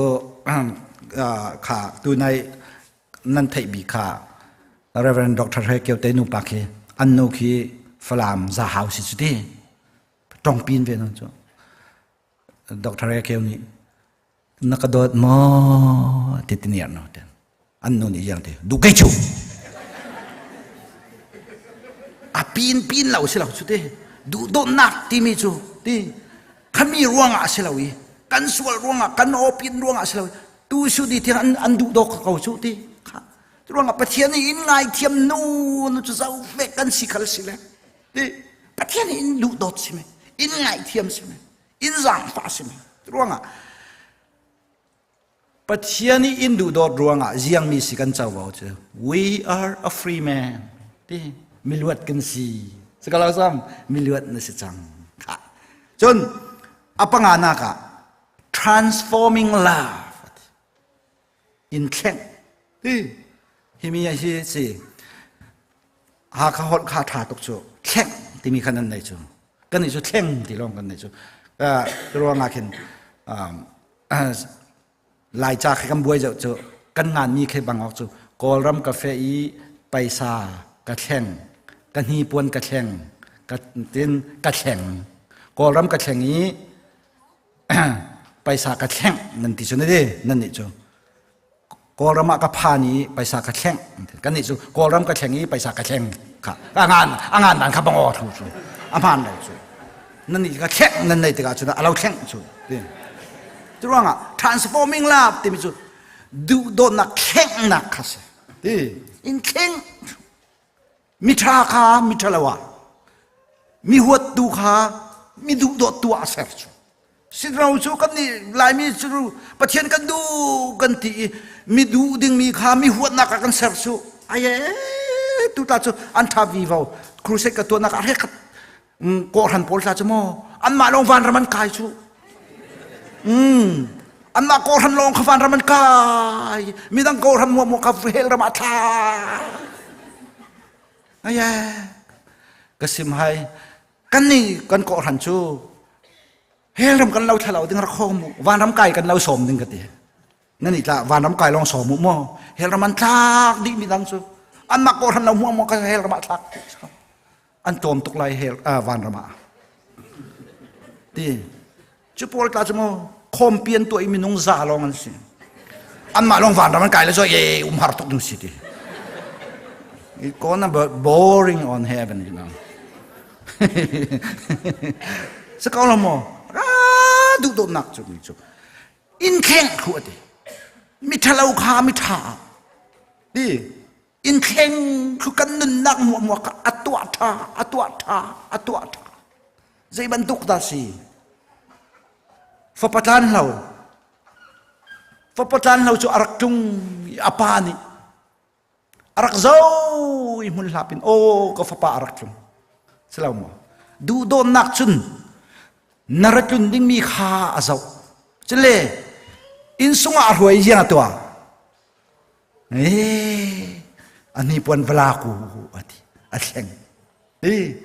kha tu nai nan theih bi kha Reverend Dr. He Kio te nu pa khi an nu khi Falam za hau si cu ti tong pin ve non cu Dr. He Kio nih na ka dawt maw ti ti niar no ten an nu nih yang ti du kei chu a pin pin lo si lo chu ti du dawtnak timi cu ti khami ruangah si lo i kan sual ruangah kan aw pin ruangah si lo tu su di tiang an an duh dawk ko chu ti ruangah pathian nih in ngai thiam nu nu chu zau ve kan si khal si le ti pathian nih in duh dawt si me in ngai thiam si me in zaangfah si mi ruangah Pathian i in duhdawt ruangah ziangmi si kan covo cu we are a free man ti miluat kan si sikalo sam miluat na si cang kha cun a panga nak ah transforming love in thleng hi himi hi si Hakha holh kha tha tuk cu thleng timi khan an nei cu kan nih cu thleng ti lawng kan nei cu ruang ah khin Laica khi kan buai deuh cu kan ngan mi khi bang awk cu Kawlram cafe i paisa ka thleng ka hnipuan ka thleng ka tin ka thleng Kawlram ka thleng i paisa ka thleng nan ti cu na di nan nih cu Kawlram ah ka phan i paisa ka thleng kan nih cu Kawlram ka thleng i paisa ka thleng kha a ngan a ngan dan kha bang aw thu cu a hmaan lo cu nan nih ka thleng nan nei tikah cun a lo thleng cu ti cu ruangah transforming love timi cu duhdawtnak thlengnak kha si ti in thleng miṭha kha miṭhalo ah mi huattu kha mi duhdawttu ah a ser cu Sinro cu kan nih Laimi cu Pathian kan duh kan ti i mi duh dingmi kha mi huatnak ah kan ser cu aye tu ta cu an tha vivo crusade ka tuahnak ah rekhat kawhran pawl tla cu maw anmah lawng vanram an kai cu anmah kawhran lawng kha vanram an kai midang kawhran muah muah kha hell ram ah thla aye ka sim hai kan nih kan kawhran cu hell ram kan lo thla lo ding rak khong mu vanram kai kan lo sawm ding ka ti nan i tla vanram kai lawng sawm mu maw hell ram an tlak dih mi dang cu anmah kawhran lo muah muah ka hell ram ah thlak an tlawm tuk lai hell vanram ah ti cu pawl tla cu maw khawmpian tuah i minung za lawng an si anmah lawng vanram an kai le zo ye um har tuk ding si ti it gonna be boring on heaven you know sa ko lo mo ra duh dawt nak cu mi cu in thleng khu ati mi thalo kha mi tha ti. In thleng khu kan nunnak muahmuah kha a tuah ṭha, a tuah ṭha, a tuah ṭha. Zei bantuk dah si? Fapa tlan lo. Fapa tlan lo cu a rak tlung i a pa nih a rak zo i hmun hlap in aw ka fapa a rak tlung. Si lo maw? Duhdawtnak cun na ra tlun dingmi kha a zoh. Cule inn sungah a hruai ziang a tuah. Eh, a hnipuan va lak u a ti. A thleng. I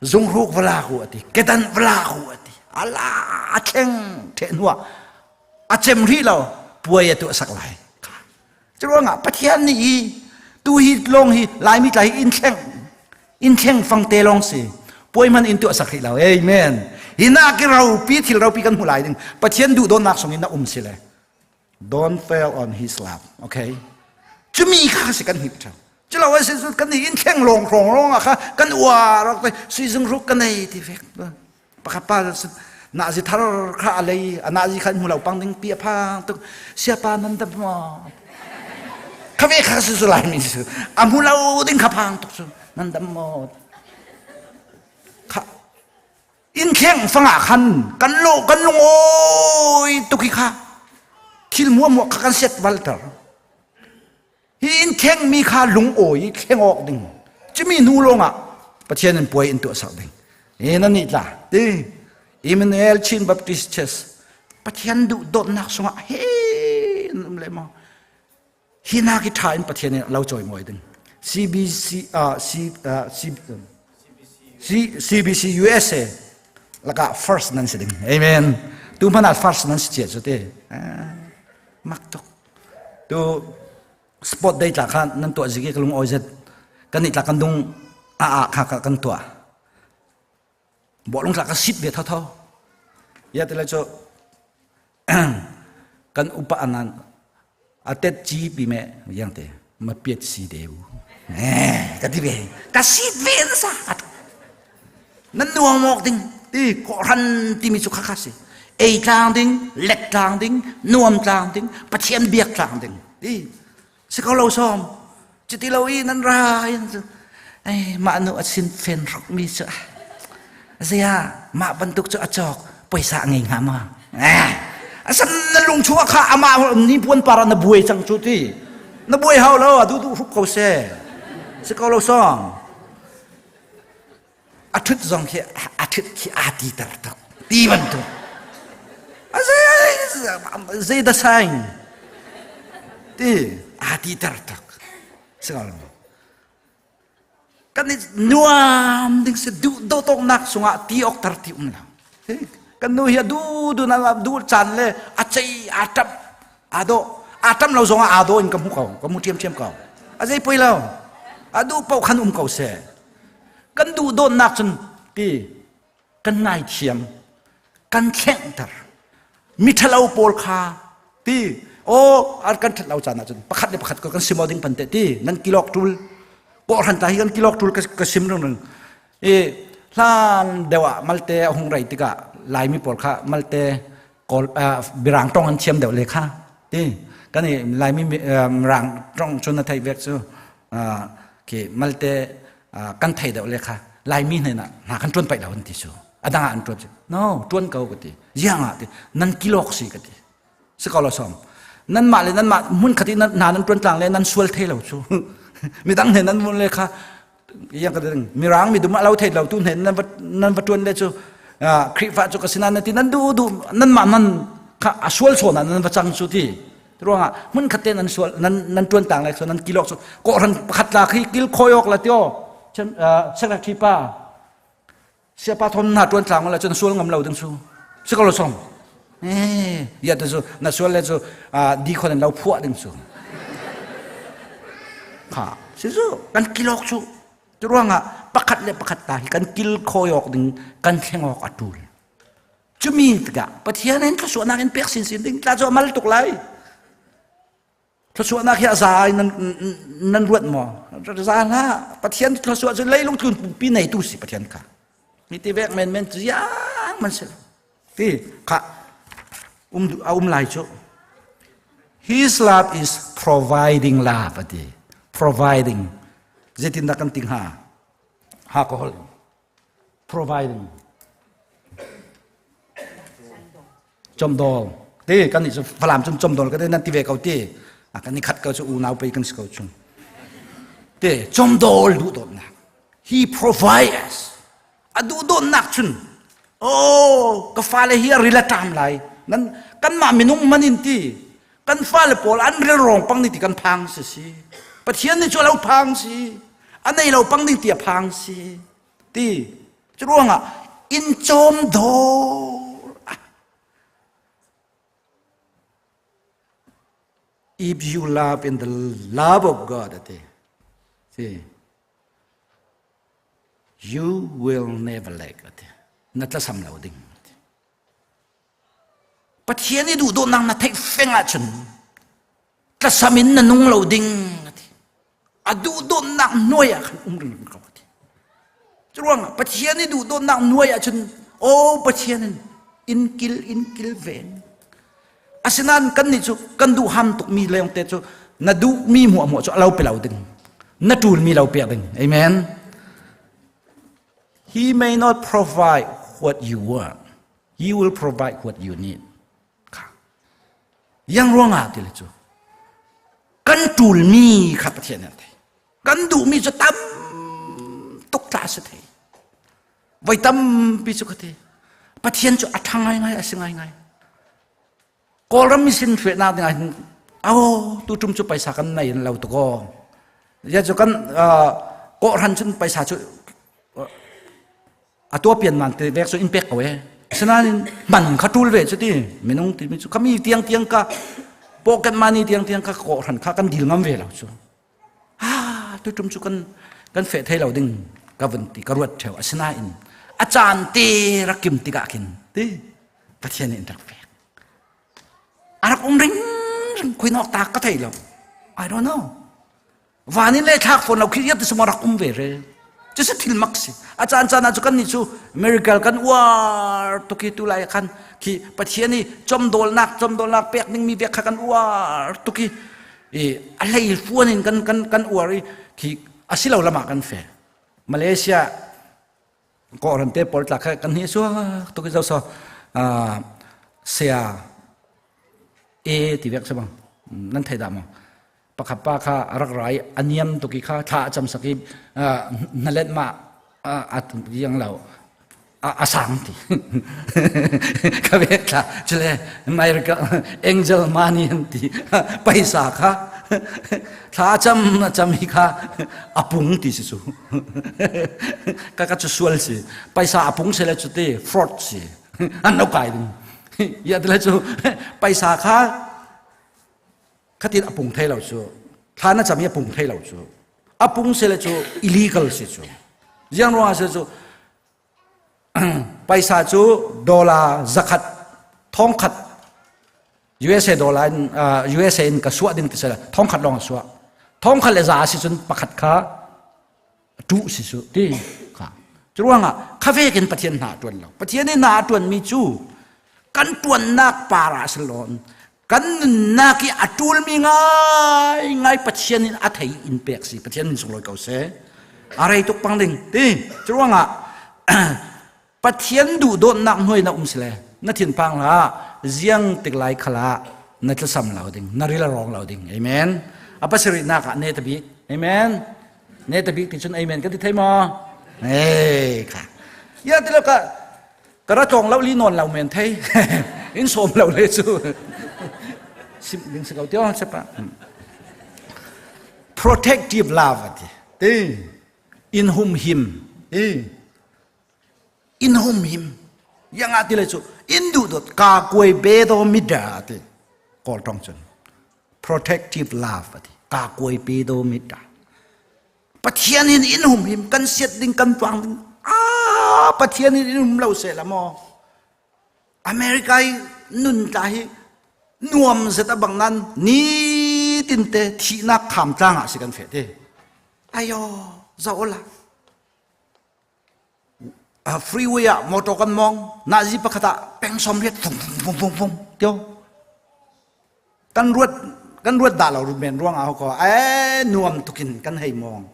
zunghruk va lak u a ti. Kedan va lak u a ti. Ala a thleng the hnuah a cem rih lo puai a tuah sak lai. Cu ruangah Pathian nih hi tu hi lawng hi Laimi tla hi in thleng in thleng fang te lawng si puai man in tuah sak rih lo. Amen. Hi na ki ropi thil ropi kan hmu lai ding Pathian duh dawnnak sung in na um si le Don't fail on his love. Okay? Cumi kha si kan hip ṭheo. Culo a si kan i in thleng lawng hrawng lawng ah kha kan uar ok suizung ruk ka nei ti fek. Pakhat pa na zi thar kha a lei a na zi khan hmu lo pang ding pi a phang tuk siapa nan dam maw kha ve kha su lai mi su a hmu lo ding kha phang tuk su nan dam maw kha Innkheng fangah khan kan lo kan lungawi tuk hi kha thil muamuah kha kan set valter. Hi innkheng mi kha lungawi thleng awk ding. Cumi hnu lawngah Pathian in puai in tuah sak ding. E nan nih tla ti Emmanuel Chin Baptist Church Pathian duh dawtnak sungah he nan um le maw hi na ki tha in Pathian in lo cawi mawi ding CBC C, C, C, CBC USA laka first nan si ding amen tu hmanh ah first nan si cia cu te mak tuk tu sport day tla kha nan tuah zigi ka lung oi zet kan ni tla kan dung a a kha kan tuah Bawlung tla ka sit ve thotho. Ya te le cu kan upa anan atet chi pi me yang te ma piet si deu. Eh ka ti ve. Ka sit ve na sa. Nan nuang mok ding ti ko ran ti mi chu kha kha si. Ei tlang ding, lek tlang ding, nuam tlang ding, Pathian biak tlang ding. Ti si ko lo som cuti lo i nan ra in cu ai mah nu a sin fen hruk mi cu zia mah bantuk cu a cawk poisa a ngei hnga ma eh asan na lung chung kha ama ni puan para na buai cang cu ti na buai hau lo a du du hruk ko se si ko lo song a ṭhut zong khi a ṭhut khi aa ti ter tuk ti bantuk zei da saing ti aa ti ter tuk si ko kan i nuam ding si duh dawtawknak sungah ti awk tar ti um lo kan nu hi a du du na du caan le a cei a ṭap aa dawh aa ṭam lo zongah aa dawh in ka hmu ko ka hmu ṭhiamṭhiam ko a zei poi lo a duh paoh khan um ko seh Kan duh dawtnak cun ti kan ngaithiam, kan thlengter. Miṭhalo pawl kha ti aw an kan ṭhat lo caan ahcun pakhat le pakhat kan sim ding pan te ti nan kilok ṭul kawhhran ta hi kan kilok ṭul ka sim ring ring i hlan deuh ah malte a hung rei tikah laimi pawl kha malte kawl birang tong an thiam deuh le kha ti kan i laimi mirang tong cun na theih vek cu khi malte kan thei deuh le kha laimi hnen ah hna kan ṭuan paih lo an ti cu a dang ah an ṭuan cu no ṭuan ko ka ti ziang ah ti nan kilok si ka ti si ko lo som nan mah le nan mah hmun khat i hna nan ṭuan tlang le nan sual thei lo cu midang hnen nan mun le kha yang ka ding mirang mi dum lo thei lo tu hnen nan va nan va ṭuan le cu Khrihfa cu ka sinan nan ti nan du du nan mah nan kha a sual chawn ah nan va cang cu ti ruangah hmun khat te nan sual nan nan tuan tang le nan kilok cu kawhran pakhat la khi kil khoi ok la tio chen secretary pa siapa thon na tuan tlang la chun sual ngam lo ding su si ko lo song eh ya te su na sual le chu di khon lo phuah ding su kha si su kan kilok chu ruangah pakhat le pakhat ta hi kan kil khoi ok ding kan thleng ok atul Cumi tikah Pathian in thluachuahnak in pek sinsin ding tla cu a mal tuk lai. Thluachuahnak hi a za in nan, nan ruat maw? Za hlah. Pathian thluachuah cu leilung tlun pumpi neitu si Pathian kha. Mi ti vek men men cu yang man si. Ti kha um a um lai cu. His love is providing love ati. Providing. Zeitindah kan ti hnga? Ha ka holh. Providing. Chomdol. Ti kan nih cu Falam cun chomdol ka nan ti ve ko ti. A kan i khat ko cu unau pei kan si ko chung. Ti chomdol duh dawtnak. He provides. A duh dawtnak cun oh ka fale hi a ril a ṭam lai. Nan kanmah minung man in ti kan fale pawl an ril rong pang ni ti kan phang si si. Pathian nih cu a lo phang si. A nei lo pang ding ti a phang si. Ti cu ruangah in cawm dawr If you love in the love of God, ati. See, you will never lack. Ati. Na tlasam lo ding. Pathian i duh dawtnak na theih feng ahcun tlasam in na nung lo ding ati. A duh dawtnak hnuai ah khan um ring ko ati. Curuangah Pathian i duh dawtnak hnuai ahcun aw Pathian in in kil in kil ven. Asinain kan nih cu kan duh ham tukmi leng te cu na duhmi hmuahhmuah cu a lo pe lo ding. Na ṭulmi lo pek ding. Amen. He may not provide what you want. He will provide what you need. Kha. Yang ruangah ti le cu kan ṭulmi kha Pathian nih a thei. Kan duhmi cu tam tuk tla si thei. Voi tampi cu ka ti. Pathian cu a ṭha ngaingai a si ngaingai. Kawlram misin hruainak ding ah hin oh tu tum cu paisa kan nei in lo tuk aw. Ya cu kan kawhran cun paisa cu a tua pian man te vek cu in pek ko e. Asinain man kha tul ve cu ti minung ti mi cu kami tiang tiang ka pocket money tiang tiang ka kawhran kha kan dil ngam ve lo cu. Ah tu tum cu kan kan fe thei lo ding ka vun ti ka ruat theo asinain a caan te rak kim tikah khin ti Pathian nih in rak pek. A rak um ring ring khui nok ta ka thei lo. I don't know. Van in le thlak fawn lo khi iat ti rak um ve re. Cu si thil mak si. A caan caan ah cu kan nih cu miracle kan uar tuki tu lai khan khi Pathian i chomdawlnak chomdawlnak pek ding mi vek kha kan uar tuki i a hlei fuan in kan kan kan uar i khi asilo lama kan fe. Malaysia kawhran te pawl tla kha kan hi suak tuk zo so sia e ti vek se bang nan thei da mo pakhat pa kha rak rai aniam tuki kha thla cham saki na let ma a yang lo a sang ti ka vek thla chule America angel money an ti paisa kha thla cham cham hi kha apung ti si su ka ka chu sual si paisa apung se le chu ti fraud si an lo kai ding ya te le chu paisa kha khatin apung thei lo chu thla na cham hi apung thei lo chu apung se le chu illegal si chu jiang ruang se chu Paisa cu dollar zakhat thongkhat USA dollar in USA in ka suah ding ti sila thongkhat lawng a suah. Thongkhat le za si cun pakhat kha tu si su ti kha. Cu ruangah khavek in Pathian hna tuan lo. Pathian i hna tuan mi cu kan tuannak para si lawn kan nunnak i a ṭulmi ngai ngai Pathian in a thei in pek si Pathian min sunglawi ko seh a rei tuk pang ding ti cu ruangah Pathian duh dawtnak hnuai na um sile na thinphang hlah ziang tik lai khala na tlasam lo ding na ril a rawng lo ding amen a pasarihnak ah ne tabik amen ne tabik ti cun amen kan ti thei maw ei kha ya ti lo ka ka ra tlawng lo li nawn lo men thei in sawm lo le cu sim ding si ko tio sepa protective love ati ti in hum him ti in hum him yang ati le cu in du dot ka kuai be do mi da ati kawl tong chun protective love ati ka kuai pe do mi da Pathian in in humhim kan siat ding kan tuang ding ah Pathian in in hum lo se la maw America i nun tla hi nuam zet a bang nan ni tin te thihnak kham tlang ah si kan fe te ayo zo la freeway ah motor kan mong nazi pakhat ah peng som riat fung fung fung fung tio kan ruat. kan ruat dah lo men ruang ah ko e nuam tukin kan hei mong.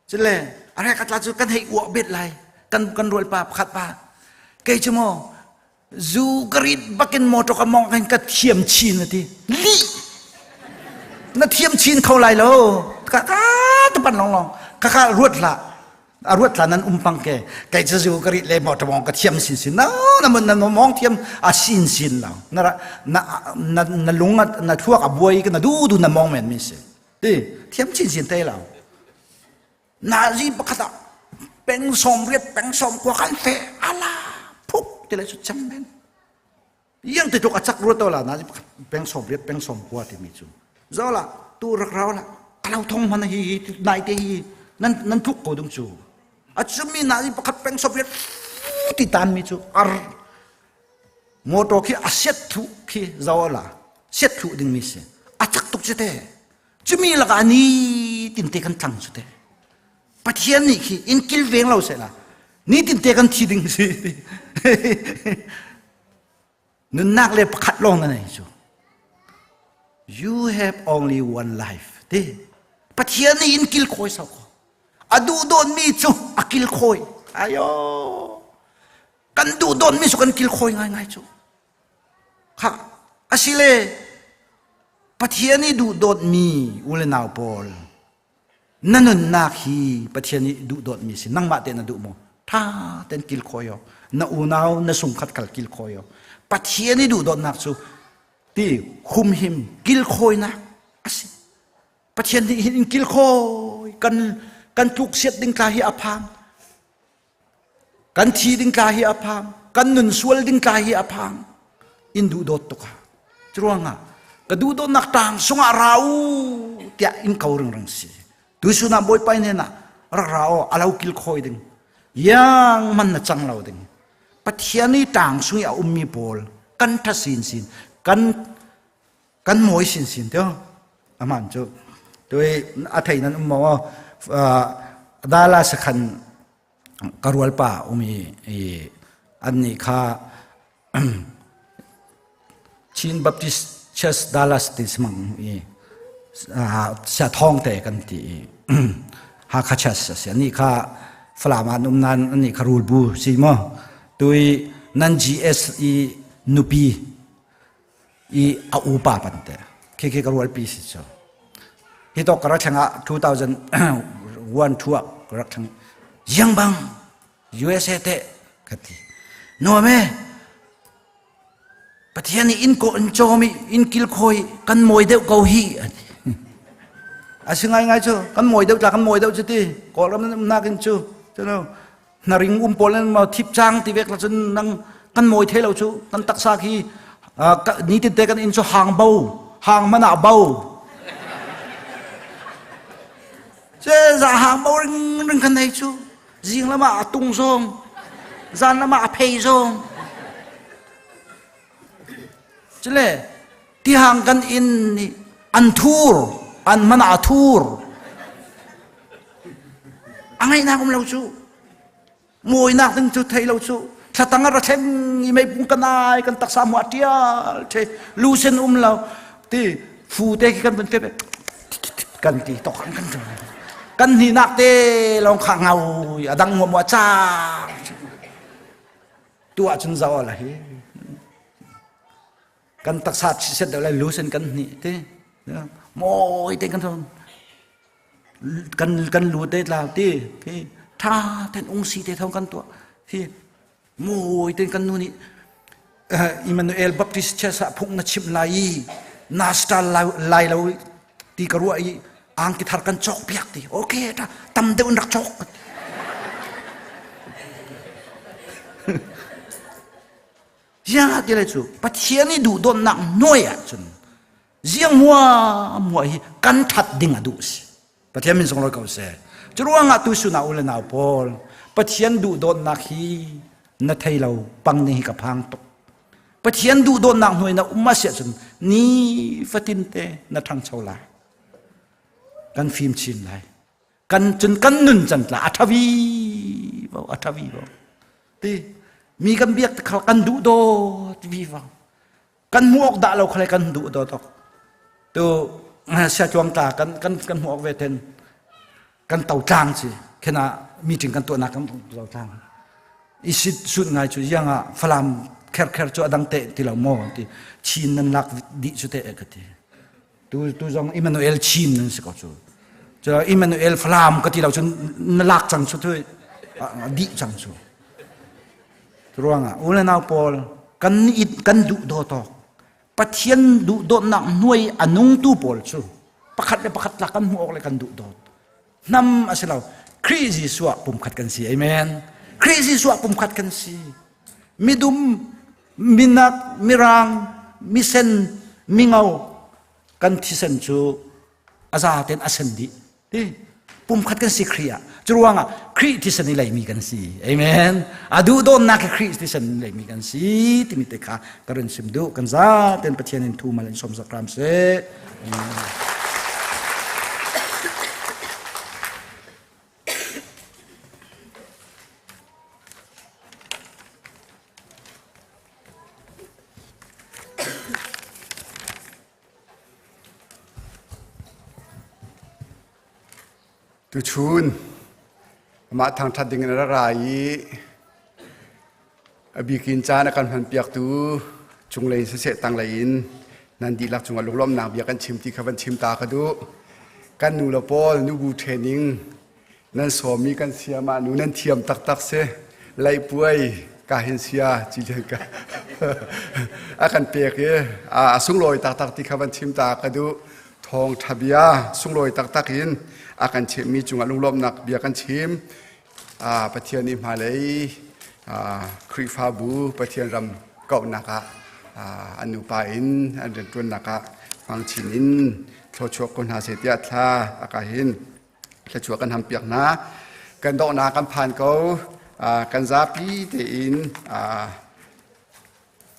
Cule are katla cu kan hei uah bet lai kan kan rual pa pakhat pa kei cu mo zu ka rit bakin motor ka mong kan ka thiam chin ati li na thiam chin kho lai lo ka ka tu pan long long ka ka ruat la a ruat la nan um pang ke kai chu zu ka rit le motor mong ka thiam sin sin na na mun na mong thiam a sin sin lo na na na na lung na thuak a buai ka na du du na mong men mi si ti thiam chin sin te lo Nazi pakhat ah peng 80 peng 90 kan fe ala phuk ti le cu cam men yang ti tluk a cak ruat la nazi pakhat peng 80 peng 90 ti mi cu zo la tu rak rau la kalau thong man hi hi nai te hi nan nan tluk ko dung cu a chumi nazi pakhat peng 80 ti tan mi cu ar motor khi a set thu khi zo la set thu ding mi si a cak tuk che te Cumi lakah ni tinte kan tlang cu te. Pathian nih khi in kilveng lo sehla ni tinte kan thi ding si. Nunnak le pakhat lawng na nei cu. You have only one life. Ti. Pathian nih in kil khawi sau ko. A duh dawn mi cu a kil khawi. Ayo. Kan duh dawn mi cu kan kil khawi ngai ngai cu. Kha asile Pathian i duhdawtmi u le nau pawl na nunnak hi Pathian i duhdawtmi si nangmah te na duh maw? Tha ten kil khawi awk na unau na sungkhat kal kil khawi awk Pathian i duhdawtnak cu ti humhim kil khawinak asi. Pathian nih hin in kil khawi kan kan tluk siat ding tla hi a phang Kan thi ding tla hi a phang. Kan nun sual ding tla hi a phang. In duhdawt tuk ah. Curuangah ka duhdawtnak tang sungah ra u tiah in ko ring si. Tuisun ah Bawipa in ah rak ra o alo kil khoi ding. Yang man na cang lo ding. Pathian i tang sung i a ummi pawl kan tha sin sin kan kan mawi sin sin teo aman cu tui a thei nan um mo dala sakhan karual pa umi i an nih kha Chin Baptist Church Dallas ti smang i sia thong te kan ti i Hakha Church a si ani kha Falam an um nan ani kha rul bu si mo tui nan GS i nupi i a upa pante khi khi ka rualpi si cu hi tok ka rak thleng ah 2001 2 ah ka rak thleng yang bang USA te ka ti nuam e Pathian nih in ko in cawm i in kil khoi kan mawi deuh ko hi a si ngai ngai cu kan mawi deuh tla kan mawi deuh cu ti kawlram nan umnak in cu cu hnaring um pawl nan thip cang ti vek la cun nang kan mawi thei lo cu kan taksa khi nitin te kan inn cu hang bo hang man ah bo ce za hang bo ring ring kan nei cu zing lama a tung zong zan lama a phei zong cule tihang kan inn nih an thur an man ah thur a ngaihnak um lo cu mawinak ding cu thei lo cu thlatang a ra thleng i meipung kan ai kan taksa mu a tial the lucen um lo ti fu te khi kan vun fep kan ti tok kan kan kan ni nak te long kha ngau a dang mu mu cha tu ah cun zaw la hi kan taksa set deuh lai lucen kan hni ti mawi te kan kan kan lu te tla ti khi tha ten ung si te thong kan tuah hi mawi ten kan nu nih Emmanuel Baptist Church ah phung na chim lai i na star lai lo ti ka ruah i angki thar kan cawk piak ti okay ta tam deuh in rak cawk Ziang ti lai cu Pathian i duhdawtnak hnuai ahcun ziang mua mua hi kan that ding a duh si. Pathian min sunglawi ko seh. Cu ruangah tu sunah u le nau pawl Pathian duhdawtnak hi na thei lo pang ning hi ka phang tuk. Pathian duhdawtnak hnuai na um a si ahcun ni fatin te na ṭhangcho lai. Kan fim chin lai. Kan cun kan nun can tla a ṭhavi vo a ṭhavi vo. Ti mi kan biak te kan duh dawt vi vang. Kan hmuh awk dah lo kha le kan duh dawt awk. Tu sia tluang ta kan kan kan hmuh awk ve ten kan to tlang si khena meeting kan tuahnak kan to tlang i sit sut ngai cu yang ah Falam kher kher cu adang te ti lo maw ti Chin nan lak dih cu te ka ti tu tu zong Emmanuel Chin nan si ko cu cu Emmanuel Falam ka ti lo cun na lak cang cu tu dih cang cu ruangah u le nau pawl kan it kan duh do tawk Pathian duhdawtnak hnuai a nungtu pawl cu pakhat le pakhat tlak kan hmuh awk le kan duhdawt hnam a si lo. Khrih Jesuh ah pumkhat kan si. Amen. Khrih Jesuh ah pumkhat kan si. Midum, minak, mirang, misen, mingau kan thisen cu a zaten a sen dih. Ti pumkhat kan si Khrih ah. Cu ruangah Khrih thisen i leimi kan si. Amen. A duh dawnnak hi Khrih thisen i leimi kan si timi te kha ka run sim duh. Kan zaten Pathian in thu mal in som zak ram seh. Amen. Tuchun amah thangṭhat ding in a rak ra i a bikin caan a kan hmanpiaktu cunglei in siseh tanglei in nan dihlak cungah lunglawmhnak bia kan chim ti kha van chim ta ka duh. Kan nu le pawl nubu training nan sawmi kan siamah nu nan thiam taktak si. Leihpuai ka hin sia ci ka a kan pek i a sunglawi taktak ti kha van chim ta ka duh. Thawngṭha bia sunglawi taktak in a kan chimmi cungah lunglawmhnak bia kan chim. Pathian nih hmailei Khrihfabu Pathian ram kauhnak ah an nupa in an rianṭuannak ah hmang chin in thluachuak ko hna seh tiah thla a ka hin thluachuah kan hampiak hna. Kan donghnak kan phan ko. Kan zapi tein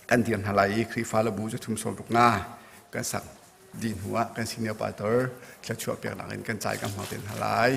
kan dir hna lai i Khrihfa le bu cu thum sawm ruk nga kan sak dih hnu ah kan senior pastor thluachuah peknak in kan cai kan hmang te hna lai.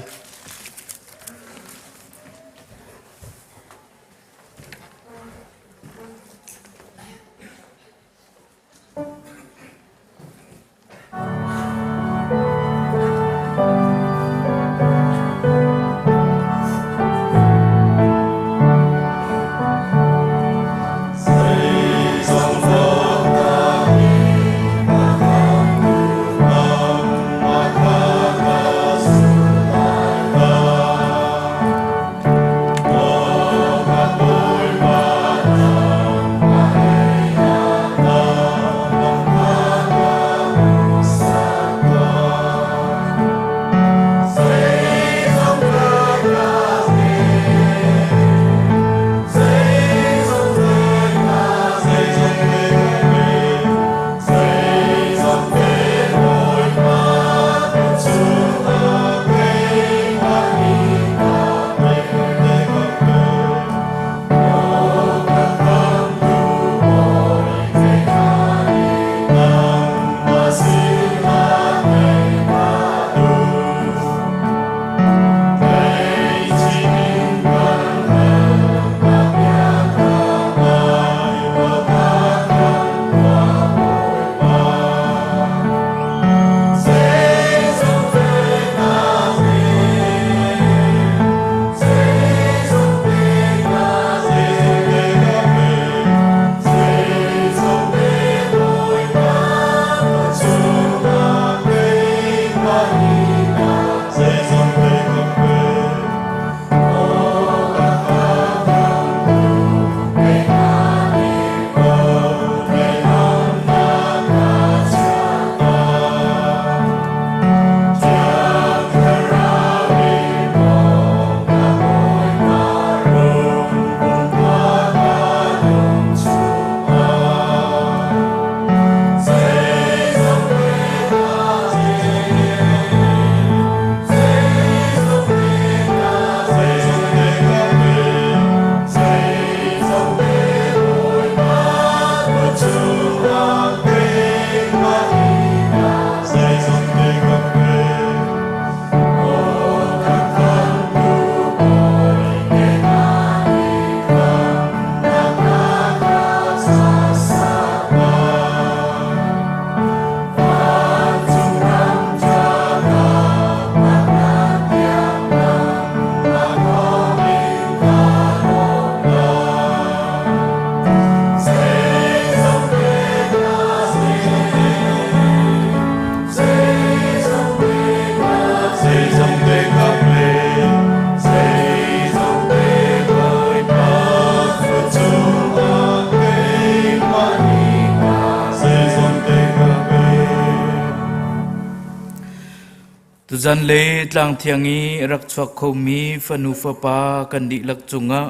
Tuzan le tlangthiang i rak chuak khomi fanu fapa kan dihlak cungah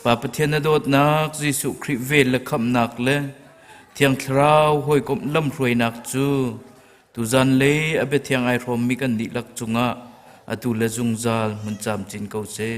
Pa Pathian na dawtnak Jesuh Khrih vel le khamhnak le Thiang Thlarau hawikomh lamhruainak cu tuzan le a biathiang ai hrawmmi kan dihlak cungah atu le zungzal hmun camcin ko seh.